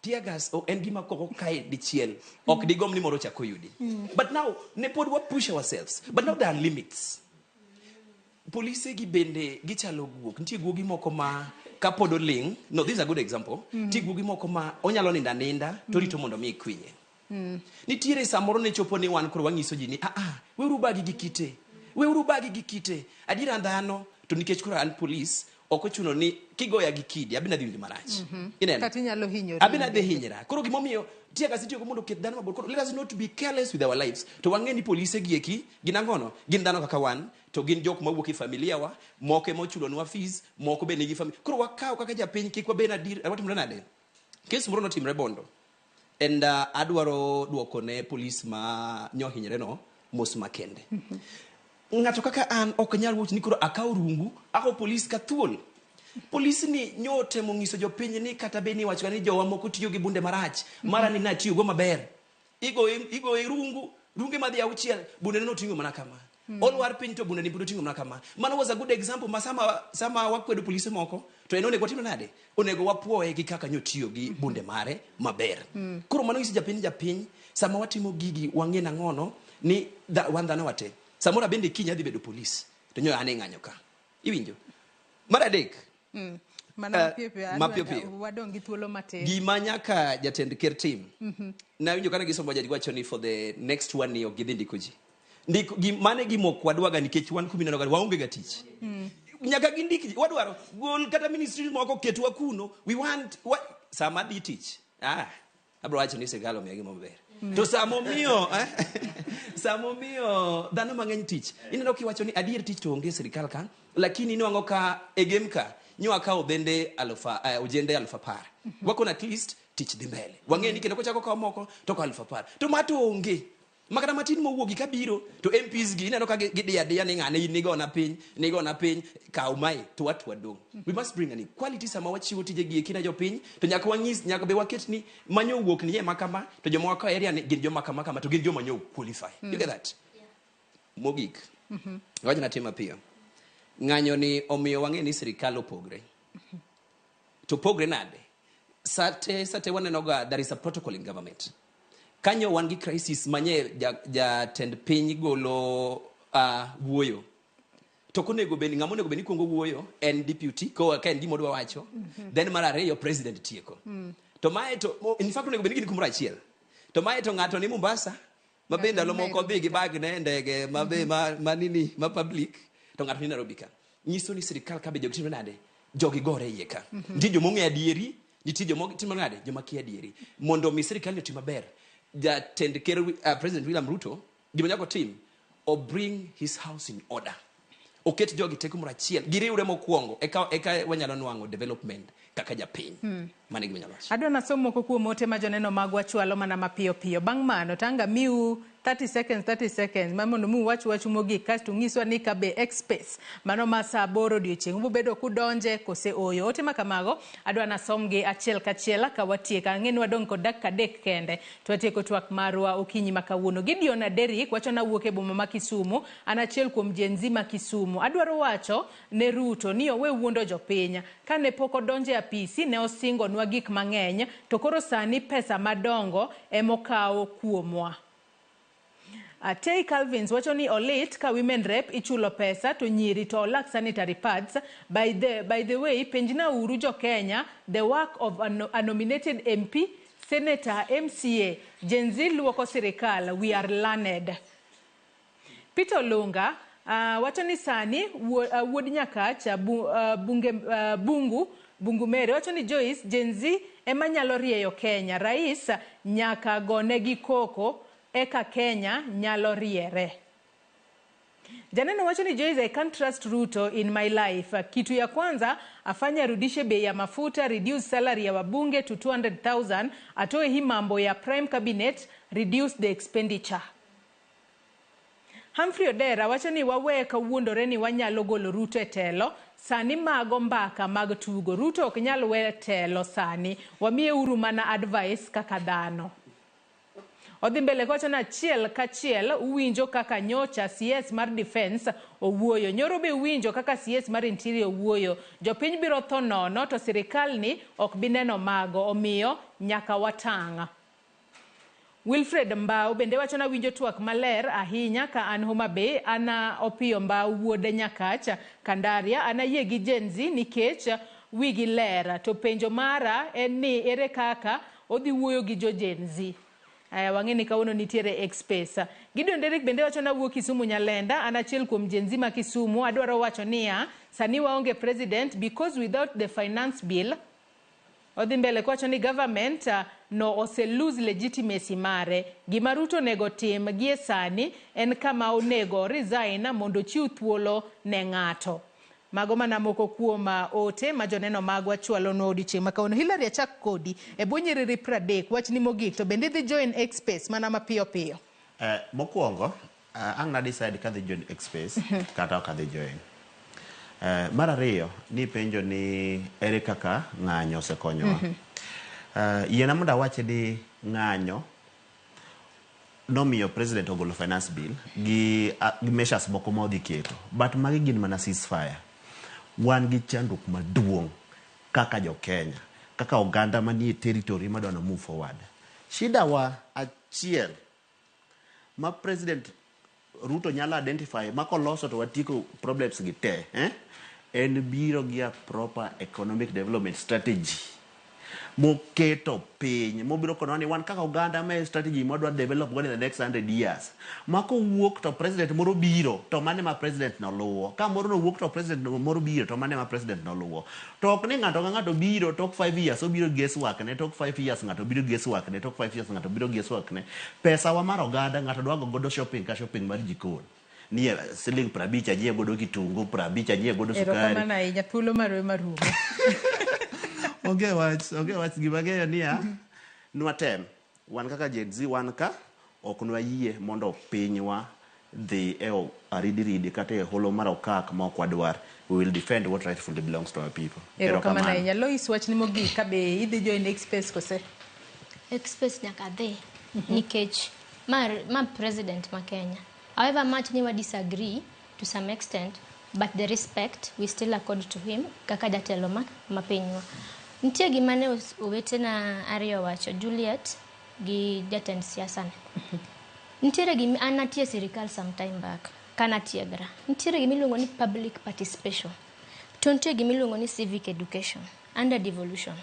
Tear gas ok en gima koko kae dichiel. Ok digomb ni moro ochak oyudi. But now ne pod wa push ourselves. But now there are limits. Polise gi bende gichalo guok. Nitie guogi moko ma kapod oling', no this is a good example. Nitie guogi moko ma onyalo nindo aninda to rito mondo mi ikwinye. Nitiere samoro ne chopo ni wan koro wang'iso ji ni ah ah, weuru bagi gi kite. Weuru bagi gi kite. Adiera dhano to nikech koro an polis ok ochuno ni kigoya gi kidi abina dhi winjo marach. Ineno? Kata inyalo hinyori. Abina dhi hinyra. Koro gimomiyo tear gas itiyogo mondo oket dhano mabor. Koro let us not be careless with our lives. To wang'e ni polise gi eki gin ang'ono? Gin dhano kaka wan to gin jok mawuok e familia wa, moko ema ochulonwa fees, moko be nigi familia. Koro wakaw kaka japiny kik wabed adier, watimre nade? Kes moro notimre Bondo. And adwaro duoko ne polis ma nyohinyre no mos makende. Ng'ato kaka an ok nyal wuocho ni koro akawo rungu, akawo polis ka thuol. Polis ni nyo temo nyiso jopiny ni kata bed ni iwacho ni jowa moko tiyo gi bunde marach, mara ni natiyo go maber. Igoye igoye rungu, runge madhi auchiel, bunde ne noting'o mana kama. Olwar piny to bunde ni pod oting'o mana kama. Mano was a good example ma sama sama wakwedo polise moko to en onego watim nade? Onego wapuoye gi kaka nyotiyo gi bunde mare maber. Koro mano nyiso japiny japiny sama watimo gigi wang'e nang'ono ni wan dhano wate. Samoro abende kiny adhi bedo polis to nyo an e ng'anyo ka. Iwinjo? Mar adek, Mana mapiyo piyo, mapiyo piyo. Wadong' gi thuolo matin. Gima nyaka jatend ker tim. Nawinjo kana gisomo budget giwacho ni for the next one year ok gidhi ndiko ji. Ndiko gi mane gima ok wadwaga nikech wan kuma ineno ga waonge ga tich. Nyaka gindik ji wadwaro gol kata ministry moko ketwa kuno we want sama adhi tich. Abro wacho ni sirkal omiya gima maber. To sama omiyo dhano mang'eny tich, ineno kiwacho ni adier tich to onge e sirkal ka, lakini inwang'o ka e game ka nywa kawo bende ojende 10,000. Wakono at least tich dhi mbele. Wang'e ni kendo kochako kawo moko to kawo 10,000. To ma to onge. Makata matin mowuogi kabiro to MPs gi ineno ka gidiyo adiya ni ng'ane in nigona piny, nigona piny, kaw mae to watu wadong'. We must bring an equality sama wachiwo tije gi eki ne jopiny to nyaka wanyis, nyaka be waket ni manyo wuok ni ema kama to joma wakawo area ni gin joma kama kama to gin joma nyo qualify. You get that? Mogik. Wachna tim mapiyo. Ng'anyo ni omiyo wang'e ni sirikal opogre. To pogre nade? Sate waneno ga there is a protocol in government. Kanyo wan gi crisis manye jatend piny golo wuoyo. To konego bed ng'ama onego bed ni kuongo wuoyo en deputy ko ka en gima odwa wacho. Then mar ariyo president tieko. To mae to in fact onego bed ni gin kumoro achiel. To mae to ng'ato ni Mombasa ma be ndalo moko dhi gi bag ne ndege ma be ma nini ma public to ng'ato ni Nairobi ka. Nyiso ni sirikal ka be jogi timo nade? Jogi gore iye ka. Nitie joma ong'eyo adieri, nitie joma timo nade? Joma kia adieri. Mondo mi sirikal ni otim maber, jatend ker President William Ruto gima nyaka otim, o bring his house in order. Oket jogi te kumoro achiel, giriwre mokwongo, eka wanyalo nwang'o development kaka japiny. Mano e gima anyalo wacho. Adwa nasom moko kuom ote ma joneno magwa chwalo mana mapiyo piyo. Bang' mano, tanga miu 30 seconds, 30 seconds, ma mondo mi uwach wachu mogik, kasto ung'iswa ni ka be X-Space, mano ma saa 8 odiochieng', ubobedo kudonje kose oyo. Ote ma kamago, adwa nasomgi achiel kachiel ka watieko. Ang'e ni wadong' kod dakika 3 kende, to watieko twak marwa okinyi ma kawuono. Gideon Derrick wacho na wuok e boma ma Kisumu, an achiel kuom Gen Z ma Kisumu. Adwaro wacho ne Ruto ni owe wuondo jopiny. Kane pok odonjo e apisi, ne osingonwa gik mang'eny, to koro sani pesa madongo emokawo kuomwa. Atei Calvins wacho ni olit ka women rep ichulo pesa to nyiri to olak sanitary pads. By the way, penjna uru jo Kenya the work of a nominated MP, Senator, MCA. Gen Z luoko sirikal, we are learned. Peter Olunga wacho ni sani wuod Nyakach Bungu Mere wacho ni Joyce Gen Z ema nyalo rieyo Kenya. Rais nyaka gonegi koko eka Kenya nyalo riere. Janeno wacho ni Joyce, I can't trust Ruto in my life. Kitu ya kwanza afanye arudishe bei ya mafuta, reduce salary ya wabunge to 200,000, atoe hii mambo ya prime cabinet, reduce the expenditure. Humphrey Odera wacho ni wawe kawuondore ni wanyalo golo Ruto e telo. Sani mago mbaka mag tugo. Ruto ok nyal we telo sani. Wamiye uru mana advice kaka dhano. Odhi mbele kowacho ni achiel kachiel uwinjo kaka nyocha CS mar defense owuoyo. Nyoro be uwinjo kaka CS mar interior owuoyo. Jopiny biro tho nono to sirikal ni ok bi neno mago. Omiyo nyaka watang'. Wilfred Mbao bende wacho ni awinjo twak maler ahinya ka an Homa Bay. An Opiyo Mbao wuod Nyakach Kandaria. An ayie gi Gen Z nikech wigi ler. To penjo mara en ni ere kaka odhi wuoyo gi jo Gen Z? Aya, wang'e ni kawuono nitiere X-Space. Gideon Derrick bende wacho ni awuok Kisumu Nyalenda, an achiel kuom Gen Z ma Kisumu, adwaro wacho niya, sani waonge president because without the finance bill, odhi mbele kowacho ni government no ose lose legitimacy mare. Gima Ruto onego tim gie sani en kama onego resign mondo ochiw thuolo ne ng'ato. Mago mana moko kuom ote ma joneno magwa chwalonwa odiochieng' ma kawuono. Hillary, achak kodi e bwo nyiriri 30, wachni mogik to bende idhi join X-Space mana mapiyo piyo? Mokwongo, ang' na decide kadhi join X-Space kata ok adhi join. Mar ariyo, ni penjo ni ere kaka ng'anyo osekonyowa. Yiena mondo awachi ni ng'anyo nomiyo president ogolo finance bill gi measures moko ma odhi keto. But magi gin mana ceasefire. Wan gi chandruok maduong' kaka jo Kenya, kaka oganda manie territory madwa no move forward. Shida wa achiel ma president Ruto nyalo identify ma koloso to watieko problems gi te, En biro gi a proper economic development strategy moketo piny mobiro konowa ni wan kaka oganda ma e strategy mwadwa develop godo in the next 100 years. Ma kowuok to president moro biro to mane ma president no luwo. Ka moro nowuok to president moro biro to mane ma president no luwo. To ok ni ng'ato ka ng'ato biro tok 5 years obiro gi guesswork ne, tok 5 years ng'ato biro gi guesswork ne, tok 5 years ng'ato biro gi guesswork ne. Pesa wa mar oganda ng'ato dwa go godo shopping ka shopping mar jikon. Nie siling 50 anyiew godo kitungu, 50 anyiew godo sukari. Erokamano ahinya, thuolo marwa ema rumo. Onge wach, onge wach. Gima ang'eyo niya, nwatem. Wan kaka Gen Z wan ka, ok nwayie mondo pinywa dhi e aridiridi kata e holo mar okak ma ok wadwar. We will defend what rightfully belongs to our people. Erokamano ahinya. Lois, wachni mogik ka be idhi join X-Space kose? X-Space nyaka dhi nikech ma president ma Kenya. However much ni wa disagree to some extent, but the respect we still accord to him kaka jatelo ma pinywa. Nitie gima ne owetena ariyo wacho, Juliet gi jatend siasa ni. Nitiere gima an natie sirikal some time back kana tiegra. Nitiere gima iluongo ni public participation. To nitie gima iluongo ni civic education under devolution.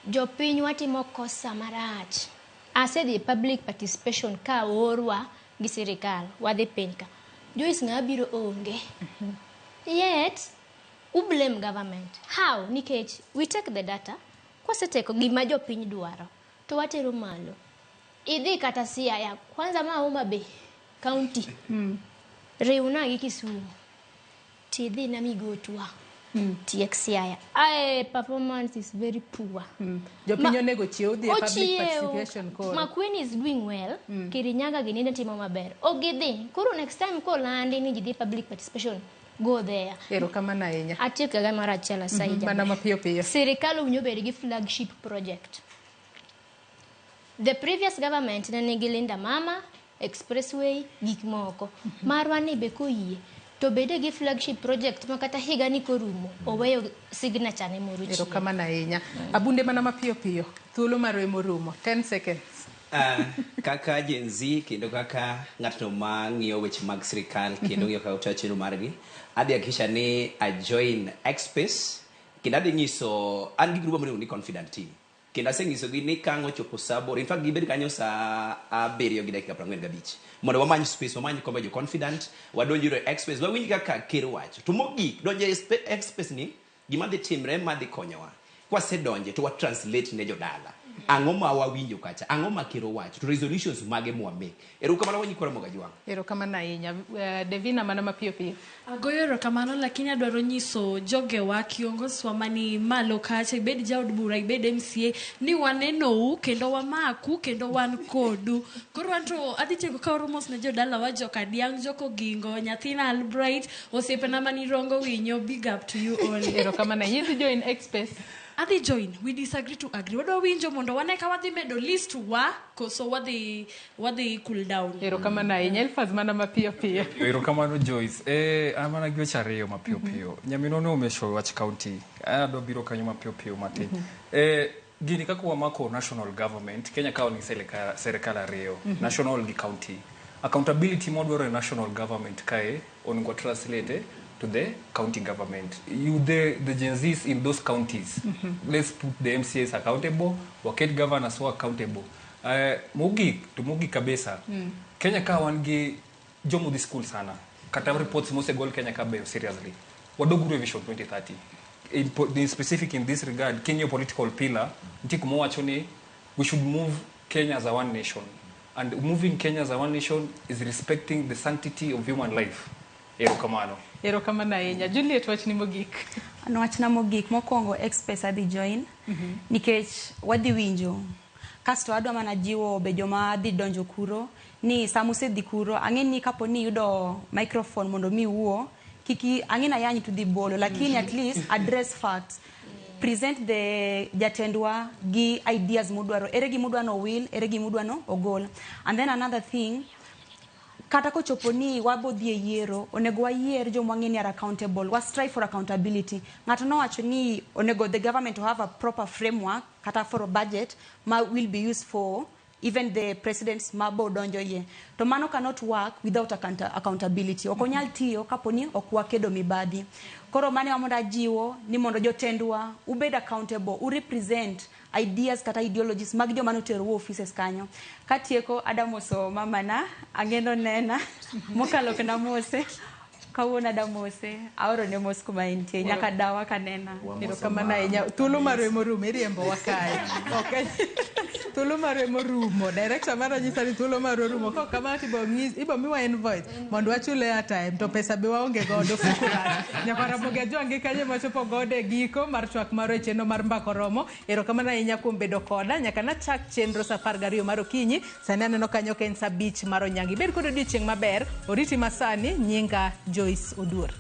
Jopiny watimo kosa marach. Asedhi public participation ka oorwa gi sirikal, wadhi piny ka. Joyce ng'a biro onge. Yet, u blame government. How? Nikech we take the data, kwaseteko gima jopiny dwaro, to watero malo. Idhi kata Siaya, kwanza ma Homa Bay County. Riwna gi Kisumu. Tidhi na Migotwa. Tiek Siaya. Ae, performance is very poor. Jopiny onego chiew dhi e public participation koro. Makueni is doing well. Kirinyaga gini ne timo maber. Ok gidhi. Koro next time kolandi ni ji dhi public participation, go there. Erokamano ahinya. Atieko ga mar achiel asayi jaber. Mana mapiyo piyo. Sirikal owinjo bed gi flagship project. The previous government ne nigi Linda Mama, Expressway, gik moko. Marwa ni be koyie to bede gi flagship project ma kata higa ni korumo oweyo signature ne moro chien. Erokamano ahinya. Abunde mana mapiyo piyo. Thuolo marwa ema orumo. 10 seconds. Kaka Gen Z kendo kaka ng'atno ma ng'iyo weche mag sirikal kendo ng'iyo kaka otayo chenro margi, adhi hakikisha ni a join X-Space kendo adhi nyiso an gi grup miluongo ni Confident Team. Kendo asenyisogi ni ka ang' ochopo saa 8, in fact gibed kanyo saa 7:45 mondo wamany space, wamany kombe jo Confident, wadonj e X-Space, wawinj kaka ker wacho. To mogik, donjo e X-Space ni, gima dhi timre ma dhi konyowa. Kwasedonje to wa translate ne jodala. Ang'o ma wawinjo kacha? Ang'o ma ker owacho? To resolutions mage mwamake? Erokamano wanyikwa Ramogi Ajwang'. Erokamano ahinya. Devina mana mapiyo piyo. Agoyo erokamano lakini adwaro nyiso jogewa kiongoswa mani malo kacha ibed jaod bura ibed MCA ni wanenou kendo wamaku kendo wan kodu. Koro anto adhi tieko kaoro mos ne jodalawa joka Diang' Jokogingo nyathina Albright osiepena mani Rongo Winyo big up to you all. Erokamano ahinya. Idhi join Express. Adhi join we disagree to agree. Wadwa winjo mondo wane ka wadhi medo list wa koso wadhi cool down. Erokamano ahinya. Elfaz mana mapiyo piyo. Erokamano Joyce. An mana gi weche ariyo mapiyo piyo. Nyaminwa ne omesho wach county. An adwa biro kanyo mapiyo piyo matin. Gini kaka wamako national government, Kenya ka ni serikal ariyo, national gi county. Accountability mwadwaro e national government kae onego translate to the county government. You the Gen Zs in those counties. Let's put the MCAs accountable, waket governors wa accountable. Mogik, to mogik kabisa. Kenya ka wan gi jomodhi school sana. Kata reports mosegol Kenya ka beyo seriously. Wadoguru e Vision 2030. In specific in this regard, Kenya political pillar, nitie kuma wacho ni we should move Kenya as a one nation. And moving Kenya as a one nation is respecting the sanctity of human life. Erokamano. Erokamano ahinya. Juliet, wachni mogik. An wachna mogik mokwongo Express adhi join nikech wadhi winjo kasto adwa mana jiwo be joma dhi donjo kuro ni sama usedhi kuro ang'e ni kapo ni iyudo microphone mondo mi iwuo kiki ang'e na yany to dhi bolo lakini at least address facts present the jatendwa gi ideas mudwaro ere gimudwa no wil ere gimudwa no ogol. And then another thing, kata kochopo ni wabo dhi e yiero onego wayier joma wang'e ni are accountable, wa strive for accountability. Ng'ato nowacho ni onego the government to have a proper framework kata for a budget ma will be used for even the presidents mabo donjo yie to mano cannot work without accountability. Ok onyal tiyo kapo ni ok wakedo mibadhi. Koro mano ema mondo ajiwo ni mondo jotendwa ubed accountable, u represent ideas kata ideologies mag joma noterou offices kanyo. Katieko adamoso mamana ang'eno nena mokalo ok namose kawuono adamose aorone mos kuma entie nyaka dawa kanena. Erokamano ahinya. Thuolo marwa emorumo, iriembowa kae. Ok. Thuolo marwa emorumo. Director mara nyisa ni thuolo marwa orumo. Kok kamano to ibo miwa invoice mondo wachul airtime to pesa be waonge godo fuku rach. Nyaka Ramogi Ajwang' gi kanyo machopo godo e giko mar twak marwa e chenro mar Mbaka Oromo. Erokamano ahinya kuom bedo koda nyaka nachak chenro sa 12 mar okinyi. Sani aneno kanyo ka en sa 5 mar onyango. Ibed kod odiochieng' maber. Oriti masani nyinga Joyce Oduor.